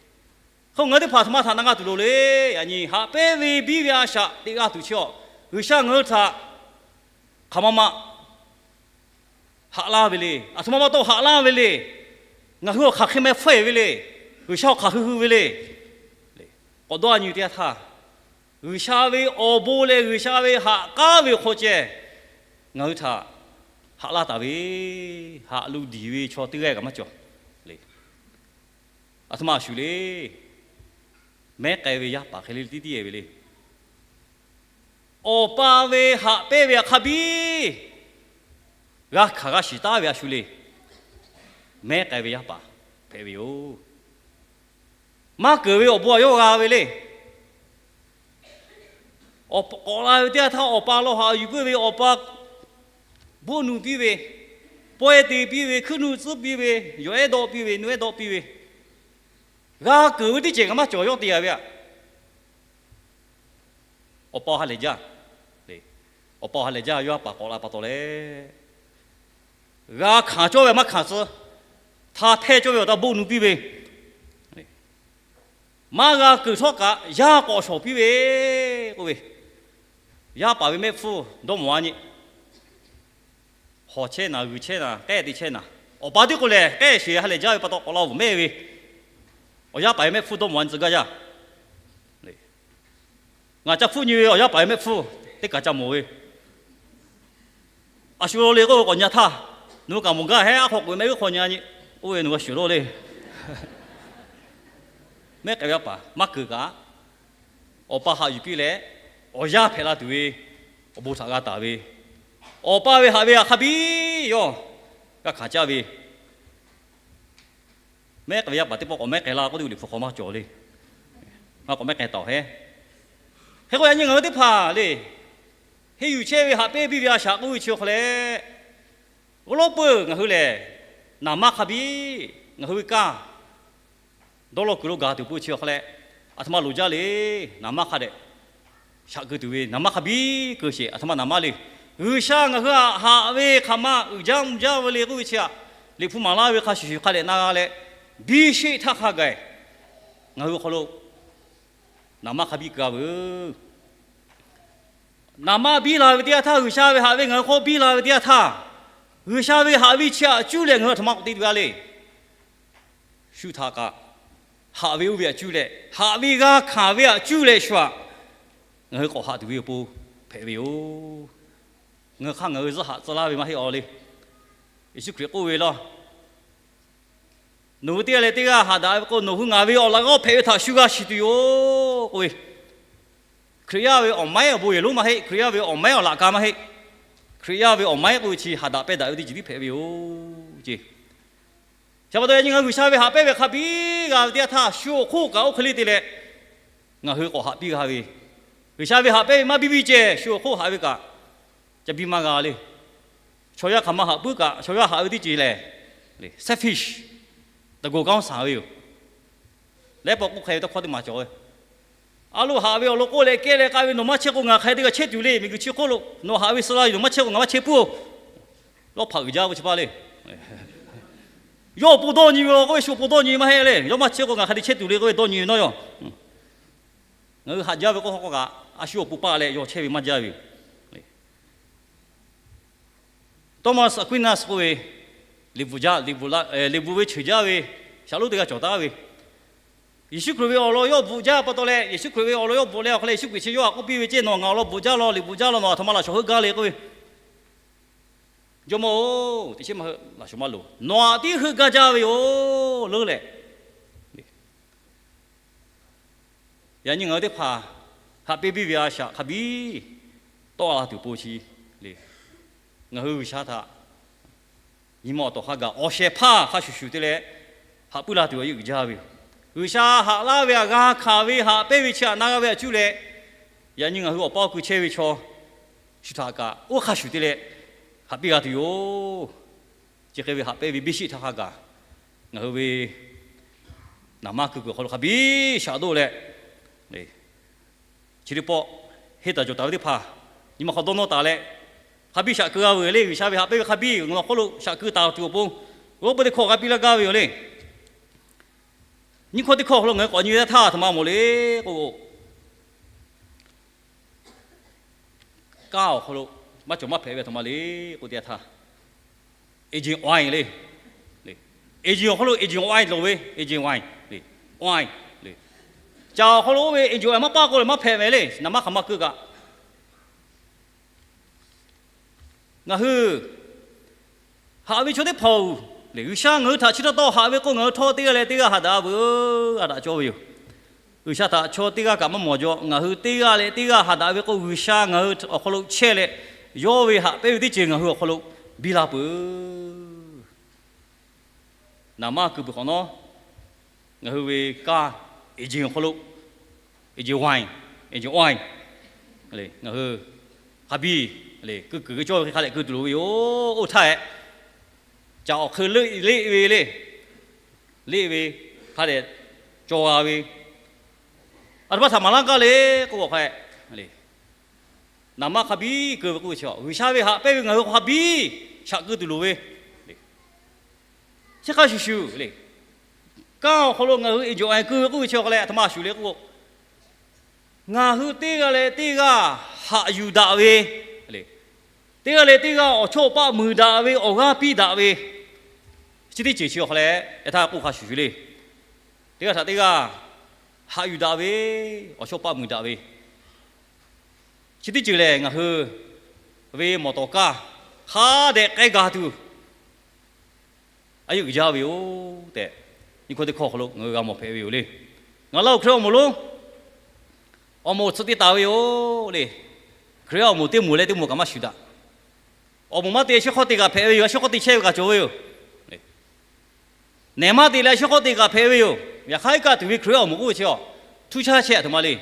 Hk'e ngaˬ hui teˇ hpaˍ aˬ htoꞈ ma htaꞈ na g'a tuˬ loˍ le. Yaꞈ nyi haꞈ pehnˇ ve biˇ ve a shaꞈ teꞈ g'a tuˬ chi awˬ, G'uiˬsha ngaˬ hui htaꞈ hk'aˬ ma ma haꞈ laˇ ve le. Aˬ htoꞈ ma ma taw haꞈ laˇ ve le. Ngaˬ hui awˬ hk'aˬ hk'e meh hpfuhˇ e ve le. G'uiˬsha awˬ hk'aˬ hui hui ve le. K'awꞈ dawˇ a nyi teˇ yanˇ htaˇ, G'uiˬsha ve awˬ bon leh G'uiˬsha ve haꞈ k'aˉ ve awˬ hk'aw ceh ngaˬ hui htaꞈ haꞈ laˇ taˍ ve, haꞈ lo diˬ ve chaw teˇ g'aˇ kaꞈ maˇ cawˬ le. Aˬ htoꞈ ma a shuˍ le. Mehˉ k'ai ve yaˇ paˍ hk'e le tiˉ tiˉ e ve le. Awˬ pa ve haꞈ pehnˇ ve aꞈ hk'a biˇ g'a hkanˍ g'a shiˍ taˉ ve a shu le. Mehˉ k'ai ve yaˇ paˍ hpehꞈ ve yoˬ. Maˇ keunˍ ve awˬ bon aꞈ yawˇ g'a ve le. Awˬ k'awꞈ la ve teˇ yanˇ htaˇ awˬ pa lawˇ haꞈ yuˬ puiˉ ve, awˬ pa boˆ nu piˇ ve, pawehˇ te piˇ ve, hkuiˉ nu tcuhˉ piˇ ve, yawˬ ehˉ dawˆ piˇ ve, nu ehˉ dawˆ piˇ ve, g'a keunˍ ve teˇ ceuˬ kaꞈ maˇ cawˬ yawˇ te a ve aꞈ. Awˬ pa ha lehˬ jaˇ. Awˬ pa ha lehˬ jaˇ, yawˇ a paˍ k'awꞈ la pa taw leh, g'a hkanˍ cawˇ ve maˇ hkanˍ tcuh, hta hpehˇ cawˇ ve awˬ taˇ boˆ nu piˇ ve, maˇ g'a keunˍ htawˇ kaꞈ yaˇ k'awꞈ shawˍ piˇ ve k'oˆ ve, yaˇ paˍ ve mehˆ hpfuhˇ dawˇ mawˬ a nyi. Hawˬ chehˇ naˍ, g'uiˬ chehˇ naˍ, k'ehˆ te chehˇ naˍ, awˬ pa teˇ k'o lehˬ k'ehˆ sheˍ ha lehˬ jaˇ ve pa taw k'awꞈ la vuˬ mehˆ ve, awˬ yaˇ paˍ ve mehˆ hpfuhˇ dawˇ mawˬ a nyi tcuh gaˇ jaˇ. Ngaˬ ca hpfuhˇ nyi ve awˬ yaˇ paˍ ve mehˆ hpfuhˇ teˇ kaꞈ ca mawˬ ve, a shu lo le k'oˆ ve k'awꞈ nyi htaˇ, nawˬ hui kaꞈ mawˬ gaˇ hehˉ, aˉ hk'aw k'oꞈ e mehˆ g'uˇ hk'aw nyi a nyi, oˇ ve nawˬ g'a shuˍ lawˇ le. Mehˉ k'ai ve yaˇ paˍ maˇ keunˍ kaꞈ, awˬ pa haꞈ yuˬ piˇ leh, awˬ yaˇ hpehꞈ la tuˬ ve awˬ bon htaꞈ g'a taˍ ve, awˬ pa ve haꞈ ve aꞈ hk'a biˇ yawˇ g'a hkanˍ caˇ ve. Mehˉ k'ai ve yaˇ paˍ teˇ pawˆ k'awꞈ mehˉ k'ai la k'oˆ teˇ liꞈ hpu hk'aw maˇ cawˬ le. Maˇ k'awꞈ mehˉ k'ai taˍ hehˉ. Hk'e k'o yaꞈ nyi ngaˬ hui teˇ hpaˍ le, henˇ yuˬ chehˇ ve haꞈ pehnˇ biˇ ve a shaꞈ k'oˆ ve chi awˬ hk'aw leh, g'aw lawˉ peuˬ ngaˬ hui lehˬ, naˍ manˇ hk'a biˇ ngaˬ hui ve kaˇ dawˇ law kuiˬ lo gaˬ tuˬ peuˬ chi awˬ hk'aw leh, aˬ htoꞈ ma loˍ jaˇ le. Naˍ manˇ hk'a dehꞈ shaꞈ keu tuˬ ve naˍ manˇ hk'a biˇ keu sheˍ. Aˬ htoꞈ ma naˍ manˇ le. G'uiˬsha ngaˬ hui htaꞈ haꞈ ve hk'aˬ ma uiˍ jaˇ mvuh jaˇ ve le k'oˆ ve chi aꞈ, liꞈ hpu maˍ laˇ ve hk'a shuˍ shuˍ hk'a dehꞈ na g'a leh, biˇ sheˆ htaˇ hk'a gaˬ ngaˬ hui awˬ hk'aw lo naˍ manˇ hk'a biˇ keu a veuˬ. Naˍ manˇ biˇ la ve teˇ yanˇ htaˇ, G'uiˬsha ve haꞈ ve ngaˬ hui hk'aw biˇ la ve teˇ yanˇ htaˇ, G'uiˬsha ve haꞈ ve chi aꞈ cuˇ leh ngaˬ hui aˬ htoꞈ ma k'awꞈ te tuˬ a le. Shu htaꞈ kaꞈ haꞈ ve oˇ ve aꞈ cuˇ leh, haꞈ ve g'a hkanˍ ve aꞈ cuˇ leh shu aꞈ ngaˬ hui k'awꞈ haꞈ tuˬ ve awˬ pon hpehꞈ ve yoˬ. Ngaˬ hui hk'aˇ ngaˬ hui zuhˆ haꞈ tcuh laˇ ve maˇ heˆ aw le. Yeˍsuˆ Hkriꞈ k'oˆ ve laˇ, nawˬ hui teˇ g'aˇ leh teˇ g'aˇ haꞈ daꞈ ve k'o, nawˬ hui ngaˬ ve awˬ laꞈ g'awˇ hpehꞈ ve htaꞈ shu g'a shiˍ tuˬ yoˬ k'oˆ ve, Hkriꞈ yaˇ ve awˬ maiˉ awˬ bon yehˬ lonˉ maˇ heˆ. Hkriꞈ yaˇ ve awˬ maiˉ awˬ laꞈ ka maˇ heˆ. Hkriꞈ yaˇ ve awˬ maiˉ k'oˆ ve chi haꞈ daꞈ pehˇ daꞈ ve teˇ ceuˬ tiˉ hpehꞈ ve yoˬ ceˇ. Chi pa taw yaꞈ nyi ngaˬ hui G'uiˬsha ve haꞈ pehnˇ ve hk'a biˇ g'a ve teˇ yanˇ htaˇ, shu awˬ hk'oˆ kaꞈ oˇ hk'e le te leh ngaˬ hui k'awꞈ haꞈ piˇ g'a ve, G'uiˬsha ve haꞈ pehnˇ ve maˇ biˇ biˇ ceh shu awˬ hk'oˆ haꞈ ve kaꞈ ca biˇ maˇ g'a le. Chaw yaˇ hk'aˬ ma haꞈ puiˉ kaꞈ, chaw yaˇ haꞈ ve teˇ ceuˬ lehˬ, selfish, တကိုယ်ကောင်းဆန် ve yoˬ. Lehˉ paw k'oˆ hk'e ve tawˇ hkawˇ teˇ maˬ cawˬ ve, a loˍ haꞈ ve awˬ lawn k'oˆ leh kehˇ leh k'ai ve, nawˬ maˇ chehˇ k'o ngaˬ hk'aˬ hk'e te g'a chehˇ tuˬ le. Miˬguiˬ chi hk'oˆ lo nawˬ haꞈ ve suh la yoˬ, nawˬ maˇ chehˇ k'o ngaˬ maˇ chehˇ puiˉ-oˬ. Lawˇ hpaꞈ uiˍ jaˇ k'o chi pa le. Yawˇ awˬ pon dawˇ nyi ve law k'oˆ ve, shu awˬ pon dawˇ nyi ve maˇ heˆ le. Yawˇ maˇ chehˇ k'o ngaˬ hk'aˬ hk'e te chehˇ tuˬ le k'oˆ ve dawˇ nyi ve nawˇ yaw. Ngaˬ hui haꞈ jaˇ ve k'oˆ hk'awꞈ k'o kaꞈ, a shu awˬ pon paˆ leh yawˇ chehˇ ve maˇ jaˇ ve yoˬ. Thomas Aquinas k'oˆ ve, liꞈ bvuhꞈ jaˇ, liꞈ bvuhꞈ la, liꞈ bvuhꞈ ve cheuˬ jaˇ ve, shaˍlonˉ teˇ g'aˇ cawˬ taˉ ve, Yeˍsuˆ Hkriꞈ ve awˬ lawn yawˇ bvuhꞈ jaˇ pa taw leh, Yeˍsuˆ Hkriꞈ ve awˬ lawn yawˇ bvuhꞈ leh awˬ hk'aw leh Yeˍsuˆ Hkriꞈ chi yawˇ htaꞈ k'oˆ piˇ ve ceˇ, nawˬ ngaˬ awˬ lawn bvuhꞈ jaˇ law, liꞈ bvuhꞈ jaˇ law, nawˬ aˬ htoꞈ ma laꞈ shawnˍ heuˆ gaˇ le k'oˆ ve, Jawˇmawˇ-oˬ, teꞈ chiˉ maˇ heuˆ, laꞈ shawnˍ maˇ loˍ. Nawˬ htaꞈ tiˉ heuˆ gaˇ jaˇ ve yoˬ leuˉ leh, yaꞈ nyi ngaˬ hui teˇ hpaˍ haꞈ pehnˇ biˇ ve a shaꞈ hk'a biˇ tawˆ la tuˬ po chi le. Ngaˬ hui G'uiˬsha htaꞈ nyi ma awˬ tawˍ hk'a gaˬ awˬ shehˍ hpaˇ hk'a shuˍ shuˍ te leh haꞈ puiˉ la tuˬ awˬ yeˇ uiˍ jaˇ ve yoˬ. G'uiˬsha haꞈ laˇ ve htaꞈ g'a hkanˍ ve, haꞈ pehnˇ ve chi htaꞈ na g'a ve htaꞈ cuˇ leh, yaꞈ nyi ngaˬ hui awˬ paˇ awˬ kui chehˇ ve chaw shu htaꞈ kaꞈ oˇ hk'a shuˍ te leh haꞈ piˇ g'a tuˬ yoˬ. Chi hk'e ve haꞈ pehnˇ ve biˇ shiˆ htaˇ hk'a gaˬ, ngaˬ hui ve naˍ manˇ kuiˬ kuiˬ awˬ hk'aw lo hk'a biˇ shaꞈ doˆ leh, chi teˇ pawˆ henˇ taˍ cawˬ taˍ ve teˇ hpaˍ nyi ma hk'aw dawˇ nawˇ taˍ leh, hk'a biˇ shaꞈ keu g'a ve le. G'uiˬsha ve haꞈ pehnˇ ve hk'a biˇ ngaˬ awˬ hk'oˆ lo shaꞈ keu taˍ tuˬ awˬ pon, g'awˇ pui teˇ hkawˇ g'a piˇ laˇ gaˇ ve yoˬ le. Nyiˇ hkawˇ teˇ hkawˇ awˬ hk'aw lo ngaˬ hui k'awꞈ nyi ve teˇ htaˇ aˬ htoꞈ ma mawˬ le k'o, kanˇ awˬ hk'aw lo maˇ cawˬ maˇ hpehꞈ ve aˬ htoꞈ ma le k'o, teˇ htaˇ engine oil le. Engine awˬ hk'aw lo engine oil loˍ ve, engine oil le, oil le. Caˬ awˬ hk'aw lo oˇ ve engine oil maˇ paˇ k'oˆ leh maˇ hpehꞈ ve le. Naˍ manˇ hk'aˬ ma keu kaꞈ, ngaˬ hui haꞈ ve chaw teˇ hpaˍ-oˬ, G'uiˬsha ngaˬ hui htaꞈ chi taw taw haꞈ ve k'o, ngaˬ hui htawˇ teˇ g'aˇ leh teˇ g'aˇ haꞈ daꞈ veuˬ, a daꞈ cawˇ ve yoˬ. G'uiˬsha htaꞈ chaw teˇ g'aˇ kaꞈ maˇ mawˬ jaw. Ngaˬ hui teˇ g'aˇ leh teˇ g'aˇ haꞈ daꞈ ve k'o, G'uiˬsha ngaˬ hui awˬ hk'aw lo chehˇ leh, yawˇ ve haꞈ pehnˇ ve teˇ ceuˬ ngaˬ hui awˬ hk'aw lo biˇ la peuˬ. Naˍ manˇ kuiˬ peuˬ hk'awꞈ nawˉ, ngaˬ hui ve kanˇ engine awˬ hk'aw lo, engine oil, engine oil le, ngaˬ hui hk'a biˇ le keu kuiˬ keu cawˇ ve hk'e hk'a dehꞈ keu tuˬ loˍ ve yoˬ. Oˇ htaˇ e, caˬ awˬ hk'eun leˆ ve le, leˆ ve hk'a dehꞈ cawˬ g'a ve, a htoꞈ ma htaꞈ maˍ laˇ gaˇ le k'oˆ k'o hk'a le, naˍ manˇ hk'a biˇ keu ve k'oˆ ve chi, G'uiˬsha ve haꞈ pehnˇ ve ngaˬ hui hk'a biˇ shaꞈ keu tuˬ loˍ ve, chi hk'a shuˍ shuˍ le, kanˇ awˬ hk'aw lo ngaˬ hui engine oil keu ve k'oˆ ve chi awˬ hk'a leh a htoꞈ ma shuˍ le k'o, ngaˬ hui teˇ g'aˇ leh teˇ g'aˇ haꞈ yuˬ daꞈ ve le, teˇ g'aˇ leh teˇ g'aˇ awˬ chawˇ awˬ paˆ muiˬ daꞈ ve, awˬ g'aˇ piˇ daꞈ ve, chi teˇ ceuˬ chi awˬ hk'a leh yaꞈ htaˇ k'oˆ hk'a shuˍ shuˍ le, teˇ g'aˇ htaꞈ teˇ g'aˇ haꞈ yuˬ daꞈ ve, awˬ chawˇ paˆ muiˬ daꞈ ve, chi teˇ ceuˬ lehˬ ngaˬ hui ve mawˬ tawˍ kaˇ hk'a dehꞈ k'ai gaˬ tuˬ a yeˇ uiˍ jaˇ ve yoˬ tehꞈ, nyiˇ hkawˇ teˇ hkawˇ awˬ hk'aw lo ngaˬ hui g'a mawˬ hpehꞈ ve yoˬ le. Ngaˬ laˇ-oˬ Hkriꞈ awˬ moˍ lonˉ, awˬ moˍ awˬ tsuhꞈ te taˍ ve yoˬ le. Hkriꞈ awˬ moˍ teˇ moˍ leh teˇ moˍ kaꞈ maˇ shuˍ daꞈ. Awˬ moˍ maˇ te a shu hk'awˇ te kaꞈ hpehꞈ ve yoˬ. A shu hk'awˇ te chehˇ ve kaꞈ cawˬ ve yoˬ. Nehˬ maˇ te leh a shu hk'awˇ te kaꞈ hpehꞈ ve yoˬ. Yaꞈ hk'aˇ iˉ kaˆ tuˬ ve Hkriꞈ awˬ moˍ k'oˆ ve chi, htuˇ chaˇ chehˇ a htoꞈ ma le.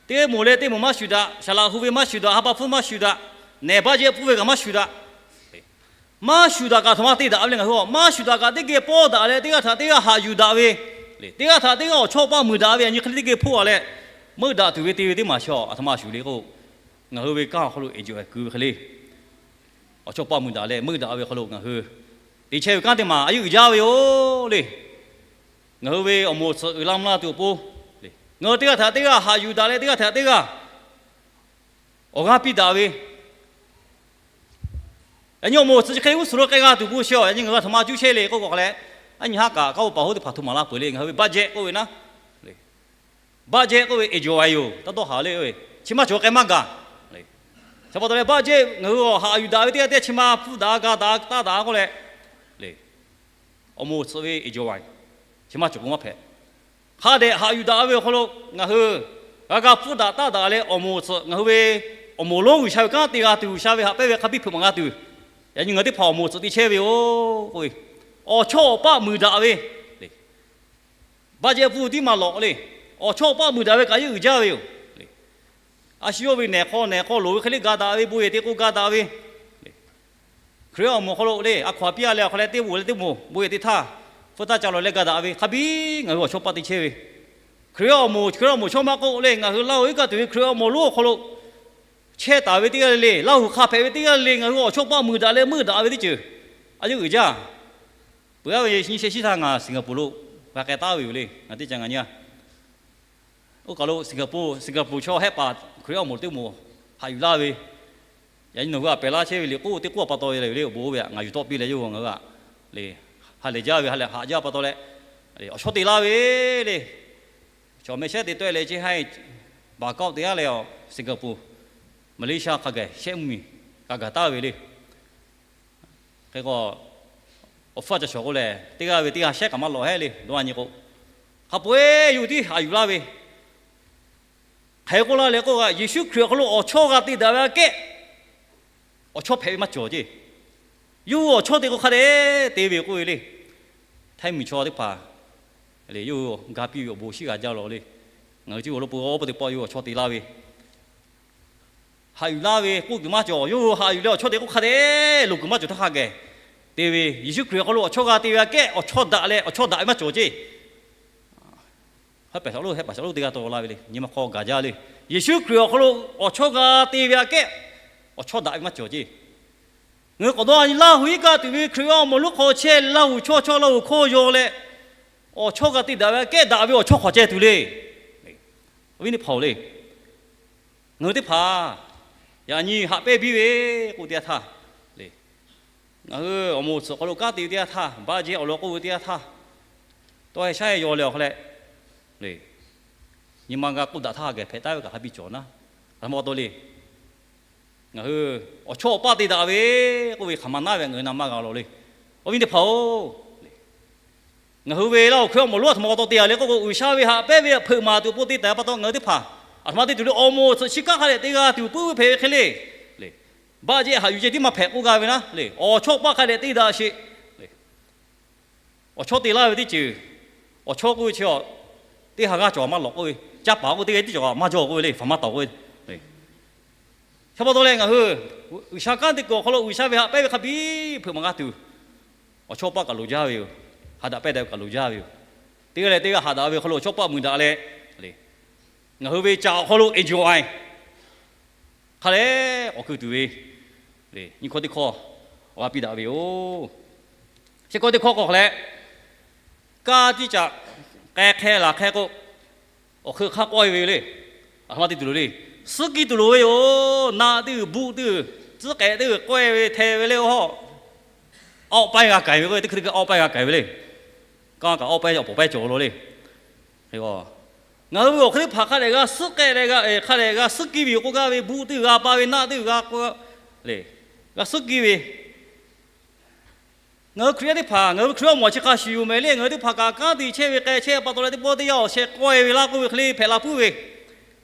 Teˇ moˍ leh teˇ moˍ maˇ shuˍ daꞈ. Saˍ laꞈ hu ve maˇ shuˍ daꞈ. Ha pa hpfuhˇ maˇ shuˍ daꞈ. Nehˬ baˆ jehˇ pfuhˇ ve kaꞈ maˇ shuˍ daꞈ. Maˇ shuˍ daꞈ kaꞈ a htoꞈ ma te daꞈ ve le. Ngaˬ hui maˇ shuˍ daꞈ kaꞈ teˇ geh pawˇ daꞈ leh teˇ g'aˇ htaꞈ teˇ g'aˇ haꞈ yuˬ daꞈ ve, teˇ g'aˇ htaꞈ teˇ g'aˇ awˬ chawˇ paˆ muiˬ daꞈ ve, a nyi hk'e le teˇ geh hpoˆ a leh meuˆ daꞈ tuˬ ve te ve teˇ maˬ chi a htoꞈ ma shuˍ le k'o, ngaˬ hui ve kanˉ awˬ hk'aw lo enjoy keu ve hk'e le, awˬ chawˇ paˆ muiˬ daꞈ leh meuˆ daꞈ ve hk'aw lo ngaˬ hui te chehˇ ve kanˉ teˇ maˬ a yeˇ uiˍ jaˇ ve yoˬ le. Ngaˬ hui ve awˬ moˍ awˬ tsuhꞈ uiˍ la mvuh la tuˬ awˬ pon, ngaˬ hui teˇ g'aˇ htaꞈ teˇ g'aˇ haꞈ yuˬ daꞈ leh teˇ g'aˇ htaꞈ teˇ g'aˇ awˬ g'aˇ piˇ daꞈ ve, yaꞈ nyi awˬ moˍ awˬ tsuhꞈ chi hk'e g'uˇ suhˍ lo k'ai g'a tuˬ k'o chi a, yaꞈ nyi ngaˬ hui a htoꞈ ma cuˇ chehˇ le k'oˆ k'o hk'a leh, a nyi haˉ kaꞈ kanˉ paˍ hoˉ teˇ hpaˍ htoꞈ maˍ la peuˬ le. Ngaˬ hui ve budget k'oˆ ve naˉ, budget k'oˆ ve enjoy yoˬ. Taˇ dawˇ haˍ le, chi maˇ cawˬ k'ai maˇ gaˬ. Chi pa taw leh budget ngaˬ hui awˬ haꞈ yuˬ daꞈ ve teˇ g'aˇ teˇ g'aˇ chi ma pfuhˇ daꞈ ga daꞈ taˇ daꞈ k'oˆ leh, awˬ moˍ awˬ tsuhꞈ ve enjoy chi maˇ cawˬ k'o maˇ hpehꞈ. Hk'a dehꞈ haꞈ yuˬ daꞈ ve awˬ hk'aw lo ngaˬ hui g'a ga pfuhˇ daꞈ taˇ daꞈ leh awˬ moˍ awˬ tsuhꞈ, ngaˬ hui ve awˬ moˍ lonˉ G'uiˬsha ve kanˉ te g'a tuˬ, G'uiˬsha ve haꞈ pehnˇ ve hk'a biˇ hpeuꞈ maˍ g'a tuˬ, yaꞈ nyi ngaˬ hui teˇ hpaˍ awˬ moˍ awˬ tsuhꞈ te chehˇ ve yoˬ k'oˆ ve, awˬ chawˇ awˬ paˆ muiˬ daꞈ ve, budget pfuhˇ tiˉ maˇ lawꞈ le. Awˬ chawˇ awˬ paˆ muiˬ daꞈ ve kaꞈ yeˇ uiˍ jaˇ ve yoˬ. A shu yawˇ ve nehˬ hk'aw nehˬ hk'aw loˍ ve hk'e le ga daꞈ ve, bon yehˬ te k'o ga daꞈ ve, Hkriꞈ awˬ moˍ hk'aw lo le, a hkaw a piˇ a leh awˬ hk'aw leh teˇ moˍ leh teˇ moˍ bon yehˬ te htaˇ, hpfuhˇ taˇ ca lawˬ leh ga daꞈ ve hk'a biˇ ngaˬ hui awˬ chawˇ paˆ te chehˇ ve, Hkriꞈ awˬ moˍ, Hkriꞈ awˬ moˍ chaw maˇ k'oˆ le, ngaˬ hui Laˇ huˍ iˉ kaˆ tuˬ ve Hkriꞈ awˬ moˍ lonˉ awˬ hk'aw lo chehˇ taˍ ve teˇ g'aˇ le le, Laˇ huˍ hk'a hpehꞈ ve teˇ g'aˇ le le, ngaˬ hui awˬ chawˇ paˆ muiˬ daꞈ leh meuˆ daꞈ ve teˇ ceuˬ a yeˇ uiˍ jaˇ. Peuˬ aˉ ve nyi shehˆ shiˉ htaˇ ngaˬ Singapore lo g'a k'ai taˉ ve yoˬ le. Ngaˬ teˇ ca ngaˬ nyi a Oˇ kaˬ lo Singapore, Singapore chaw hehˆ paˍ Hkriꞈ awˬ moˍ teˇ moˍ haꞈ yuˬ laˇ ve, yaꞈ nyi nawˬ hui a pehˬ laˇ chehˇ ve liꞈ k'oˆ teˇ k'oˆ a pa taw leh ve le, awˬ bon oˇ ve a ngaˬ yuˬ tawˆ piˇ leh yawˇ hui ngaˬ hui a le, ha lehˬ jaˇ ve ha lehˬ haꞈ jaˇ pa taw leh, awˬ chawˇ te laˇ ve le. Chaw meh shehˉ te tawˆ e leh chi ha Bangkok te aˉ leh a Singapore, Malaysia hk'a gaˬ shehˆ mvuhˇmiˬ kaꞈ gaˬ taˍ ve le. Hk'e k'o, awˬ hpfuhˇ a ca shawˍ k'o lehˬ, teˇ g'aˇ ve teˇ g'aˇ shehˉ kaꞈ maˇ lawꞈ hehˉ le. Dawˇ a nyi k'o, hk'a peu-eˬ yuˬ tiˉ haꞈ yuˬ laˇ ve, hk'e k'oˆ laˇ leh k'oˆ kaꞈ, Yeˍsuˆ Hkriꞈ awˬ hk'aw lo awˬ chawˇ g'a te daꞈ ve aꞈ kehˉ, awˬ chawˇ hpehꞈ ve maˇ cawˬ ceˇ. Yawˇ hui awˬ chawˇ te k'o hk'a dehꞈ te ve k'oˆ ve le. Htaiˇ miˬ chaw teˇ hpaˍ Yawˇ hui ga piˇ ve awˬ bon shiˉ g'a jaˇ lawˬ le. Ngaˬ hui chi awˬ lawn peuˬ awˬ peuˬ teˇ pawˆ yawˇ hui awˬ chawˇ te laˇ ve, haꞈ yuˬ laˇ ve k'oˆ tuˬ maˇ cawˬ. Yawˇ hui haꞈ yuˬ leh awˬ chawˇ te k'oˆ hk'a dehꞈ loˍ kuiˬ maˇ cawˬ htaˇ hk'a geh te ve, Yeˍsuˆ Hkriꞈ awˬ hk'aw lo awˬ chawˇ g'a te ve aꞈ kehˉ awˬ chawˇ daꞈ leh awˬ chawˇ daꞈ ve maˇ cawˬ ceˇ. Hehˉ paˍ shaˍ lonˉ, hehˉ paˍ shaˍ lonˉ teˇ g'aˇ tawˆ la ve le. Nyi ma hk'aw gaˬ jaˇ le. Yeˍsuˆ Hkriꞈ awˬ hk'aw lo awˬ chawˇ g'a te ve aꞈ kehˉ awˬ chawˇ daꞈ ve maˇ cawˬ ceˇ. Ngaˬ hui k'awꞈ dawˇ a nyi Laˇ huˍ iˉ kaˆ tuˬ ve Hkriꞈ yaˇ awˬ moˍ lonˉ hk'aw chehˇ leh, Laˇ huˍ chaw chaw Laˇ huˍ hkawˇ yaw leh, awˬ chawˇ g'a te daꞈ ve aꞈ kehˉ daꞈ ve awˬ chawˇ hk'awꞈ ceh tuˬ le. Awˬ viˉ teˇ hpaˍ-oˬ le, ngaˬ hui teˇ hpaˍ yaꞈ nyi haꞈ pehnˇ biˇ ve k'oˆ teˇ yanˇ htaˇ le, ngaˬ hui awˬ moˍ tsuhꞈ hk'aw lo kanˉ te ve teˇ yanˇ htaˇ, baˆ jehˇ awˬ lawn k'oˆ ve teˇ yanˇ htaˇ, tawˇ heh shaˉ heh yaw leh awˬ hk'a leh le, nyi ma g'a k'oˆ daꞈ htaˇ geh hpehꞈ taˍ ve kaꞈ hk'a biˇ cawˬ naˉ. Aˬ htoꞈ ma pa taw le, ngaˬ hui awˬ chawˇ awˬ paˇ te daꞈ ve k'oˆ ve hk'aˬ ma naˉ ve ngaˬ hui na maˇ g'a lawˬ le. Awˬ viˉ teˇ hpaˍ-oˬ, ngaˬ hui ve Laˇ huˍ Hkriꞈ awˬ moˍ lonˉ aˬ htoꞈ ma pa taw te a le k'oˆ k'o, G'uiˬsha ve haꞈ pehnˇ ve hpeuꞈ maˍ tuˬ awˬ pon te taˍ pa taw ngaˬ hui teˇ hpaˍ aˬ htoꞈ ma te tuˬ le, awˬ moˍ tsuhꞈ chi kanˉ hk'a dehꞈ te g'a tuˬ puiˉ ve hpehꞈ ve hk'e le. Baˆ jehˇ haꞈ yuˬ ceh tiˉ maˇ hpehꞈ k'oˆ gaˇ ve naˉ le, awˬ chawˇ paˇ hk'a dehꞈ te daꞈ sheˍ. Awˬ chawˇ te laˇ ve teˇ ceuˬ, awˬ chawˇ k'oˆ ve chi a, teˇ ha g'aˇ cawˬ maˇ lawꞈ k'oˆ ve, caˇ paˍ k'oˆ teˇ g'aˇ tiˉ cawˬ maˇ jaw k'oˆ ve le, hpaˍ maˇ tawˍ k'oˆ ve. Chi pa taw leh ngaˬ hui G'uiˬsha kanˉ te kuiˬ awˬ hk'aw lo G'uiˬsha ve haꞈ pehnˇ ve hk'a biˇ hpeuꞈ maˍ g'a tuˬ, awˬ chawˇ paˇ kaꞈ loˍ jaˇ ve yoˬ. Ha daꞈ pehnˇ daꞈ ve kaꞈ loˍ jaˇ ve yoˬ. Teˇ g'aˇ leh teˇ g'aˇ ha daꞈ ve awˬ hk'aw lo awˬ chawˇ paˇ mui daꞈ leh, ngaˬ hui ve caꞈ awˬ hk'aw lo enjoy hk'a leh k'awꞈ keu tuˬ ve, nyi hkawˇ teˇ hkawˇ awˬ g'aˇ piˇ daꞈ ve yoˬ. Chi hkawˇ teˇ hkawˇ k'awꞈ hk'a leh, kaˇ tiˉ caꞈ k'ai hk'e laˬ hk'e k'o, awˬ hk'eun hk'aˇ k'awehˇ ve le. Aˬ htoꞈ ma te tuˬ loˍ le. Suhˉ kiˇ tuˬ loˍ ve yoˬ. Naˆ teˇ g'uiˬ, buˆ teˇ g'uiˬ, tcuhˉ k'ehꞈ teˇ g'uiˬ k'awehˇ ve hte ve le. Awˉ, awˉ paeˉ g'a k'ai ve k'o, teˇ hkui teˇ hkui awˉ paeˉ g'a k'ai ve le. Kanˇ kaꞈ awˉ paeˉ awˬ pawˍ paeˉ cawˬ lo le. Ngaˬ hui ve awˬ hk'e teˇ hpaˍ hk'a dehꞈ g'a suhˉ k'ehˆ leh, hk'a dehꞈ g'a suhˉ kiˇ ve yoˬ k'oˆ gaˇ ve, buˆ teˇ g'uiˬ g'a pa ve, naˆ teˇ g'uiˬ g'a k'o le, g'a suhˉ kiˇ ve. Ngaˬ hui Hkriꞈ yaˇ teˇ hpaˍ, ngaˬ hui Hkriꞈ awˬ moˍ chi hk'a shuˍ yoˬ mehˍ le. Ngaˬ hui teˇ hpaˍ kaꞈ kanˉ te chehˇ ve k'ai chehˇ pa taw leh teˇ pawˆ teˇ yanˇ awˬ sheh k'awehˇ ve laˇ k'oˆ ve hk'e le hpehꞈ la puiˉ ve.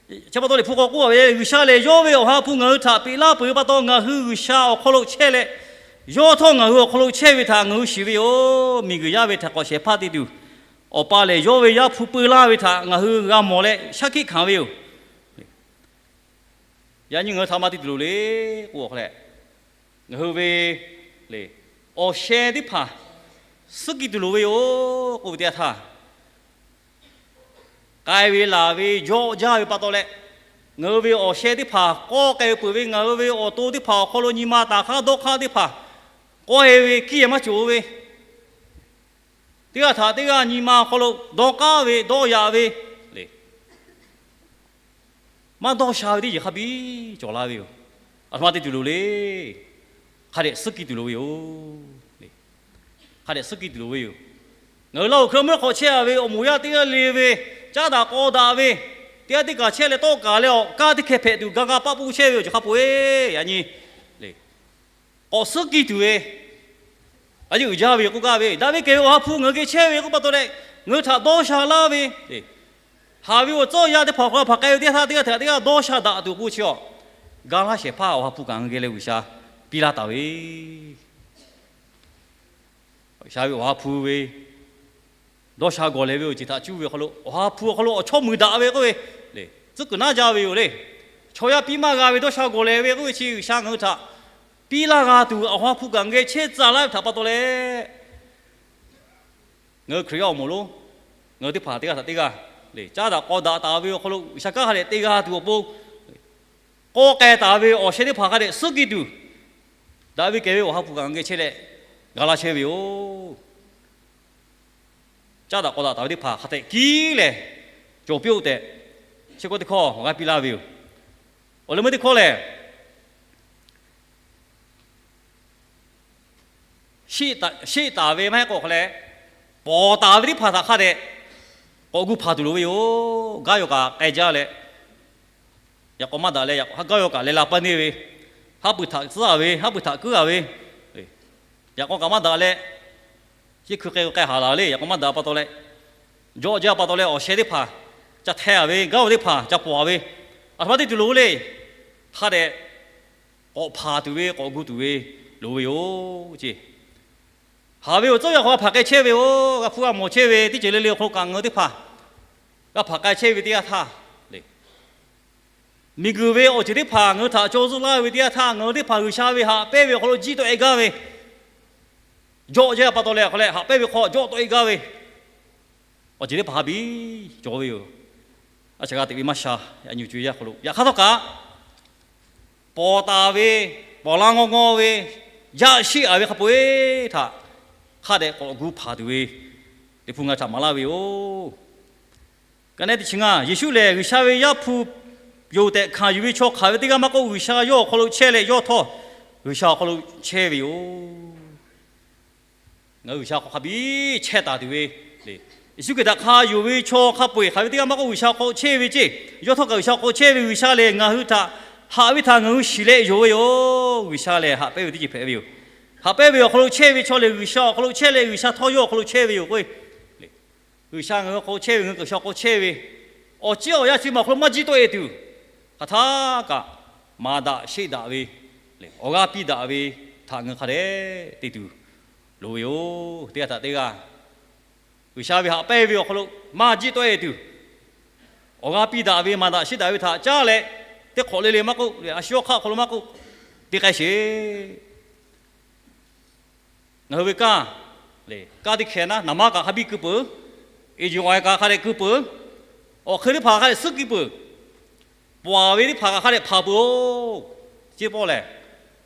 Chi pa taw leh hpu k'awꞈ k'oˆ a ve, G'uiˬsha lehˬ yawˇ ve Awˬ ha hpu ngaˬ hui htaꞈ peꞈ laˇ peuˬ ve pa taw ngaˬ hui G'uiˬsha awˬ hk'aw lo chehˇ leh, yawˇ htawˇ ngaˬ hui awˬ hk'aw lo chehˇ ve htaꞈ ngaˬ hui shiˍ ve yoˬ. Miˬguiˬ yaˇ ve htaꞈ k'awꞈ shehˍ hpaˇ te tuˬ, Awˬ pa lehˬ yawˇ ve Yaˇ hpu peu laˇ ve htaꞈ ngaˬ hui g'a mawˬ leh shaˉ hkiˆ hkanˍ ve yoˬ. Yaꞈ nyi ngaˬ hui htaꞈ maˇ te tuˬ loˍ le k'o, awˬ hk'a leh ngaˬ hui ve le awˬ sheh teˇ hpaˍ suhˉ kiˇ tuˬ loˍ ve yoˬ k'oˆ ve teˇ yanˇ htaˇ, k'ai ve laˬ ve jawˆ jaˇ ve pa taw leh, ngaˬ hui ve awˬ sheh teˇ hpaˍ k'awˇ k'ai peuˬ ve, ngaˬ hui ve awˬ to teˇ hpaˍ awˬ hk'aw lo nyi ma taˍ hk'aˇ dawˇ hk'aˇ teˇ hpaˍ k'awehˇ ve kiˇ maˇ cawˬ ve, teˇ g'aˇ htaꞈ teˇ g'aˇ nyi ma awˬ hk'aw lo dawˇ k'aˉ ve dawˇ yaꞈ ve le, maˇ dawˇ sha ve teˇ ceuˬ hk'a biˇ cawˬ la ve yoˬ. Aˬ htoꞈ ma te tuˬ loˍ le. Hk'a dehꞈ suhˉ kiˇ tuˬ loˍ ve yoˬ. Hk'a dehꞈ suhˉ kiˇ tuˬ loˍ ve yoˬ. Ngaˬ hui Laˇ huˍ Hkriꞈ mvuhˇ hk'aw chehˇ a ve awˬ moˍ yaˇ teˇ g'aˇ le ve, caˉ daꞈ k'aw daꞈ ve, teˇ g'aˇ teˇ kaˬ chehˇ leh tawˆ kaˬ leh awˬ kaˇ teˇ hkeh hpehꞈ tuˬ ga ga paˆ pun chehˇ ve yoˬ. Chi hk'a peu-e yaꞈ nyi le k'awꞈ suhˉ kiˇ tuˬ ve, a yeˇ uiˍ jaˇ ve k'oˆ gaˇ ve, daꞈ ve kehˬ ve Awˬ ha hpu ngaˬ hui geh chehˇ ve k'oˆ pa taw leh, ngaˬ hui htaꞈ dawˇ sha laˇ ve, haˍ ve awˬ tcuhˇ yaˇ teˇ hpaˍ awˬ hk'aw lo hpaˍ k'ai ve teˇ yanˇ htaˇ teˇ g'aˇ htaꞈ teˇ g'aˇ dawˇ sha daꞈ tuˬ awˬ pon chi a, ga laˇ shehˍ hpaˇ Awˬ ha hpu kaꞈ ngaˬ hui geh leh G'uiˬsha piˇ laˇ taˍ ve, G'uiˬsha ve Awˬ ha hpu ve dawˇ sha gawˬ lehˬ ve awˬ ceuˬ htaꞈ cuˇ ve awˬ hk'aw lo Awˬ ha hpu awˬ hk'aw lo awˬ chawˇ muiˬ daꞈ ve k'oˆ ve le, tcuhˉ kuiˬ naˉ jaˇ ve yoˬ le. Chaw yaˇ piˇ maˇ g'a ve dawˇ sha gawˬ lehˬ ve k'oˆ ve chi G'uiˬsha ngaˬ hui htaꞈ piˇ laˇ g'a tuˬ Awˬ ha hpu kaꞈ ngaˬ hui geh chehˇ tcuh laˇ ve htaꞈ pa taw leh, ngaˬ hui Hkriꞈ yaˇ awˬ moˍ lonˉ, ngaˬ hui teˇ hpaˍ teˇ g'aˇ htaꞈ teˇ g'aˇ le caˉ daꞈ k'aw daꞈ taˍ ve awˬ hk'aw lo G'uiˬsha kanˉ hk'a dehꞈ te g'a tuˬ awˬ pon, k'awˇ k'ai taˍ ve awˬ sheh teˇ hpaˍ hk'a dehꞈ suhˉ kiˇ tuˬ, daꞈ ve kehˬ ve Awˬ ha hpu kaꞈ ngaˬ hui geh chehˇ leh ga laˇ chehˇ ve yoˬ. Caˉ daꞈ k'aw daꞈ taˍ ve teˇ hpaˍ hk'a tehꞈ kiˉ lehˬ cawˬ piˇ-oˆ tehꞈ, chi hkawˇ teˇ hkawˇ awˬ g'aˇ piˇ laˇ ve yoˬ. Awˬ leh meuˇ teˇ hkawˇ lehˬ, sheˆ taˍ ve maˇ heˆ k'o hk'a leh, pawˍ taˍ ve teˇ hpaˍ htaꞈ hk'a dehꞈ k'awꞈ gu hpanˍ tuˬ loˍ ve yoˬ. Gaˇ yaw kaꞈ k'ai jaˇ leh, yaꞈ k'aw maˇ daꞈ leh, gaˇ yaw kaꞈ leh la paˇ neˇ ve, haˉ pui htaꞈ tcuhˉ a ve, haˉ pui htaꞈ kuiˉ a ve, yaꞈ k'aw kaꞈ maˇ daꞈ leh, yeˇ hkui k'ai k'ai haˍ laˬ le. Yaꞈ k'aw maˇ daꞈ pa taw leh, jawˆ jaˇ pa taw leh awˬ sheh teˇ hpaˍ ca hteh a ve, gaˇ yaw teˇ hpaˍ ca pawˍ a ve, aˬ htoꞈ ma te tuˬ loˍ le. Hk'a dehꞈ k'awꞈ hpanˍ tuˬ ve, k'awꞈ gu tuˬ ve loˍ ve yoˬ ceˇ. Haˍ ve awˬ tcuhˉ awˬ yanˇ hk'aw g'a hpanˍ k'ai chehˇ ve yoˬ. G'a hpuˇ g'a mawˬ chehˇ ve teˇ ceuˬ le le awˬ hk'aw lo kaꞈ ngaˬ hui teˇ hpaˍ g'a hpanˍ k'ai chehˇ ve teˇ g'aˇ htaˇ le, miˬguiˬ ve awˬ ceuˬ teˇ hpaˍ ngaˬ hui htaꞈ caw zuhˆ laˇ ve teˇ g'aˇ htaˇ, ngaˬ hui teˇ hpaˍ G'uiˬsha ve haꞈ pehnˇ ve awˬ hk'aw lo jiˇ tawˆ-e gaˇ ve, jawˆ jaˇ pa taw leh awˬ hk'aw leh haꞈ pehnˇ ve hk'aw jawˆ tawˆ-e gaˇ ve awˬ ceuˬ teˇ hpaˍ hk'a biˇ cawˬ ve yoˬ. A shaꞈ g'a teꞈ ve maˇ sha, yaꞈ nyi co-e yaˇ hk'aw lo yaꞈ hk'aˇ htawˇ kaꞈ, pawˍ taˍ ve, pawˍ la ngaw ngaw ve, yaˇ sheˆ-a ve hk'a peu-eˬ htaꞈ hk'a dehꞈ k'awꞈ gu hpanˍ tuˬ ve Liꞈ hpu ngaˬ htaꞈ maˍ laˇ ve yoˬ. Ka neˉ teˇ chi ngaˇ, Yeˍsuˆ lehˬ G'uiˬsha ve Yaˇ hpu yoˬ tehꞈ hkanˍ yuˬ ve chaw hk'aˬ ve teˇ g'aˇ maˇ k'oˆ, G'uiˬsha yawˇ awˬ hk'aw lo chehˇ leh yawˇ htawˇ G'uiˬsha awˬ hk'aw lo chehˇ ve yoˬ. Ngaˬ hui G'uiˬsha hk'aw hk'a biˇ chehˇ taˍ tuˬ ve le, Yeˍsuˆ Hkriꞈ htaꞈ hk'a yonˍ ve chaw hk'a peu-eˬ hk'aˬ ve teˇ g'aˇ maˇ k'oˆ, G'uiˬsha hk'aw chehˇ ve ceˇ, yawˇ htawˇ kaꞈ G'uiˬsha hk'aw chehˇ ve G'uiˬsha lehˬ, ngaˬ hui htaꞈ haꞈ ve htaꞈ ngaˬ hui shiˍ leh yonˍ ve yoˬ. G'uiˬsha lehˬ haꞈ pehnˇ ve teˇ ceuˬ hpehꞈ ve yoˬ. Haꞈ pehnˇ ve awˬ hk'aw lo chehˇ ve chaw lehˬ, G'uiˬsha awˬ hk'aw lo chehˇ leh G'uiˬsha htawˇ yawˇ awˬ hk'aw lo chehˇ ve yoˬ k'o, G'uiˬsha ngaˬ hui hk'aw chehˇ ve, ngaˬ hui G'uiˬsha hk'aw chehˇ ve, awˬ ciˉ awˬ yanˇ chi ma awˬ hk'aw lo maˇ jiˇ tawˆ-e tuˬ, hk'aˬ htaˇ kaꞈ maˍ daꞈ sheˆ daꞈ ve, awˬ g'aˇ piˇ daꞈ ve htaꞈ ngaˬ hui hk'a dehꞈ te tuˬ loˍ ve yoˬ. Teˇ g'aˇ htaꞈ teˇ g'aˇ G'uiˬsha ve haꞈ pehnˇ ve awˬ hk'aw lo maˇ jiˇ tawˆ-e tuˬ, awˬ g'aˇ piˇ daꞈ ve, maˍ daꞈ sheˆ daꞈ ve htaꞈ caˉ leh, teˇ hk'awꞈ le le maˇ k'oˆ, a shu awˬ hk'aˆ awˬ hk'aw lo maˇ k'oˆ, te k'ai sheˍ. Ngaˬ hui ve kanˇ, kanˇ teˇ hkeh naˉ, naˍ manˇ kaꞈ hk'a biˇ keu peuˬ, eˬ juˬ awˬ e kaꞈ hk'a dehꞈ keu peuˬ, awˬ hk'eun teˇ hpaˍ hk'a dehꞈ suhˉ keu peuˬ, paˍ ve teˇ hpaˍ kaꞈ hk'a dehꞈ hpanˍ peuˬ-oˬ. Chi pawˆ lehˬ,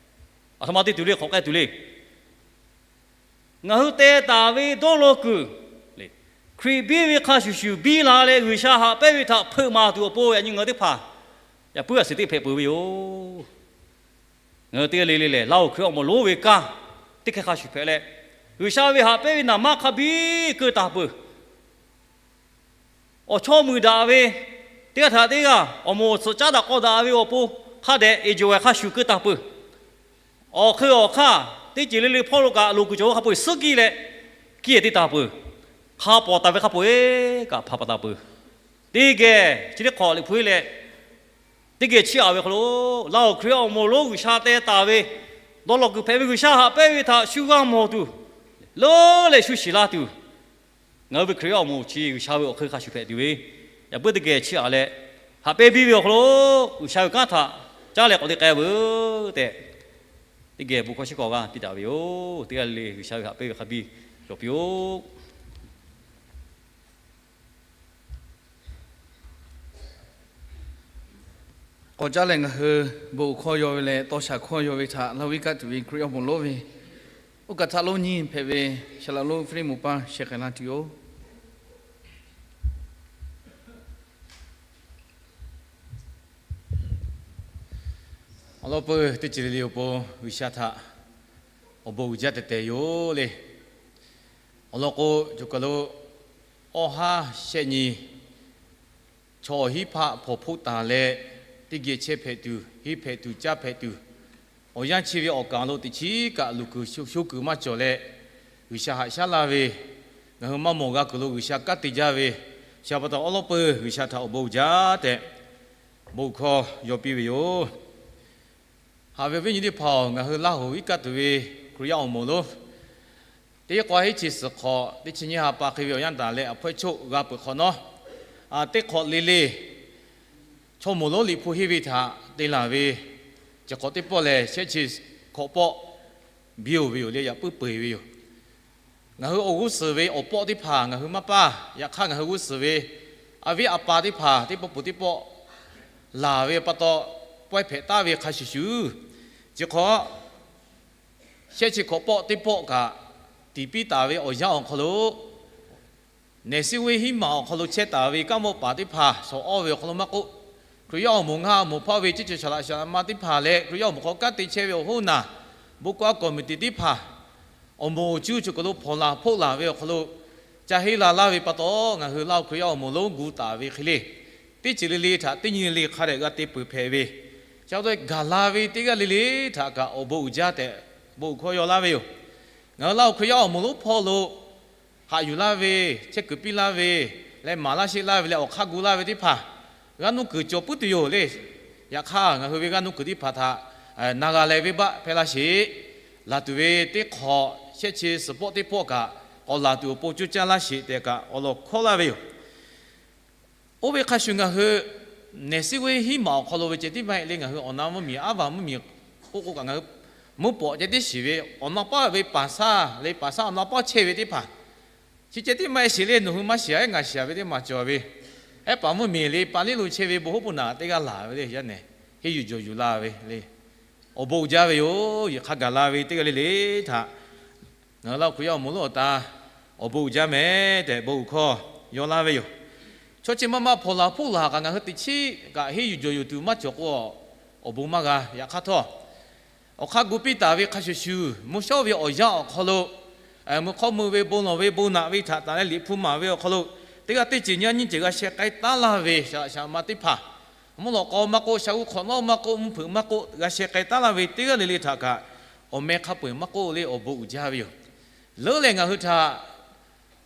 aˬ htoꞈ ma te tuˬ le, hk'awꞈ k'ai tuˬ le. Ngaˬ hui teh taˍ ve dawˇ law kuiˬ, Hkriꞈ biˇ ve hk'a shuˍ shuˍ biˇ la leh G'uiˬsha haꞈ pehnˇ ve htaꞈ hpeuꞈ maˍ tuˬ awˬ pon yaꞈ nyi ngaˬ hui teˇ hpaˍ yaꞈ puiˉ a suhˍ teˇ hpehꞈ peuˬ ve yoˬ. Ngaˬ hui teˇ g'aˇ le le lehˬ, Laˇ huˍ Hkriꞈ awˬ moˍ lonˉ ve kanˇ teˇ hkeh hk'a shuˍ hpehꞈ leh, G'uiˬsha ve haꞈ pehnˇ ve naˍ manˇ hk'a biˇ keu taˍ peuˬ. Awˬ chawˇ muiˬ daꞈ ve, teˇ g'aˇ htaꞈ teˇ g'aˇ awˬ moˍ awˬ tsuhꞈ caˉ daꞈ k'aw daꞈ ve awˬ pon hk'a dehꞈ eˬ juˬ awˬ e hk'a shuˍ keu taˍ peuˬ. Awˬ hk'eun awˬ hk'aˇ teˇ ceuˬ le le hpawˇ lo kaꞈ loˍ kuiˬ cawˬ ve hk'a peu-eˬ suhˉ kiˇ leh, kiˇ-e te taˍ peuˬ. Hk'a pawˍ taˍ ve hk'a peu-eˬ kaꞈ hpanˍ paˍ taˍ peuˬ. Teˇ geh chi teˇ hk'awꞈ Liꞈ hpu leh, teˇ geh chiˇ aꞈ ve hk'aw lo Laˇ huˍ Hkriꞈ awˬ moˍ lonˉ G'uiˬsha teh taˍ ve dawˇ law kuiˬ hpehꞈ ve G'uiˬsha haꞈ pehnˇ ve htaꞈ shu g'a mawˬ tuˬ, leuˉ leh shu shiˍ la tuˬ, ngaˬ hui ve Hkriꞈ yaˇ awˬ moˍ chi G'uiˬsha ve awˬ hk'eun hk'a shuˍ hpehꞈ tuˬ ve, yaꞈ puiˉ teˇ geh chiˇ aꞈ leh, haꞈ pehnˇ biˇ ve awˬ hk'aw lo G'uiˬsha ve kanˉ htaꞈ caˉ leh k'awꞈ te k'ai veuˬ tehꞈ, teˇ geh bon hkawˇ shiˉ hkawˇ g'a piˇ taˍ ve yoˬ. Teˇ g'aˇ le le G'uiˬsha ve haꞈ pehnˇ ve hk'a biˇ cawˬ piˇ-oˆ. K'awꞈ caˉ leh ngaˬ hui bon hkawˇ yaw ve leh tawˇ shaˍ hkawˇ yaw ve htaꞈ laˇ viˉ kaˆ tuˬ ve Hkriꞈ yaˇ awˬ moˍ lonˉ ve oˇ kaˬ htaˇ lonˉ nyiˇ hpehꞈ ve Saˍ laꞈ lonˉ Hpiˇliˇ moˍ paˇ sheh k'ai laˇ tuˬ yoˬ. Awˬ lawn peuˬ teˇ ceuˬ le le awˬ pon G'uiˬsha htaꞈ awˬ bon uiˍ jaˇ tehꞈ tehꞈ yoˬ le. Awˬ lawn k'o, cawˬ kaˬ lo awˇ haˉ shehˆ nyi chaw awˬ hinˉ hpaˆ hpawnˬ hpoˆ taˍ leh, teˇ geh chehˇ hpehꞈ tuˬ, henˇ hpehꞈ tuˬ, caˇ hpehꞈ tuˬ, awˬ yanˇ chi ve awˬ kaˍ lo teꞈ chiˉ kaꞈ luˬ kuiˬ sho kuiˬ maˇ cawˬ leh, G'uiˬsha haꞈ shaˉ laˇ ve, ngaˬ hui maˇ mawˬ g'a kuiˬ lo G'uiˬsha kanˉ te jaˇ ve, chi pa taw awˬ lawn peuˬ G'uiˬsha htaꞈ awˬ bon uiˍ jaˇ tehꞈ bon hkawˇ yaw piˇ ve yoˬ. Haꞈ ve awˬ viˉ nyi teˇ hpaˍ-oˬ, ngaˬ hui Laˇ huˍ iˉ kaˆ tuˬ ve Hkriꞈ yaˇ awˬ moˍ lonˉ, teˇ k'awˇ hiˉ chi suhˍ hk'awꞈ teˇ chi nyiˇ ha pa hk'e ve awˬ yanˇ taˍ leh awˬ hpawehˇ choˆ g'a peuˬ hk'awꞈ nawˉ, teˇ hk'awꞈ le le chaw moˍ lonˉ Liꞈ hpu henˇ ve htaꞈ te laˬ ve, chi hk'awꞈ teˇ pawˆ lehˬ shehˆ chi hk'awꞈ pawˆ biˇ-oˬ ve yoˬ le, yaꞈ puiˉ peu-eˬ ve yoˬ. Ngaˬ hui awˬ g'uˇ suhˍ ve awˬ pawˆ teˇ hpaˍ ngaˬ hui maˇ paˇ. Yaꞈ hk'aˇ ngaˬ hui g'uˇ suhˍ ve a viˉ a pa teˇ hpaˍ teˇ pawˆ peuˬ teˇ pawˆ laˬ ve pa taw, pawehˇ hpehꞈ taˍ ve hk'a shuˍ shuˍ, chi hk'awꞈ shehˆ chi hk'awꞈ pawˆ teˇ pawˆ kaꞈ tiˍ piˇ taˍ ve awˬ yanˇ awˬ hk'aw lo, Nehˬ siˉ venˇ hiˉ maˬ awˬ hk'aw lo chehˇ taˍ ve kanˉ mawˇ paˍ teˇ hpaˍ shawˍ awˇ ve awˬ hk'aw lo maˇ k'oˆ, Hkriꞈ yaˇ awˬ moˍ ngaˇ awˬ moˍ hpaˇ ve ceˇ cawˬ shaˍ laꞈ shaˍ laꞈ ma teˇ hpaˍ leh Hkriꞈ yaˇ awˬ moˍ hk'aw kanˉ te chehˇ ve awˬ hoˉ naˬ, bon kawˆ a committee teˇ hpaˍ, awˬ moˍ awˬ cuˇ cawˬ kaˬ lo hpawnˬ laˬ hpoˆ laˬ ve awˬ hk'aw lo ca henˇ la laˇ ve pa taw, ngaˬ hui Laˇ huˍ Hkriꞈ yaˇ awˬ moˍ lonˉ gu taˍ ve hk'e le, teˇ ceuˬ le le htaꞈ teˇ nyi le hk'a dehꞈ g'a te peuˬ hpehꞈ ve, chi pa taw gaˬ la ve teˇ g'aˇ le le htaꞈ kaꞈ awˬ bon uiˍ jaˇ tehꞈ bon hkawˇ yaw laˇ ve yoˬ. Ngaˬ hui Laˇ huˍ Hkriꞈ yaˇ awˬ moˍ lonˉ hpawˇ lo haꞈ yuˬ laˇ ve, chehˇ kuiˬ piˇ laˇ ve leh maˍ laˇ sheˆ laˇ ve leh awˬ hk'aˇ gu laˇ ve teˇ hpaˍ g'aˇ nuˇ kuiˬ cawˬ puiˉ tuˬ yoˬ le. Yaꞈ hk'aˇ ngaˬ hui ve g'aˇ nuˇ kuiˬ teˇ hpaˍ htaꞈ na g'a leh venˇbaˆ hpehˇ laˇ sheˍ. Laˬ tuˬ ve teˇ hk'awꞈ shehˆ chi suhˍ pawˆ teˇ pawˆ kaꞈ k'awꞈ laˬ tuˬ awˬ pon coˇ caˇ laˇ sheˍ tehꞈ kaꞈ awˬ lawn hkawˇ laˇ ve yoˬ. Oˇ ve hk'a shuˍ ngaˬ hui neˍ siˉ ve hiˉ maꞈ awˬ hk'aw lo ve ceh tiˉ maˇ heˆ le, ngaˬ hui awˬ na mvuhˇ miˬ aˉ vaˬ mvuhˇ miˬ k'oˆ k'o kaꞈ ngaˬ hui mvuhˇ pawˍ ceh tiˉ shiˍ ve, awˬ na paˉ ve paˍ saˇ le, paˍ saˇ awˬ na paˉ chehˇ ve teˇ hpaˍ chi ceh tiˉ maˇ heˆ shiˍ le, nawˬ hui maˇ shiˍ-a, ngaˬ shiˍ ve teˇ maˬ cawˬ ve, ehˉ paˍ mvuhˇ miˬ le, pa liˇ lo chehˇ ve bon hoˉ bon naꞈ teˇ g'aˇ laˬ ve le, yaˇ nehˬ henˇ yuˬ jawˬ yuˬ la ve le, awˬ bon uiˍ jaˇ ve yoˬ. Yeˬ hk'a gaˬ la ve teˇ g'aˇ le le htaꞈ ngaˬ hui Laˇ huˍ Hkriꞈ yaˇ awˬ moˍ lonˉ awˬ ta awˬ bon uiˍ jaˇ mehˍ tehꞈ bon uiˍ hkawˇ yaw laˇ ve yoˬ. Chaw chi ma ma hpawnˬ laˬ hpoˆ laˬ kaꞈ ngaˬ hui teꞈ chiˉ kaꞈ henˇ yuˬ jawˬ yuˬ tuˬ maˇ cawˬ k'o, awˬ bon maˇ g'a. Yaꞈ hk'aˇ htawˇ, awˬ hk'aˇ gu piˇ taˍ ve hk'a shuˍ shuˍ, mvuhˇ shawˉ ve awˬ yanˇ awˬ hk'aw lo, mvuhˇ hk'awˇ mvuh ve bon lawˬ ve bon naꞈ ve htaꞈ tanˬ leh Liꞈ hpu maˍ ve awˬ hk'aw lo, teˇ g'aˇ teˇ ceuˬ nyi nyiˇ ceuˬ g'a sheh k'ai taˉ laˇ ve saˍ laꞈ saˍ laꞈ ma teˇ hpaˍ, mvuhˇ lawꞈ k'aw maˇ k'oˆ, sha g'uˇ hk'awꞈ nawˉ maˇ k'oˆ, mvuhˇ hpeuꞈ maˇ k'oˆ, g'a sheh k'ai taˉ laˇ ve teˇ g'aˇ le le htaꞈ kaꞈ, awˬ meh hk'a peu-eˬ maˇ k'oˆ le, awˬ bon uiˍ jaˇ ve yoˬ. Leuˉ leh ngaˬ hui htaꞈ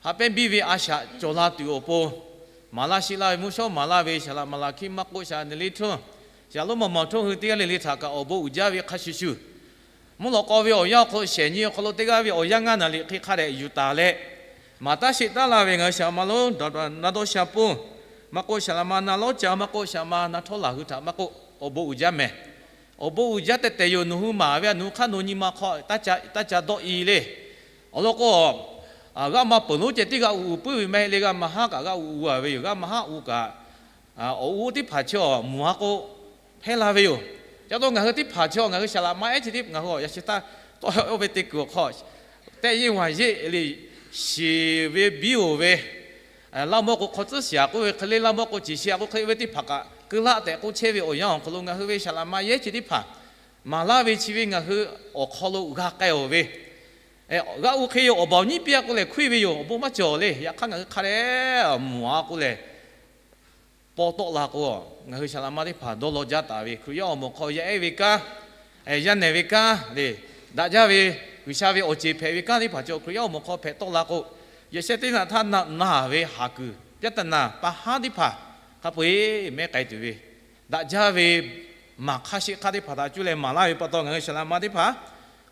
haꞈ pehnˇ biˇ ve a shaꞈ cawˬ la tuˬ awˬ pon, maˍ laˇ sheˆ laˇ ve mvuhˇ shawˉ maˍ laˇ ve saˍ laꞈ maˍ laꞈ hkiˇ maˇ k'oˆ, saˍ laꞈ neˍ le htuˇ, saˍ laꞈ lonˉ maˬ maˬ htuˇ hui teˇ g'aˇ le le htaꞈ kaꞈ awˬ bon uiˍ jaˇ ve hk'a shuˍ shuˍ, mvuhˇ lawꞈ k'aw ve awˬ yanˇ awˬ hk'aw lo shehˍ nyi awˬ hk'aw lo teˇ g'aˇ ve awˬ yanˇ ngaˇ naˍ liꞈ hk'e hk'a dehꞈ yuˬ taˍ leh, maˍ taˉ sheˆ taˉ laˇ ve ngaˬ hui saˍ laꞈ ma lonˉ Na Dawˇ Sha Ponˇ maˇ k'oˆ, saˍ laꞈ ma Na Lawˇ Ca maˇ k'oˆ, saˍ laꞈ ma Na Htawˇ Laˬ hui htaꞈ maˇ k'oˆ, awˬ bon uiˍ jaˇ mehˍ. Awˬ bon uiˍ jaˇ tehꞈ tehꞈ yoˬ. Nawˬ hui maˍ ve a nawˬ hui hk'aˇ nawˬ nyi ma hk'aw taˇ ca daw i le. Awˬ lawn k'o, g'aˇ ma peuˬ lonˉ ceh tiˉ g'a uꞈ uiˍ puiˉ ve maˇ heˆ le, g'aˇ ma haˉ kaꞈ g'a uꞈ uiˍ a ve yoˬ. G'aˇ ma haˉ uiˍ kaꞈ awˬ uiˍ teˇ hpaˍ chi awˬ mvuhˬ a k'o hpehˇ la ve yoˬ. Ca taw ngaˬ hui teˇ hpaˍ chi ngaˬ hui saˍ laꞈ ma ehˉ chi teˇ ngaˬ hui awˬ yaꞈ shi taˇ tawˆ oˇ ve te kuiˬ awˬ hk'aw tehˆ yeˇ waˬ yeˆ le, shiˍ ve biˇ oˬ ve, laˇ mawˇ k'o hk'aw tcuhˉ shiˍ a k'oˆ ve hk'e le, laˇ mawˇ k'o ciˬ shiˍ a k'oˆ hk'e ve teˇ hpaˍ kaꞈ keu laˆ tehꞈ k'oˆ chehˇ ve awˬ yanˇ awˬ hk'aw lo ngaˬ hui ve saˍ laꞈ ma yehˉ chi teˇ hpaˍ maˍ laˇ ve chi ve ngaˬ hui awˬ hk'aw lo g'a k'ai-oˬ ve, g'a uiˍ hk'e yoˬ. Awˬ baˬ awˬ nyiˉ piˇ a k'oˆ lehˬ hkuiˇ ve yoˬ. Awˬ bon maˇ cawˬ le. Yaꞈ hk'aˇ ngaˬ hui hk'a dehꞈ mvuhˬ a k'oˆ lehˬ, paw tawˆ la k'o, ngaˬ hui saˍ laꞈ ma teˇ hpaˍ dawˇ law jaˇ taˍ ve Hkriꞈ yaˇ awˬ moˍ hk'aw yaˇ ehˉ ve kanˉ, yaˇ nehˬ ve kanˉ le, daꞈ jaˇ ve G'uiˬsha ve awˬ ceˬ hpehꞈ ve kanˉ teˇ hpaˍ cawˬ Hkriꞈ yaˇ awˬ moˍ hk'aw hpehꞈ tawˆ la k'o, yaꞈ shehˆ teˇ naꞈ htaˇ naꞈ naˬ ve haˍ kuiˬ pyaˇ taˍ naˍ pa haˉ teˇ hpaˍ hk'a peu-eˬ mehˉ k'ai tuˬ ve, daꞈ jaˇ ve maˍ hk'aˇ sheˆ hk'aˇ teˇ hpaˍ htaꞈ cuˇ leh maˍ laˇ ve pa taw, ngaˬ hui saˍ laꞈ ma teˇ hpaˍ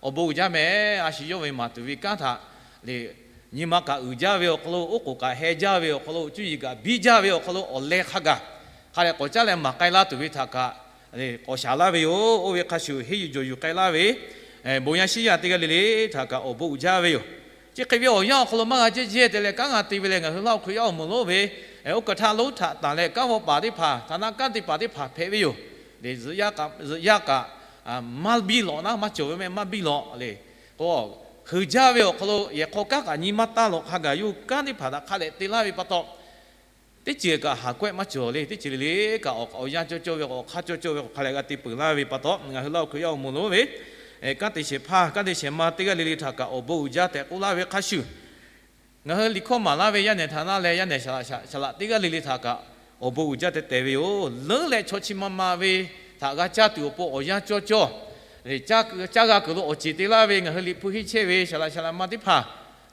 awˬ bon uiˍ jaˇ mehˍ. A shu yawˇ ve maˍ tuˬ ve kanˉ htaꞈ le, nyi ma kaꞈ uiˍ jaˇ ve awˬ hk'aw lo, oˉ k'oˍ kaꞈ heh jaˇ ve awˬ hk'aw lo, cuˇ yiˍ kaꞈ biˇ jaˇ ve awˬ hk'aw lo, awˬ leh hk'a gaˬ hk'a dehꞈ k'awꞈ caˉ leh maˍ k'ai laˇ tuˬ ve htaꞈ kaꞈ k'awꞈ shaˍ laˇ ve yoˬ. Oˇ ve hk'a shuˍ henˇ yuˬ jawˬ yuˬ k'ai laˇ ve bon yaˇ shiˉ yaˇ teˇ g'aˇ le le htaꞈ kaꞈ awˬ bon uiˍ jaˇ ve yoˬ. Chi hk'e ve awˬ yanˇ awˬ hk'aw lo maˇ g'a jehˇ jehˇ te leh kanˉ g'a te ve leh, ngaˬ hui Laˇ huˍ Hkriꞈ yaˇ awˬ moˍ lonˉ ve oˇ kaˬ htaˇ lonˉ htaꞈ tanˬ leh kanˉ vaw paˍ teˇ hpaˍ, htaꞈ naˆ kanˉ teˇ hpaˍ teˇ hpaˍ hpehꞈ ve yoˬ. Zuhꞈ yaˇ kaꞈ maˇ biˇ lawꞈ naˉ maˇ cawˬ ve mehˆ maˇ biˇ lawꞈ le k'o, heuˬ jaˇ ve awˬ hk'aw lo yehˬ hk'aw kanˉ kaꞈ nyi maˇ taˇ lawꞈ hk'a gaˬ yawˇ hui kanˉ teˇ hpaˍ htaꞈ hk'a dehꞈ te laˇ ve pa taw, teˇ ceuˬ kaꞈ haˍ kawehˆ maˇ cawˬ le. Teˇ ceuˬ le le kaꞈ awˬ yanˇ cawˇ cawˇ ve, awˬ hk'aˇ cawˇ cawˇ ve k'o, hk'a dehꞈ g'a te peuˬ laˇ ve pa taw, ngaˬ hui Laˇ huˍ Hkriꞈ yaˇ awˬ moˍ lonˉ ve kanˉ te shehˍ hpaˇ, kanˉ te shehˍ ma teˇ g'aˇ le le htaꞈ kaꞈ awˬ bon uiˍ jaˇ tehꞈ k'oˆ laˇ ve hk'a shuˍ, ngaˬ hui liꞈ hkawˇ maˍ laˇ ve yaˇ nehˬ htaꞈ naˆ leh yaˇ nehˬ saˍ laꞈ teˇ g'aˇ le le htaꞈ kaꞈ awˬ bon uiˍ jaˇ tehꞈ tehꞈ ve yoˬ. Leuˉ leh chaw chi ma ma ve htaꞈ g'a caˇ tuˬ awˬ pon awˬ yanˇ cawˇ cawˇ caˇ g'a kuiˬ lo awˬ ceˬ te laˇ ve ngaˬ hui liꞈ hpu henˇ chehˇ ve saˍ laꞈ saˍ laꞈ ma teˇ hpaˍ,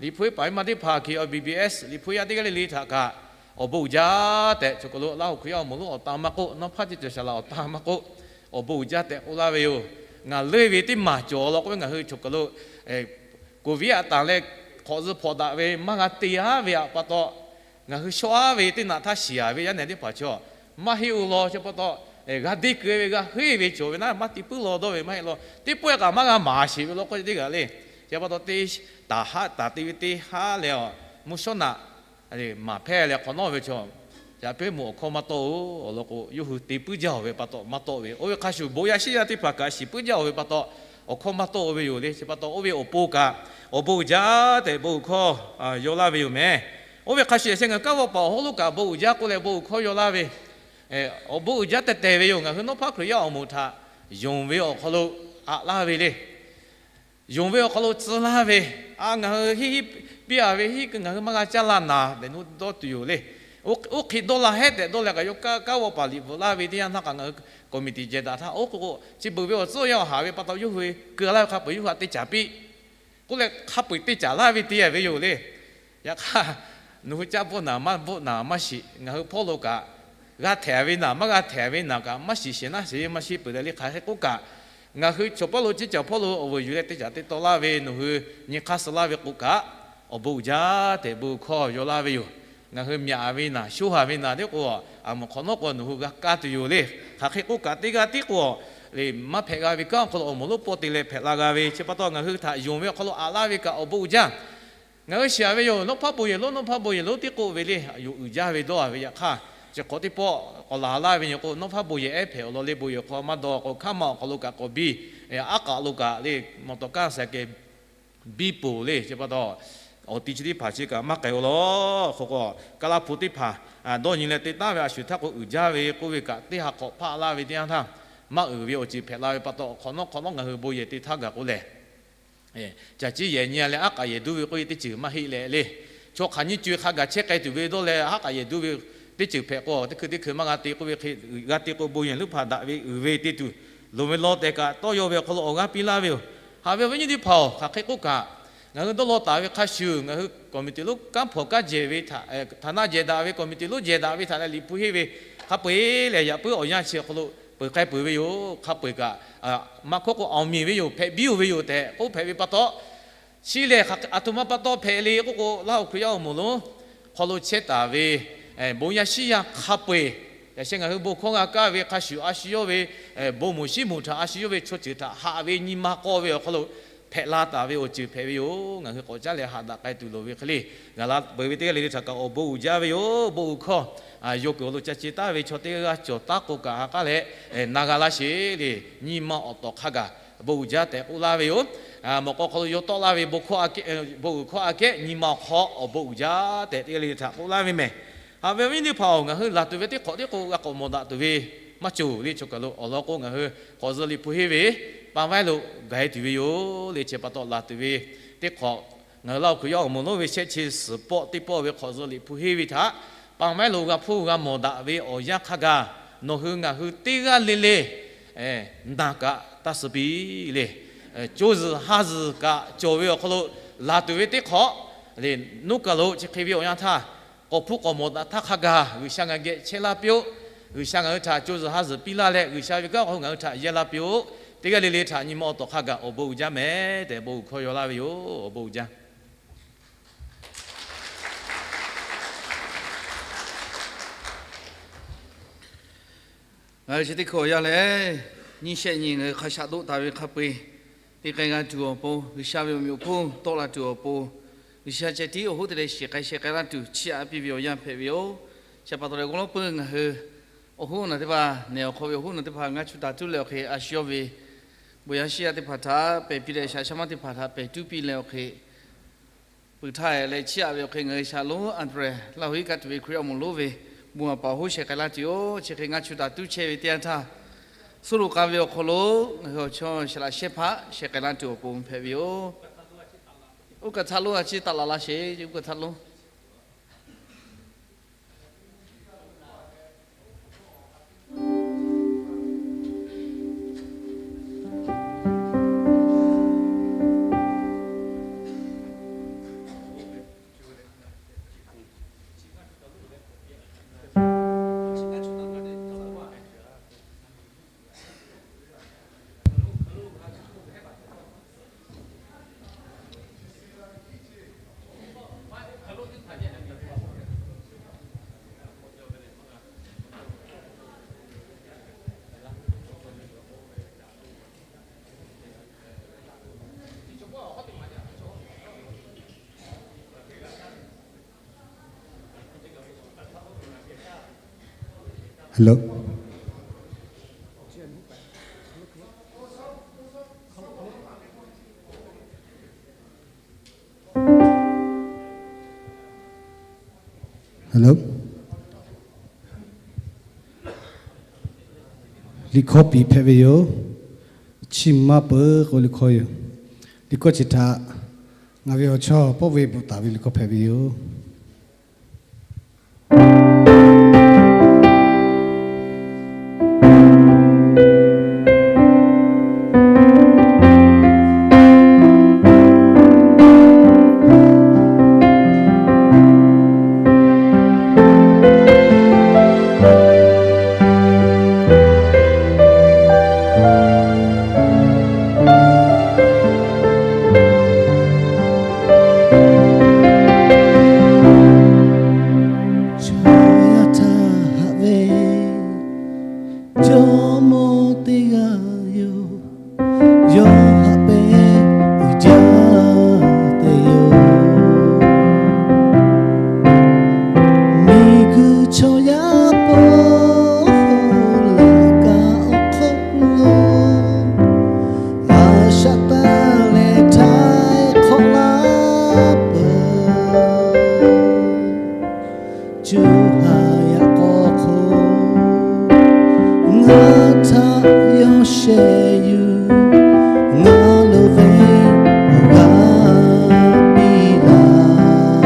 liꞈ hpu henˇ paˍ ve ma teˇ hpaˍ, K B B S liꞈ hpu yaˇ teˇ g'aˇ le le htaꞈ kaꞈ awˬ bon uiˍ jaˇ tehꞈ chaw kaˬ lo Laˇ huˍ Hkriꞈ yaˇ awˬ moˍ lonˉ awˬ tan maˇ k'oˆ, nawˉ hpaˇ teˇ cawˬ saˍ laꞈ awˬ tan maˇ k'oˆ, awˬ bon uiˍ jaˇ tehꞈ k'oˆ laˇ ve yoˬ. Ngaˬ leuˉ ve teˇ maˬ cawˬ law k'oˆ ve ngaˬ hui chaw kaˬ lo COVID aꞈ tanˬ leh hk'awꞈ zuhꞈ hpawnˬ daꞈ ve maˇ g'a te-a ve pa taw, ngaˬ hui shawˉ-aˉ ve teˇ naꞈ htaˇ shiˍ-a ve yaˇ nehˬ teˇ hpaˍ chaw maˇ heˆ-oˬ law. Chi pa taw, g'a deˇ kuiˬ ve g'a heˆ ve cawˬ ve naˉ maˇ te puiˉ law dawˇ ve maˇ heˆ law. Teˇ pawehˇ kaꞈ maˇ g'a maˍ sheˍ ve law k'oˆ teˇ g'aˇ le. Chi pa taw te taˍ haˉ taˍ te ve teˇ haˉ leh, mvuhˇ shawˉ naꞈ maˍ hpehˇ leh hk'awꞈ nawˉ ve chaw, yaꞈ pehˉ mvuhˬ awˬ hkawˇ maˇ tawˆ-oˬ. Awˬ lawn k'o, yawˇ hui te puiˉ jaˇ-oˬ ve pa taw maˇ tawˆ ve. Oˇ ve hk'a shuˍ, bon yaˇ shiˉ yaˇ teˇ hpaˍ kaꞈ shiˍ puiˉ jaˇ-oˬ ve pa taw, awˬ hkawˇ maˇ tawˆ ve yoˬ le. Chi pa taw, oˇ ve awˬ pon kaꞈ awˬ bon uiˍ jaˇ tehꞈ bon uiˍ hkawˇ yaw laˇ ve yoˬ mehˍ. Oˇ ve hk'a shuˍ, yaꞈ sheh ngaˬ hui kanˉ vaw paˍ awˬ hawˉ lo kaꞈ bon uiˍ jaˇ k'oˆ leh bon uiˍ hkawˇ yaw laˇ ve, awˬ bon uiˍ jaˇ tehꞈ tehꞈ ve yoˬ. Ngaˬ hui nawˉ hpaˇ Hkriꞈ yaˇ awˬ moˍ htaꞈ yonˍ ve awˬ hk'aw lo aꞈ laˇ ve le. Yonˍ ve awˬ hk'aw lo tcuh laˇ ve, a ngaˬ hui hiˉ hiˉ piˇ-a ve hiˉ ngaˬ hui maˇ g'a caˇ la naˍ tehꞈ nu dawˇ tuˬ yoˬ le. Oˇ hk'e dawˇ la hehˉ tehꞈ dawˇ leh kaꞈ yawˇ kanˉ vaw paˍ liꞈ bvuhꞈ laˇ ve teˇ yanˇ htaˇ kaꞈ ngaˬ hui committee jehˬ daꞈ htaˇ, oˇ k'o k'o chi beuꞈ ve awˬ tcuhˉ awˬ yanˇ awˬ haˍ ve pa taw yawˇ hui keu laˇ ve hk'a peu-eˬ yawˇ hui htaꞈ te caˍ piˇ k'oˆ leh hk'a peu-eˬ te caˍ laˇ ve te-a ve yoˬ le. Yaꞈ hk'aˇ, nawˬ hui caˇ bvuhˆ naˍ maˇ bvuhˆ naˍ maˇ shiˍ, ngaˬ hui hpawˇ lo kaꞈ g'a htehꞈ ve naˍ maˇ g'a htehꞈ ve naˍ kaꞈ maˇ shiˍ shehˍ naˉ sheˍ maˇ shiˍ peuˬ leh le hk'aˬ hk'e k'oˆ kaꞈ, Ngaˬ hui chaw pawˇ lo ceˇ caˬ hpawˇ lo awˬ vuiˬ yuˬ leh te caˍ te taw laˇ ve nawˬ hui nyi hk'aˇ suh laˇ ve k'o kaꞈ, awˬ bon uiˍ jaˇ tehꞈ bon hkawˇ yaw laˇ ve yoˬ. Ngaˬ hui myaꞈ ve naˍ, sho haˍ ve naˍ teˇ k'o, aˬ moˍ hk'awꞈ nawˉ k'o nawˬ hui g'a kaˇ tuˬ yoˬ le. Hk'aˬ hk'e k'oˆ kaꞈ, teˇ g'aˇ tiˉ k'o, maˇ hpehꞈ g'a ve kanˉ awˬ hk'aw lo awˬ moˍ lonˉ pawˆ te leh hpehꞈ la g'a ve chi pa taw, ngaˬ hui htaꞈ yonˍ ve awˬ hk'aw lo aꞈ laˇ ve kaꞈ awˬ bon uiˍ jaˇ. Ngaˬ hui shiˍ ve yoˬ, Nawˉ hpaˇ bon yehˬ lonˉ, Nawˉ hpaˇ bon yehˬ lonˉ teˇ k'oˆ ve le. Yoˬ, uiˍ jaˇ ve dawˇ ve yaꞈ hk'aˇ, chi hk'awꞈ teˇ pawˆ k'awꞈ laˬ laˇ ve yoˬ k'o, Nawˉ hpaˇ bon yehˬ ehˉ hpehꞈ awˬ lawn le. Bon yehˬ hk'aw maˇ dawˇ k'o, hkaˉ ma awˬ hk'aw lo kaꞈ k'awꞈ biˇ, aˉ k'aꞈ lo kaꞈ le, mawˬ tawˍ kaˇ saˍ kehˬ biˇ poˬ le. Chi pa taw, awˬ ti chi teˇ hpaˍ chi kaꞈ maˇ k'ai-o law. Hk'aw k'o, Kaˇlaˇ hpu teˇ hpaˍ dawˇ nyi leh te taˉ ve a shu htaˇ k'o, uiˍ jaˇ ve k'oˆ ve kaꞈ, teˇ ha hk'awꞈ hpaˆ laˇ ve teˇ yanˇ htaˇ, maˇ uiˍ ve awˬ ceuˬ hpehꞈ la ve pa taw, awˬ hk'awꞈ nawˉ hk'awꞈ nawˉ ngaˬ hui bon yehˬ te htaˇ gaˬ k'o lehˬ, caˬ ciˉ yehˬ nyi leh aˉ k'aꞈ yehˬ duˇ ve k'oˆ ve teˇ ceuˬ maˇ heˆ leh le. Chaw hk'aˬ nyiˇ co-e hk'a gaˬ chehˇ k'ai tuˬ ve dawˇ leh, aˉ k'aꞈ yehˬ duˇ ve teˇ ceuˬ hpehꞈ k'o, teˇ hkui teˇ hkui maˇ g'a te k'oˆ ve hk'e, g'a te k'o bon yehˬ lonˉ hpaˍ daꞈ ve uiˍ ve te tuˬ, loˍ ve law tehꞈ kaꞈ tawˇ yaw ve awˬ hk'aw lo awˬ g'aˇ piˇ laˇ ve yoˬ. Haꞈ ve awˬ viˉ nyi teˇ hpaˍ-oˬ, hk'aˬ hk'e k'oˆ kaꞈ, ngaˬ hui dawˇ law taˍ ve hk'a shuˍ, ngaˬ hui committee lonˉ kanˉ hpawnˬ kanˉ jehˬ ve htaꞈ, htaꞈ naˆ jehˬ daꞈ ve committee lonˉ jehˬ daꞈ ve htaꞈ leh Liꞈ hpu henˇ ve hk'a peu-eˬ lehˬ, yaꞈ puiˉ awˬ yanˇ chi awˬ hk'aw lo peuˬ k'ai peuˬ ve yoˬ. Hk'a peu-eˬ kaꞈ maˇ hkawˇ k'o, awˬ miˬ ve yoˬ, hpehꞈ biˇ-oˬ ve yoˬ tehꞈ k'oˆ hpehꞈ ve pa taw, chi lehˬ aˬ htoꞈ ma pa taw hpehꞈ le k'oˆ k'o, Laˇ huˍ Hkriꞈ yaˇ awˬ moˍ lonˉ hk'aw lo chehˇ taˍ ve bon yaˇ shiˉ yaˇ hk'a peu-eˬ, yaꞈ sheh ngaˬ hui bon hkawˇ g'a kaˇ ve hk'a shuˍ, a shu yawˇ ve bon moˍ shiˉ moˍ htaꞈ a shu yawˇ ve chaw ceuˬ htaꞈ haꞈ ve nyi ma k'aw ve awˬ hk'aw lo hpehꞈ la taˍ ve awˬ ceuˬ hpehꞈ ve yoˬ. Ngaˬ hui k'awꞈ caˉ leh haꞈ daꞈ k'ai tuˬ loˍ ve hk'e le. Ngaˬ la peuˬ ve teˇ g'aˇ le le htaꞈ kaꞈ awˬ bon uiˍ jaˇ ve yoˬ. Bon uiˍ hkawˇ yawˇ kuiˬ awˬ lo ca ce taˉ ve chaw teˇ g'aˇ cawˬ taˉ k'o kaꞈ, ha k'aˉ leh na g'a laˇ sheˍ le. Nyi ma awˬ tawˍ hk'a gaˬ bon uiˍ jaˇ tehꞈ k'oˆ laˇ ve yoˬ. Mawꞈ k'aw hk'aw lo yawˇ tawˆ laˇ ve bon uiˍ hkawˇ aꞈ kehˉ nyi ma awˬ hk'aw awˬ bon uiˍ jaˇ tehꞈ teˇ g'aˇ le le htaꞈ k'oˆ laˇ ve mehˬ. Haꞈ ve awˬ viˉ nyi teˇ hpaˍ-oˬ, ngaˬ hui laˬ tuˬ ve teˇ hk'awꞈ tiˉ k'o g'a k'awꞈ mawˬ daꞈ tuˬ ve maˇ cawˬ le. Chaw kaˬ lo awˬ lawn k'o, ngaˬ hui k'awꞈ zuh Liꞈ hpu henˇ ve ပန်းဝဲ lo gaˬ-e tuˬ ve yoˬ le. Chi pa taw laˬ tuˬ ve teˇ hk'awꞈ, ngaˬ hui Laˇ huˍ Hkriꞈ yaˇ awˬ moˍ lonˉ ve shehˆ chi suhˍ pawˆ teˇ pawˆ ve hk'awꞈ zuh Liꞈ hpu henˇ ve htaꞈ ပန်းဝဲ lo g'a hpuˇ g'a mawˬ daꞈ ve awˬ yanˇ hk'a gaˬ, nawˬ hui ngaˬ hui teˇ g'aˇ le le naˬ kaꞈ taˇ suh piˇ le. Co zuhˬ ha zuhˬ kaꞈ cawˬ ve awˬ hk'aw lo laˬ tuˬ ve teˇ hk'awꞈ le. Nuˇ kaˬ lo chi hk'e ve awˬ yanˇ htaˇ, k'awꞈ hpuˇ k'awꞈ mawˬ daꞈ htaˇ hk'a gaˬ G'uiˬsha ngaˬ geh chehˇ laˇ piˇ-oˆ. G'uiˬsha ngaˬ hui htaꞈ co zuhˬ ha zuhˬ piˇ laˇ leh, G'uiˬsha ve kanˉ awˬ hk'aw lo ngaˬ hui htaꞈ yehˇ laˇ piˇ-oˆ. Teˇ g'aˇ le le htaꞈ nyi ma awˬ tawˍ hk'a gaˬ awˬ bon uiˍ jaˇ mehˍ tehꞈ bon uiˍ hkawˇ yaw laˇ ve yoˬ. Awˬ bon uiˍ jaˇ. Ngaˬ hui chi teˇ hkui awˬ yanˇ lehˬ, nyiˇ shehˆ nyi ngaˬ hui hk'a shaꞈ doˆ taˍ ve hk'a peu-eˬ te k'ai g'a tuˬ awˬ pon, G'uiˬsha ve awˬ meꞈ awˬ hponˇ tawˆ la tuˬ awˬ pon, G'uiˬsha ceh tiˉ awˬ hoˉ te leh shiˍ k'ai sheh k'ai laˇ tuˬ chiˇ aꞈ piˇ ve awˬ yanˇ hpehꞈ ve yoˬ. Chi pa taw leh g'aw lawˉ peuˇ ngaˬ hui awˬ hoˉ naˬ teˇ hpaˍ, nehˬ awˬ hk'aw ve awˬ hoˉ naˬ teˇ hpaˍ ngaˇ chu taˍ tuˉ leh awˬ hk'e a shu yawˇ ve bon yaˇ shiˉ yaˇ teˇ hpaˍ htaꞈ pehˬ piˇ leh, shaꞈ shaˉ maˇ teˇ hpaˍ htaꞈ pehˬ tuˉ piˇ leh awˬ hk'e, peuˬ htaˇ leh chiˇ aꞈ ve awˬ hk'e ngaˬ hui shaˍ lonˉ Anˍdrehˍ Laˇ huˍ iˉ kaˆ tuˬ ve Hkriꞈ yaˇ awˬ moˍ lonˉ ve bon a paˍ awˬ hoˉ sheh k'ai laˇ tuˬ yoˬ. Chi hk'e ngaˇ chu taˍ tuˉ chehˇ ve teˇ yanˇ htaˇ, suˉ lo k'a ve awˬ hk'aw lo ngaˬ hui awˬ chawˇ shaˍ laꞈ shehˇ hpaˆ sheh k'ai laˇ tuˬ awˬ pon hpehꞈ ve yoˬ. Oˇ kaˬ htaˇ lo a ciˉ taˍ laꞈ laˇ sheˍ. Oˇ kaˬ htaˇ lo Hello. Hello. Liꞈ hkawˇ piˍ hpehꞈ ve yoˬ. Chiˇ mvuh maˇ peuˬ k'o liꞈ hkawˇ yoˬ. Liꞈ hkawˇ chi htaꞈ ngaˬ ve awˬ chawˇ pawˆ ve bvuhꞈ taˍ ve liꞈ hkawˇ hpehꞈ ve yoˬ. Awˬ mawˇ teˇ g'aˇ yoˬ, yawˇ haꞈ pehˇ uiˍ jaˇ te yoˬ. Miˬguiˬ chaw yaˇ pawˆ laꞈ ka awˬ hk'aw lo, a shaꞈ taˇ leh htaiˍ hk'awꞈ laˇ peuˬ. Cuˇ ha yaꞈ k'aw hk'oˆ ngaˬ htaꞈ yawˇ sheh yuˬ, ngaˬ lo ve awˬ g'aˇ piˇ laˇ.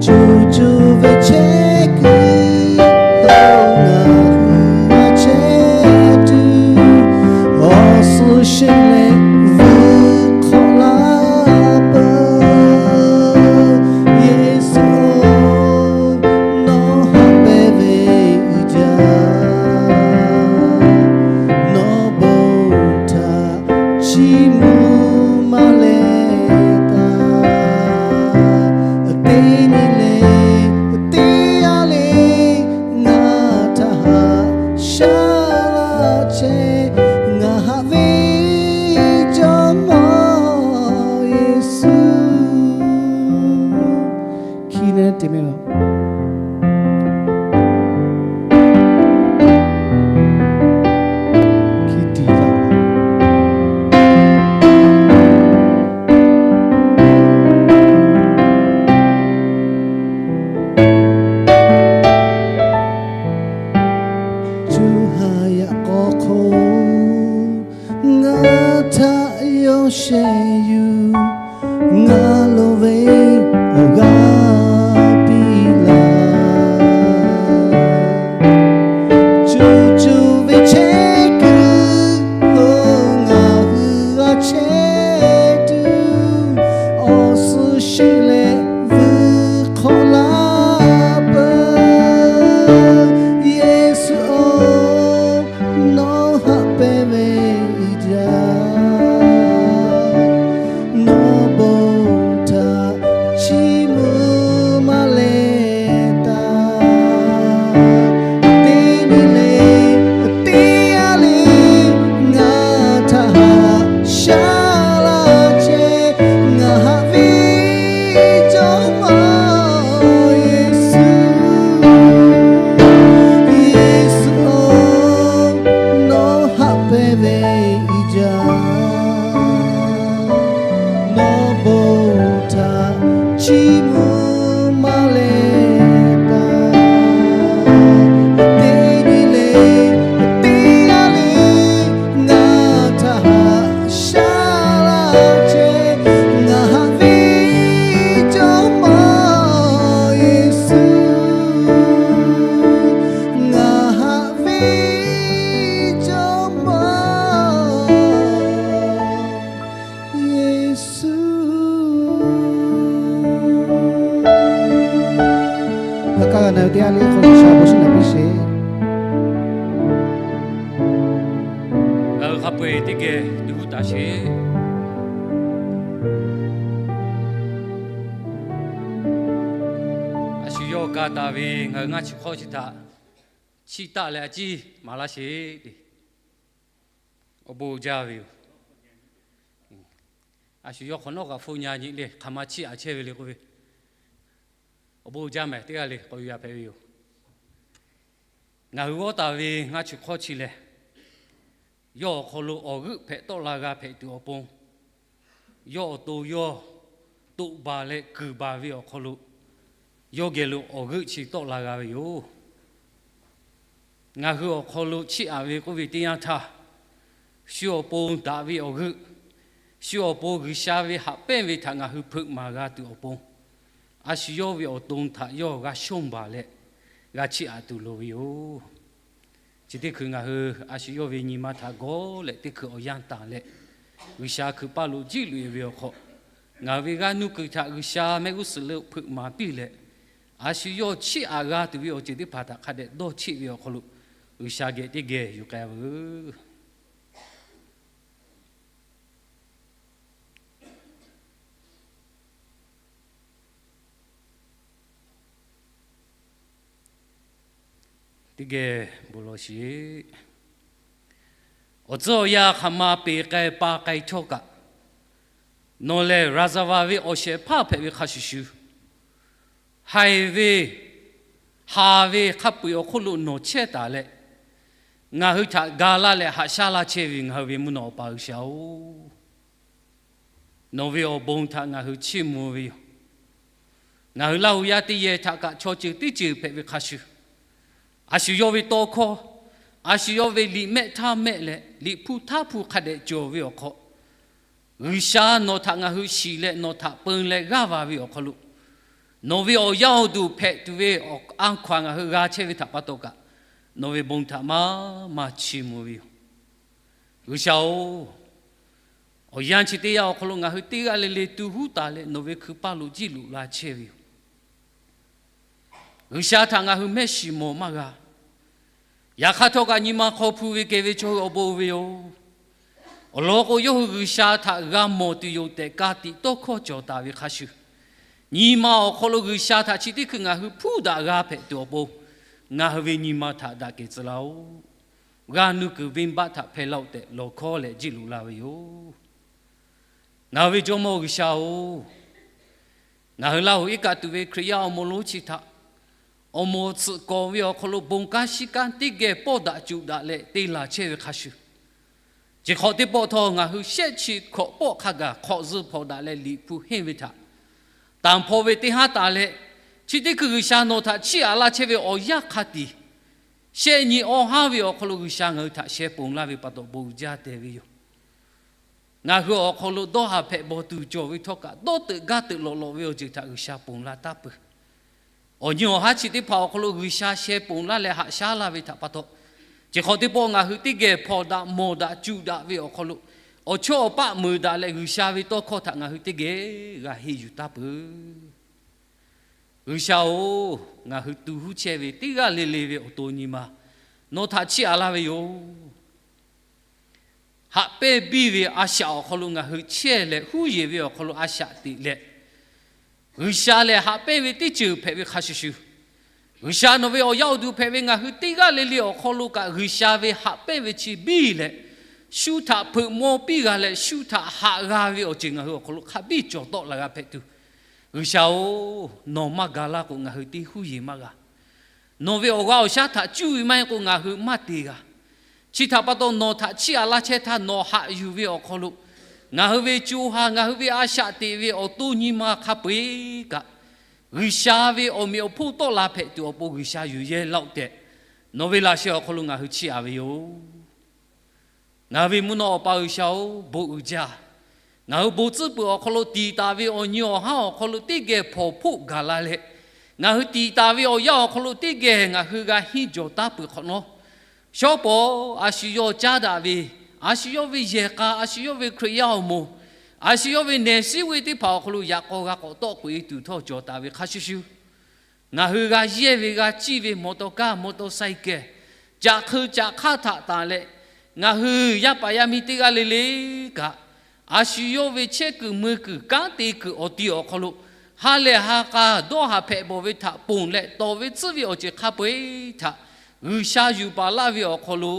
Cuˇ cuˇ ve chehˇ kuiˬ lo ngaˬ hui a chehˇ tuˬ, awˬ suhˍ sheˆ leh vuiˬ hk'awꞈ laˇ peuˬ. Yeˍsuˆ-oˬ, nawˬ haꞈ pehˇ ve uiˍ jaˇ, nawˬ bon htaꞈ chiˇ mvuh maˇ leh taˍ. Teˇ nyi le, teˇ yanˇ le, ngaˬ htaꞈ haꞈ shaˉ laˇ chehˇ, ngaˬ haꞈ ve jawˇmawˇ Yeˍsuˆ. Hkiˇ neˉ te mehˍ laˬ. Hkiˇ tiˍ laˬ. Cuˇ ha yaꞈ k'aw hk'oˆ ngaˬ htaꞈ yawˇ sheh yuˬ, ngaˬ lo ve awˬ g'aˇ piˇ laˇ. Cuˇ cuˇ ve chehˇ kuiˬ lo ngaˬ hui g'a chehˇ tuˬ, awˬ suhˍ sheˆ leh vuiˬ hk'awꞈ laˇ peuˬ. Yeˍsuˆ-oˬ, nawˬ haꞈ pehˇ ve uiˍ jaˇ, nawˬ bon htaꞈ chiˇ mvuh maˇ leh taˍ. Teˇ nyi le, teˇ yanˇ le, ngaˬ htaꞈ haꞈ shaˉ laˇ chehˇ, ngaˬ haꞈ ve jawˇmawˇ Yeˍsuˆ. Yeˍsuˆ-oˬ, nawˬ haꞈ pehˇ ve uiˍ jaˇ, nawˬ bon htaꞈ chiˇ mvuh maˇ leh taˍ. Teˇ nyi le, teˇ yanˇ le, ngaˬ htaꞈ haꞈ shaˉ laˇ chehˇ, ngaˬ haꞈ ve jawˇmawˇ Yeˍsuˆ, ngaˬ haꞈ ve jawˇmawˇ Yeˍsuˆ. Kaˇ kaˇ g'a na ve teˇ g'aˇ le hk'aw G'uiˬsha bon shiˍ naˍ piˇ sheˍ. Ngaˬ hui hk'a peu-eˬ teˇ geh tuˬ hu taˍ sheˍ. A shu yawˇ ka taˍ ve ngaˬ hui ngaˇ chi hk'awˇ chi htaꞈ chiˇ taˆ leh a ciˉ maˍ laˇ sheˍ tehꞈ awˬ bon jaˇ ve yoˬ. A shu yawˇ hk'awꞈ nawˉ kaꞈ hpu nya nyi le hk'aˬ ma chiˇ aꞈ chehˇ ve le k'oˆ ve, awˬ bon jaˇ mehˍ teˇ g'aˇ le k'awꞈ yuˬ yaꞈ hpehꞈ ve yoˬ. Ngaˬ hui g'awˇ taˍ ve ngaˇ chi hk'awˇ chi lehˬ, yawˇ awˬ hk'aw lo awˬ g'euˆ hpehꞈ tawˆ la g'a hpehꞈ tuˬ awˬ pon, yawˇ awˬ to yawˇ toꞈ baˬ leh kuiˬ baˬ ve awˬ hk'aw lo, yawˇ geh lo awˬ g'euˆ chi tawˆ la g'a ve yoˬ. Ngaˬ hui awˬ hk'aw lo chiˇ aꞈ ve k'oˆ ve teˇ yanˇ htaˇ, shu awˬ pon daꞈ ve awˬ g'euˆ, shu awˬ pon G'uiˬsha ve haꞈ pehnˇ ve htaꞈ ngaˬ hui hpeuꞈ maˍ g'a tuˬ awˬ pon, a shu yawˇ ve awˬ to htaꞈ yawˇ g'a shonˇ baˬ leh g'a chiˇ aꞈ tuˬ loˍ ve yoˬ. Chi teˇ hkui ngaˬ hui a shu yawˇ ve nyi ma htaꞈ gawˇ leh teˇ hkui awˬ yanˇ tanˬ leh, G'uiˬsha hkui paˇ lo jiˇ loꞈ e ve awˬ hk'aw, ngaˬ hui ve g'aˇ nuˇ kuiˬ htaꞈ G'uiˬsha mehˆ g'uˇ suhˍ lo hpeuꞈ maˍ piˇ leh, a shu yawˇ chiˇ aꞈ g'a tuˬ ve awˬ ceuˬ teˇ hpaˍ htaꞈ hk'a dehꞈ dawˇ cheˆ ve awˬ hk'aw lo, G'uiˬsha geh teˇ geh yuˬ k'ai veuˬ. Teˇ geh bon lawˬ sheˍ. Awˬ tcuhˉ awˬ yanˇ hk'aˬ ma peˬ k'ai pa k'ai htawˇ kaꞈ, nawˬ lehˬ ရာဇဝင် ve awˬ shehˍ hpaˇ hpehꞈ ve hk'a shuˍ shuˍ, haiˬ ve, haˍ ve hk'a peu-eˬ awˬ hk'oˆ lo nawˬ chehˇ taˍ leh, ngaˬ hui htaꞈ ga laˇ leh haꞈ shaˉ laˇ chehˇ ve ngaˬ hui ve mvuhˇ naw Awˬ pa G'uiˬsha-oˬ, nawˬ ve awˬ bon htaꞈ ngaˬ hui chiˇ mvuh ve yoˬ. Ngaˬ hui Laˇ hu yaˇ teˇ yehˬ htaꞈ kaꞈ chaw ceuˬ teˇ ceuˬ hpehꞈ ve hk'a shuˍ, a shu yawˇ ve tawˇ hkawˇ, a shu yawˇ ve liꞈ mehˆ htaˇ mehˆ leh liꞈ hpu htaˇ hpu hk'a dehꞈ cawˬ ve awˬ hk'aw, G'uiˬsha nawˬ htaꞈ ngaˬ hui shiˍ leh nawˬ htaꞈ peun leh g'aˇ va ve awˬ hk'aw lo, nawˬ ve awˬ yaˇ awˬ duˬ hpehꞈ tuˬ ve awˬ a hkaw-anˬ ngaˬ hui g'a chehˇ ve htaꞈ pa taw kaꞈ, nawˬ ve bon htaꞈ maˇ maˇ chiˇ mvuh ve yoˬ. G'uiˬsha-oˬ, awˬ yanˇ chi teˇ yanˇ awˬ hk'aw lo ngaˬ hui teˇ g'aˇ le le tu huˉ taˍ leh nawˬ ve hkui paˇ lo jiˇ loꞈ la chehˇ ve yoˬ. G'uiˬsha htaꞈ ngaˬ hui mehˆ shiˍ mawˬ maˇ g'a. Yaꞈ hk'aˇ htawˇ kaꞈ nyi ma hk'aw hpu ve kehˬ ve chaw hui awˬ bon ve yoˬ. Awˬ lawn k'o, yawˇ hui G'uiˬsha htaꞈ g'a mawˬ tuˬ yoˬ tehꞈ ka tiꞈ tawˇ hkawˇ cawˬ taˍ ve hk'a shuˍ, nyi ma awˬ hk'aw lo G'uiˬsha htaꞈ chi teˇ hkui ngaˬ hui hpuˉ daꞈ g'a hpehꞈ tuˬ awˬ pon, ngaˬ hui ve nyi ma htaꞈ daꞈ kehˬ tcuh laˇ-oˆ. G'a nuˇ kuiˬ venˇbaˆ htaꞈ hpehˇ laˇ-oˆ tehꞈ lawˬ hkawˇ leh jiˇ loꞈ la ve yoˬ. Ngaˬ hui ve Jawˇmawˇ G'uiˬsha-oˬ, ngaˬ hui Laˇ hu iˉ kaˆ tuˬ ve Hkriꞈ yaˇ awˬ moˍ lonˉ chi htaꞈ awˬ moˍ tsuhꞈ kawˍ ve awˬ hk'aw lo bon kanˉ shiˉ kanˉ teˇ geh pawˆ daꞈ cuꞈ daꞈ leh te laˬ chehˇ ve hk'a shuˍ, chi hk'awꞈ teˇ pawˆ htawˇ ngaˬ hui shehˆ chi hkawꞈ pawˆ hk'a gaˬ hk'awꞈ zuh hpawnˬ daꞈ leh liꞈ hpu henˇ ve htaꞈ tanˬ hpaw ve teˇ haˉ taˍ leh, chi teˇ hkui G'uiˬsha nawˬ htaꞈ chiˇ aꞈ laˇ chehˇ ve awˬ yanˇ hk'a tiˍ, shehˆ nyi awˬ haˉ ve awˬ hk'aw lo G'uiˬsha ngaˬ hui htaꞈ sheh ponˬ laˇ ve pa taw bon uiˍ jaˇ tehꞈ ve yoˬ. Ngaˬ hui awˬ hk'aw lo dawˇ haˍ hpehꞈ bawˬ tuˬ cawˬ ve htawˇ kaꞈ, dawˇ teuꞈ gaˇ teuꞈ lawꞈ lawꞈ ve awˬ ceuˬ htaꞈ G'uiˬsha ponˬ laˇ taˉ peuˬ. Awˬ nyi awˬ haˉ chi teˇ hpaˍ awˬ hk'aw lo G'uiˬsha sheh ponˬ laˇ leh haꞈ shaˉ laˇ ve htaꞈ pa taw, chi hk'awꞈ teˇ pawˆ ngaˬ hui teˇ geh hpawnˬ daꞈ mawˬ daꞈ cuꞈ daꞈ ve awˬ hk'aw lo, awˬ chawˇ awˬ paˆ meuˍ daꞈ leh G'uiˬsha ve tawˇ hkawˇ htaꞈ ngaˬ hui teˇ geh g'a henˇ yuˬ taˉ peuˬ. G'uiˬsha-oˬ, ngaˬ hui tu huˉ chehˇ ve teˇ g'aˇ le le ve awˬ to nyi ma nawˬ htaꞈ chiˇ aꞈ laˇ ve yoˬ. Haꞈ pehnˇ biˇ ve a shaꞈ awˬ hk'aw lo ngaˬ hui chehˇ leh huˉ yeˬ ve awˬ hk'aw lo a shaꞈ teꞈ leh, G'uiˬsha lehˬ haꞈ pehnˇ ve teˇ ceuˬ hpehꞈ ve hk'a shuˍ shuˍ, G'uiˬsha nawˬ ve awˬ yaˇ awˬ duˬ hpehꞈ ve ngaˬ hui teˇ g'aˇ le le awˬ hk'aw lo kaꞈ G'uiˬsha ve haꞈ pehnˇ ve chi biˇ leh, shu htaꞈ hpeuꞈ maw piˇ g'a leh shu htaꞈ haꞈ g'a ve awˬ ceuˬ ngaˬ hui awˬ hk'aw lo hk'a biˇ cawˬ tawˆ la g'a hpehꞈ tuˬ, G'uiˬsha-oˬ, nawˬ maˇ ga laˇ k'o ngaˬ hui teˇ huˉ yeˬ maˇ g'a. Nawˬ ve awˬ g'aˇ awˬ shaˉ htaꞈ cuˇ ve maˇ heˆ k'o ngaˬ hui maˇ te g'a. Chi htaꞈ pa taw nawˬ htaꞈ chiˇ aꞈ laˇ chehˇ htaˇ nawˬ haꞈ yuˬ ve awˬ hk'aw lo, ngaˬ hui ve co ha ngaˬ hui ve a shaꞈ teꞈ ve awˬ to nyi ma hk'a peu-eˬ kaꞈ, G'uiˬsha ve awˬ meꞈ awˬ hponˇ tawˆ la hpehꞈ tuˬ awˬ pon G'uiˬsha yuˬ yehˇ laˇ-oˆ tehꞈ, nawˬ ve laꞈ sheh awˬ hk'aw lo ngaˬ hui chiˇ aꞈ ve yoˬ. Ngaˬ hui ve mvuhˇ naw Awˬ pa G'uiˬsha-oˬ, bon uiˍ jaˇ. Ngaˬ hui bon tcuhˉ peuˬ awˬ hk'aw lo tiˍ taˍ ve awˬ nyi awˬ haˉ awˬ hk'aw lo teˇ geh hpawnˬ hpoˆ gaˬ la leh, ngaˬ hui tiˍ taˍ ve awˬ yanˇ awˬ hk'aw lo teˇ geh ngaˬ hui g'a henˇ jawˬ taˉ peuˬ hk'awꞈ nawˉ, shawˉ pawˍ a shu yawˇ caˉ daꞈ ve, a shu yawˇ ve yehˬ k'a, a shu yawˇ ve Hkriꞈ yaˇ awˬ moˍ, a shu yawˇ ve nehˬ shiˉ ve teˇ hpaˍ awˬ hk'aw lo yaꞈ k'aw g'a k'awꞈ tawˆ k'oꞈ e tuˬ htawˇ cawˬ taˍ ve hk'a shuˍ shuˍ, ngaˬ hui g'a yehˇ ve g'a ciˇ ve มอเตอร์คาร์ มอเตอร์ไซค์ caꞈ hk'eu caꞈ hk'aˇ htaꞈ tanˬ leh, ngaˬ hui yaˇ paˍ yaˇ miˇ teˇ g'aˇ le le kaꞈ, a shu yawˇ ve chehˇ kuiˬ mui kuiˬ kanˉ te kuiˬ awˬ ti awˬ hk'aw lo, ha lehˬ ha k'a dawˇ haˍ hpehꞈ bawˬ ve htaꞈ ponˬ leh tawˍ ve tcuhˉ ve awˬ ceuˬ hk'a peu-eˬ htaꞈ G'uiˬsha yuˬ baˬ laˇ ve awˬ hk'aw lo,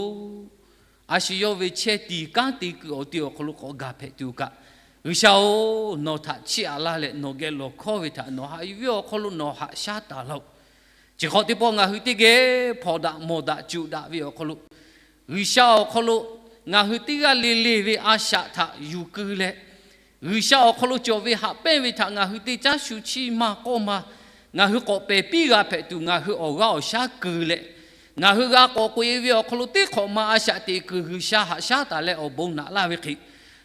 a shu yawˇ ve chehˇ tiˍ kanˉ te kuiˬ awˬ ti awˬ hk'aw lo k'awꞈ gaˬ hpehꞈ tuˬ kaꞈ, G'uiˬsha-oˬ, nawˬ htaꞈ chiˇ aꞈ laˇ leh nawˬ geh lawˬ hkawˇ ve htaꞈ nawˬ haꞈ yuˬ ve awˬ hk'aw lo nawˬ haꞈ shaˉ taˍ laˇ-oˆ. Chi hk'awꞈ teˇ pawˆ ngaˬ hui teˇ geh hpawnˬ daꞈ mawˬ daꞈ cuꞈ daꞈ ve awˬ hk'aw lo, G'uiˬsha awˬ hk'aw lo ngaˬ hui teˇ g'aˇ le le ve a shaꞈ htaꞈ yuˬ keu leh, G'uiˬsha awˬ hk'aw lo cawˬ ve haꞈ pehnˇ ve htaꞈ ngaˬ hui teˇ caˉ shu chiˇ maˇ k'awˇ maˇ ngaˬ hui k'awꞈ pehˬ piˇ g'a hpehꞈ tuˬ ngaˬ hui awˬ g'aˇ awˬ shaˉ keu leh, ngaˬ hui g'a k'awꞈ k'oꞈ e ve awˬ hk'aw lo teˇ hk'awꞈ ma a shaꞈ teꞈ kuiˬ G'uiˬsha haꞈ shaˉ taˍ leh awˬ bon naꞈ laˇ ve hk'e,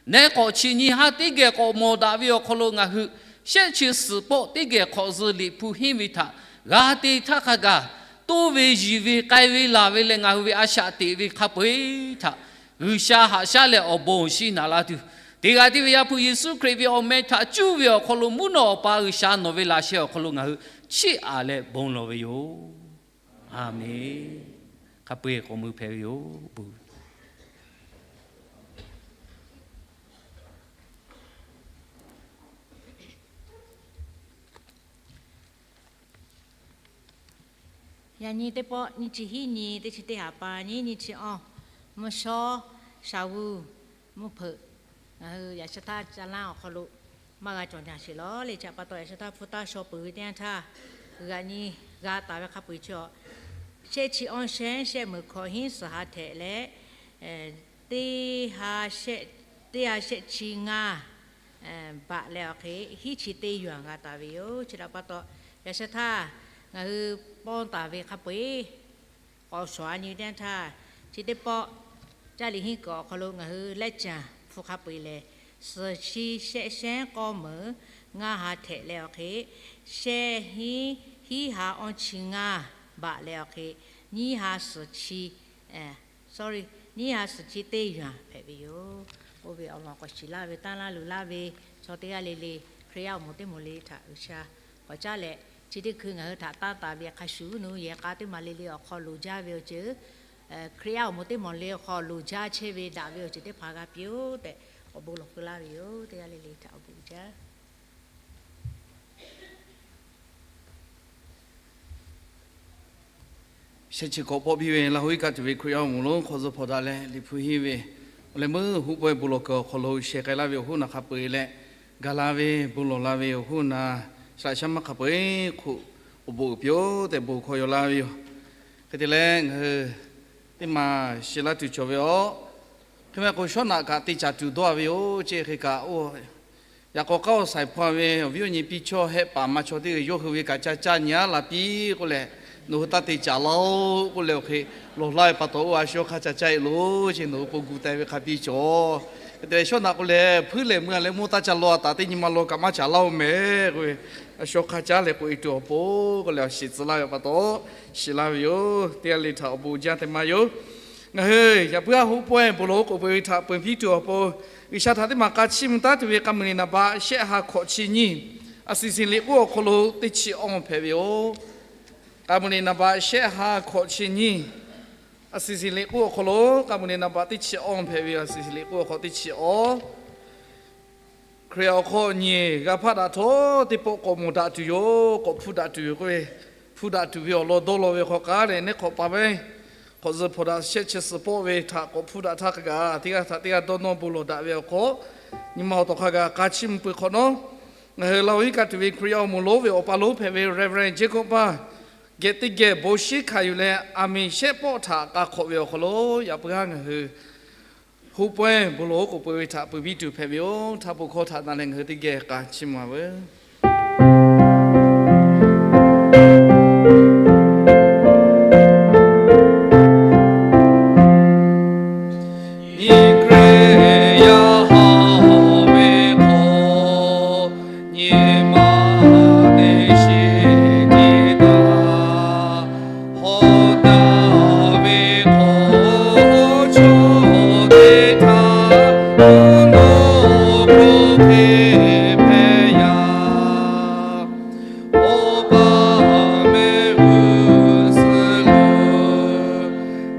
neˉ k'awꞈ chi nyi haˉ teˇ geh k'awꞈ mawˬ daꞈ ve awˬ hk'aw lo ngaˬ hui shehˆ chi suhˍ pawˆ teˇ geh hk'awꞈ zuh liꞈ hpu henˇ ve htaꞈ g'a te htaˇ hk'a gaˬ, toˇ ve yiˬ ve k'ai ve laˬ ve leh ngaˬ hui ve a shaꞈ teꞈ ve hk'a peu-eˬ htaꞈ G'uiˬsha haꞈ shaˉ leh awˬ bon awˬ shinˉ naꞈ la tuˬ, teˇ g'aˇ tiˉ ve Yaˇ hpu Yeˍsuˆ Hkriꞈ ve awˬ meh htaꞈ cuˇ ve awˬ hk'aw lo mvuhˇ naw Awˬ pa G'uiˬsha nawˬ ve laꞈ sheh awˬ hk'aw lo ngaˬ hui chiˇ aꞈ leh bon lawˬ ve yoˬ. A menˬ. Hk'a peu-eˬ k'awꞈ mui hpehꞈ ve yoˬ. Yaꞈ nyi teˇ pawˆ nyiˇ chi hiˉ nyi teˇ chi teˇ haˍ pa nyi nyiˇ chi awˇ, mvuhˇ shawˉ Shaˍ vuiˬ mvuhˇ hpeuꞈ, ngaˬ hui yaꞈ sheh htaˇ caˇ lanˉ awˬ hk'aw lo maˇ g'a cawˬ nyaˇ sheˍ lawˬ le. Chi htaꞈ pa taw, yaꞈ sheh htaˇ hpu taˇ shaw peuˬ ve teˇ yanˇ htaˇ, g'uiˬ g'aꞈ nyi g'a taˍ ve hk'a peu-eˬ chi awˬ, shehˆ chi awˇ shehˉ, shehˆ meunˍ hkawꞈ hiˉ suhˍ ha htehꞈ leh, teˇ ha shehˆ, teˇ ha shehˆ chi ngaˇ baꞈ leh awˬ hk'e, hiˉ chi teˇ yuˬ-anˬ g'a taˍ ve yoˬ. Chi htaꞈ pa taw, yaꞈ sheh htaˇ ngaˬ hui paw taˍ ve hk'a peu-eˬ k'awꞈ shawˍ-a nyi teˇ yanˇ htaˇ, chi teˇ pawˆ Caˇ liꞈ hiˉ kuiˬ awˬ hk'aw lo ngaˬ hui leh caˇ hpu hk'a peu-eˬ lehˬ, suhˍ chi shehˆ shehˉ k'awˇ meunˍ ngaˇ ha htehꞈ leh awˬ hk'e, shehˆ hiˉ, hiˉ ha awˇ chi ngaˇ baꞈ leh awˬ hk'e, nyiˇ ha suhˍ chi, sorry, nyiˇ ha suhˍ chi teˇ yuˬ-anˬ hpehꞈ ve yoˬ. Oˇ ve awˬ lawn k'awꞈ shiˍ laˇ ve, tanˇ laˇ luˬ laˇ ve chaw teˇ g'aˇ le le, Hkriꞈ yaˇ awˬ moˍ teˇ moˍ le htaꞈ G'uiˬsha k'awꞈ caˉ leh, chi teˇ hkui ngaˬ hui htaꞈ tanˇ taˍ ve hk'a shuˍ nuˇ yehˬ k'a teˇ maˬ le le awˬ hk'aw loˍ jaˇ ve awˬ ceuˬ, Hkriꞈ yaˇ awˬ moˍ teˇ maˬ le awˬ hk'aw loˍ jaˇ chehˇ ve daꞈ ve awˬ ceuˬ teˇ hpaˍ g'a piˇ-oˬ tehꞈ awˬ bon lawˬ keu laˇ ve yoˬ. Teˇ g'aˇ le le htaꞈ awˬ bon jaˇ. Shehˆ chi hkawꞈ pawˆ piˇ ve Laˇ huˍ iˉ kaˆ tuˬ ve Hkriꞈ yaˇ awˬ moˍ lonˉ hk'aw zuh hpawnˬ daꞈ leh Liꞈ hpu henˇ ve awˬ leh meuˇ hoˆ pawehˇ bon lawˬ kuiˬ awˬ hk'aw lo sheh k'ai laˇ ve awˬ hoˉ naˬ hk'a peu-eˬ leh, gaˬ la ve bon lawˬ la ve awˬ hoˉ naˬ, shaꞈ shaˉ maˇ hk'a peu-eˬ hk'oˆ awˬ bon uiˍ piˇ-oˬ tehꞈ bon hkawˇ yaw laˇ ve yoˬ. Hk'e te leh ngaˬ hui teˇ maˬ shiˍ laˇ tuˬ cawˬ ve awˬ, hk'e maˇ heˆ k'o shawˉ naꞈ kaꞈ te caˍ tuˬ dawˇ ve yoˬ. Chi hk'e kaꞈ oˇ, yaꞈ k'aw k'aˉ awˬ saiˍ hpaw ve awˬ viˉ awˬ nyi piˇ chaw hehˆ paˍ ma chaw teˇ g'aˇ yawˇ hui ve kaꞈ ca caˇ nyi-a laˬ piˇ k'oˆ leh, nawˬ hui taˇ te caˍ laˇ-oˆ k'oˆ leh awˬ hk'e, lawˬ laˇ ve pa taw oˇ a shu yawˇ hk'aˇ ca caˇ-e loˬ. Chi nawˬ hui bon gu taˍ ve hk'a piˇ cawˬ. Hk'e te leh shawˉ naꞈ k'oˆ leh, hpuiˉ lehˬ mui-a leh mawˇ taˇ ca law-a taˍ, teˇ nyi ma law kaꞈ maˇ caˍ laˇ-oˬ mehˍ k'oˆ ve, a shu yawˇ hk'aˇ caˉ leh k'oꞈ-e tuˬ awˬ pon k'oˆ leh awˬ shiˍ tcuh laˇ ve pa taw, shiˍ laˇ ve yoˬ. Teˇ g'aˇ le htaꞈ awˬ bon jaˇ te maˇ yoˬ. Ngaˬ hui yaꞈ puiˉ haˉ hoˆ pawehˇ bon lawˬ k'oˍ peuˬ ve htaꞈ peuˬ piˇ tuˬ awˬ pon, G'uiˬsha htaꞈ teˇ maˬ k'a chiˇ mvuh taˉ tuˬ ve k'a muiˬ liꞈ naˍ baꞈ shehˆ ha hkawꞈ chi nyiˇ, a siˍ siˍ liꞈ k'oˆ awˬ hk'aw lo teˇ chi awˇ hpehꞈ ve yoˬ. K'a muiˬ liꞈ naˍ baꞈ shehˆ ha hkawꞈ chi nyiˇ, a siˍ siˍ liꞈ k'oˆ awˬ hk'aw lo k'a muiˬ liꞈ naˍ baꞈ teˇ chi awˇ hpehꞈ ve yoˬ. A siˍ siˍ liꞈ k'oˆ awˬ hk'aw teˇ chi awˇ. Hkriꞈ awˬ hk'aw nyi g'a hpaˆ daꞈ htawˇ, teˇ pawˆ k'awꞈ mawˬ daꞈ tuˬ yoˬ. K'awꞈ hpuˇ daꞈ tuˬ yoˬ k'oˆ ve, hpuˇ daꞈ tuˬ ve awˬ lawn dawˇ law ve hk'aw k'aˉ leh, neˇ hk'awꞈ pa ve hk'awꞈ zuhꞈ hpawnˬ daꞈ shehˆ chi suhˍ pawˆ ve htaꞈ k'awꞈ hpuˇ daꞈ htaˇ hk'a gaˬ, teˇ g'aˇ htaꞈ teˇ g'aˇ dawˇ nawˇ bon lawˬ daꞈ ve awˬ hk'aw, nyi ma awˬ tawˍ hk'a gaˬ k'a chiˇ mvuh peuˬ hk'awꞈ nawˉ, ngaˬ hui Laˇ huˍ iˉ kaˆ tuˬ ve Hkriꞈ yaˇ awˬ moˍ lonˉ ve awˬ pa lonˉ hpehꞈ ve Reverend Jacob Baˇ geh teˇ geh bon shiˉ hkanˍ yuˬ leh, aˬ miˍ shehˆ pawˆ htaꞈ k'a hk'awꞈ ve awˬ hk'aw lo, yaꞈ puiˉ haˉ ngaˬ hui hoˆ pawehˇ bon lawˬ k'oˍ peuˬ ve htaꞈ peuˬ piˇ tuˬ hpehꞈ ve yoˬ. Htaˇ bon hkawˇ htaꞈ na leh ngaˬ hui teˇ geh k'a chiˇ mvuh-a veuˬ. Nyi Hkriꞈ yaˇ haꞈ ve hk'aw, nyi ma teˇ shiˍ tiˉ taˇ hawˉ taˍ ve hk'aw, chaw teˇ htaˇ mvuhˇ naw hk'oˆ hk'e hpehꞈ yaˇ. Awˬ pa mehˆ g'uˇ suhˍ lo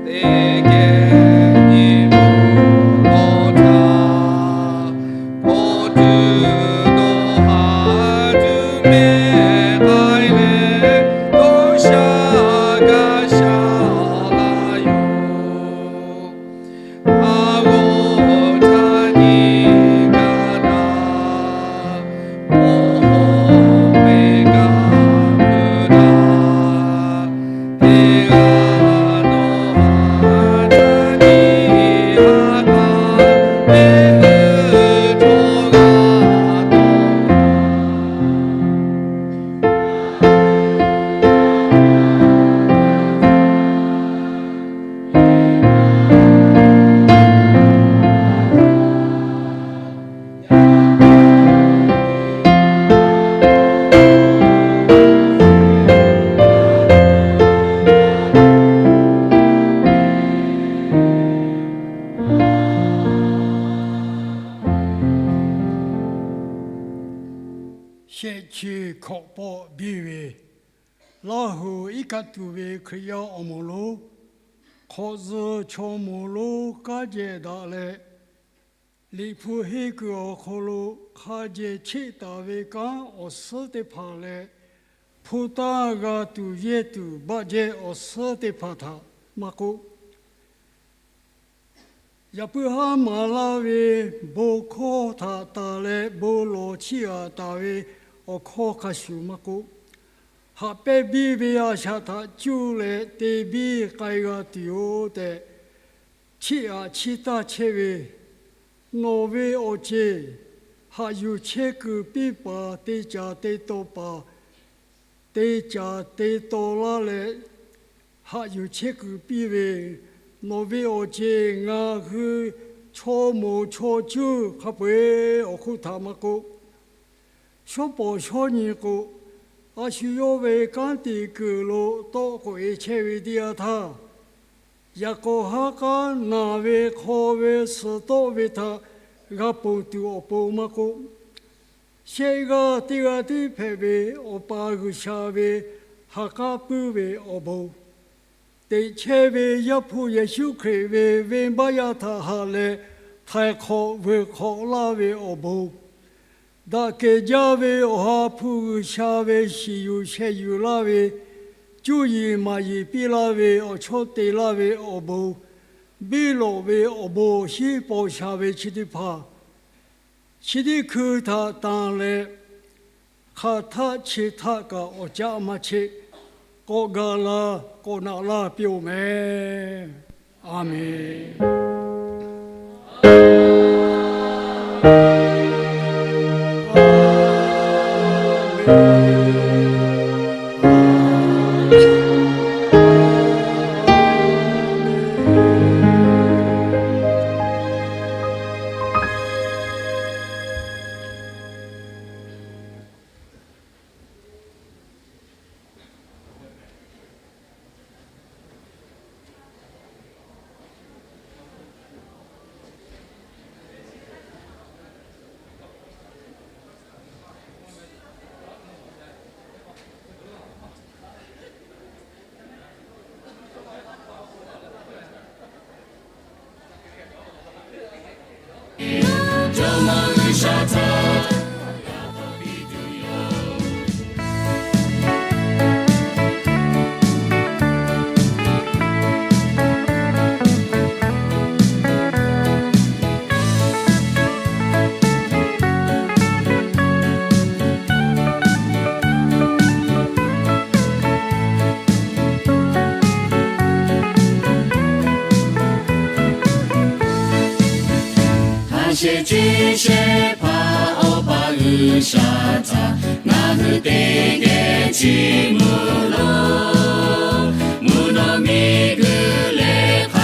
teˇ geh nyi ma k'awꞈ htaˇ, kawˆ tuˬ dawˇ haˍ tuˬ mehˆ k'ai leh, dawˇ sha gaˇ sha laˇ yoˬ. Shehˆ chi hkawꞈ pawˆ biˇ ve Laˇ huˍ iˉ kaˆ tuˬ ve Hkriꞈ yaˇ awˬ moˍ lonˉ, hk'awꞈ zuhˬ chaw moˍ lonˉ kanˉ jehˬ daꞈ leh, Liꞈ hpu henˇ kuiˬ awˬ hk'aw lo hk'a jehˬ cheˆ taˍ ve kanˉ awˬ suhˉ teˇ hpaˍ leh, hpu tanˇ g'a tuˬ yehˇ tuˬ baˆ jehˇ awˬ suhˉ teˇ hpaˍ htaꞈ maˇ k'oˆ, yaꞈ puiˉ haˉ maˍ laˇ ve bon hkawˇ htaꞈ tanˬ leh bon lawˬ chiˇ aꞈ taˍ ve awˬ hkawˇ hk'a shuˍ maˇ k'oˆ, haꞈ pehnˇ biˇ ve a shaꞈ htaꞈ cuˇ leh te biˇ k'ai g'a tuˬ-oˬ tehꞈ chiˇ aꞈ chiˇ taˇ chehˇ ve, nawˬ ve awˬ ceˬ haꞈ yuˬ chehˇ kuiˬ piˇ paˍ te caˍ te taw paˍ, te caˍ te taw laˇ leh haꞈ yuˬ chehˇ kuiˬ piˇ ve, nawˬ ve awˬ ceˬ ngaˬ hui chaw moˍ chaw cuˇ hk'a peu-eˬ awˬ hk'oˆ htaꞈ maˇ k'oˆ, shawˉ pawˍ shawˉ nyi k'o, a shu yawˇ ve kanˉ te kuiˬ lo tawˆ k'oꞈ-e chehˇ ve teˇ yanˇ htaˇ, yaꞈ k'awꞈ ha k'aˉ naˬ ve hk'aw ve suhˍ tawˆ ve htaꞈ g'a ponˬ tuˬ awˬ pon maˇ k'oˆ, shehˆ g'aˇ teˇ g'aˇ tiˉ hpehꞈ ve Awˬ pa G'uiˬsha ve ha k'aˉ puiˉ ve awˬ bon, teꞈ chehˇ ve Yaˇ hpu Yeˍsuˆ Hkriꞈ ve venˇbaˆ yaˇ htaꞈ haꞈ leh htaiˍ hk'awꞈ vuiˬ hk'awꞈ laˇ ve awˬ bon, daꞈ kehˬ jaˇ ve Awˬ ha hpu G'uiˬsha ve shiˍ yuˬ sheh yuˬ laˇ ve, cuˇ yiˍ maˍ yiˍ piˇ laˇ ve awˬ chawˇ te laˇ ve awˬ bon, biˇ lawꞈ ve awˬ bon shiˉ paw sha ve chi teˇ hpaˍ, chi teˇ hkui htaꞈ tanˬ leh, hk'aˬ htaˆ chi htaˆ kaꞈ awˬ caˆ maˇ cheˆ, k'awꞈ gaˬ la k'awꞈ naꞈ laˇ piˇ-oˬ mehˍ. A menˍ. Haꞈ sheˍ cuˇ shehˍ hpaˍ Awˬ pa G'uiˬsha htaꞈ ngaˬ hui teˇ geh chiˇ mvuh loˬ. Mvuhˇ naw miˬ guiˬ leh hk'a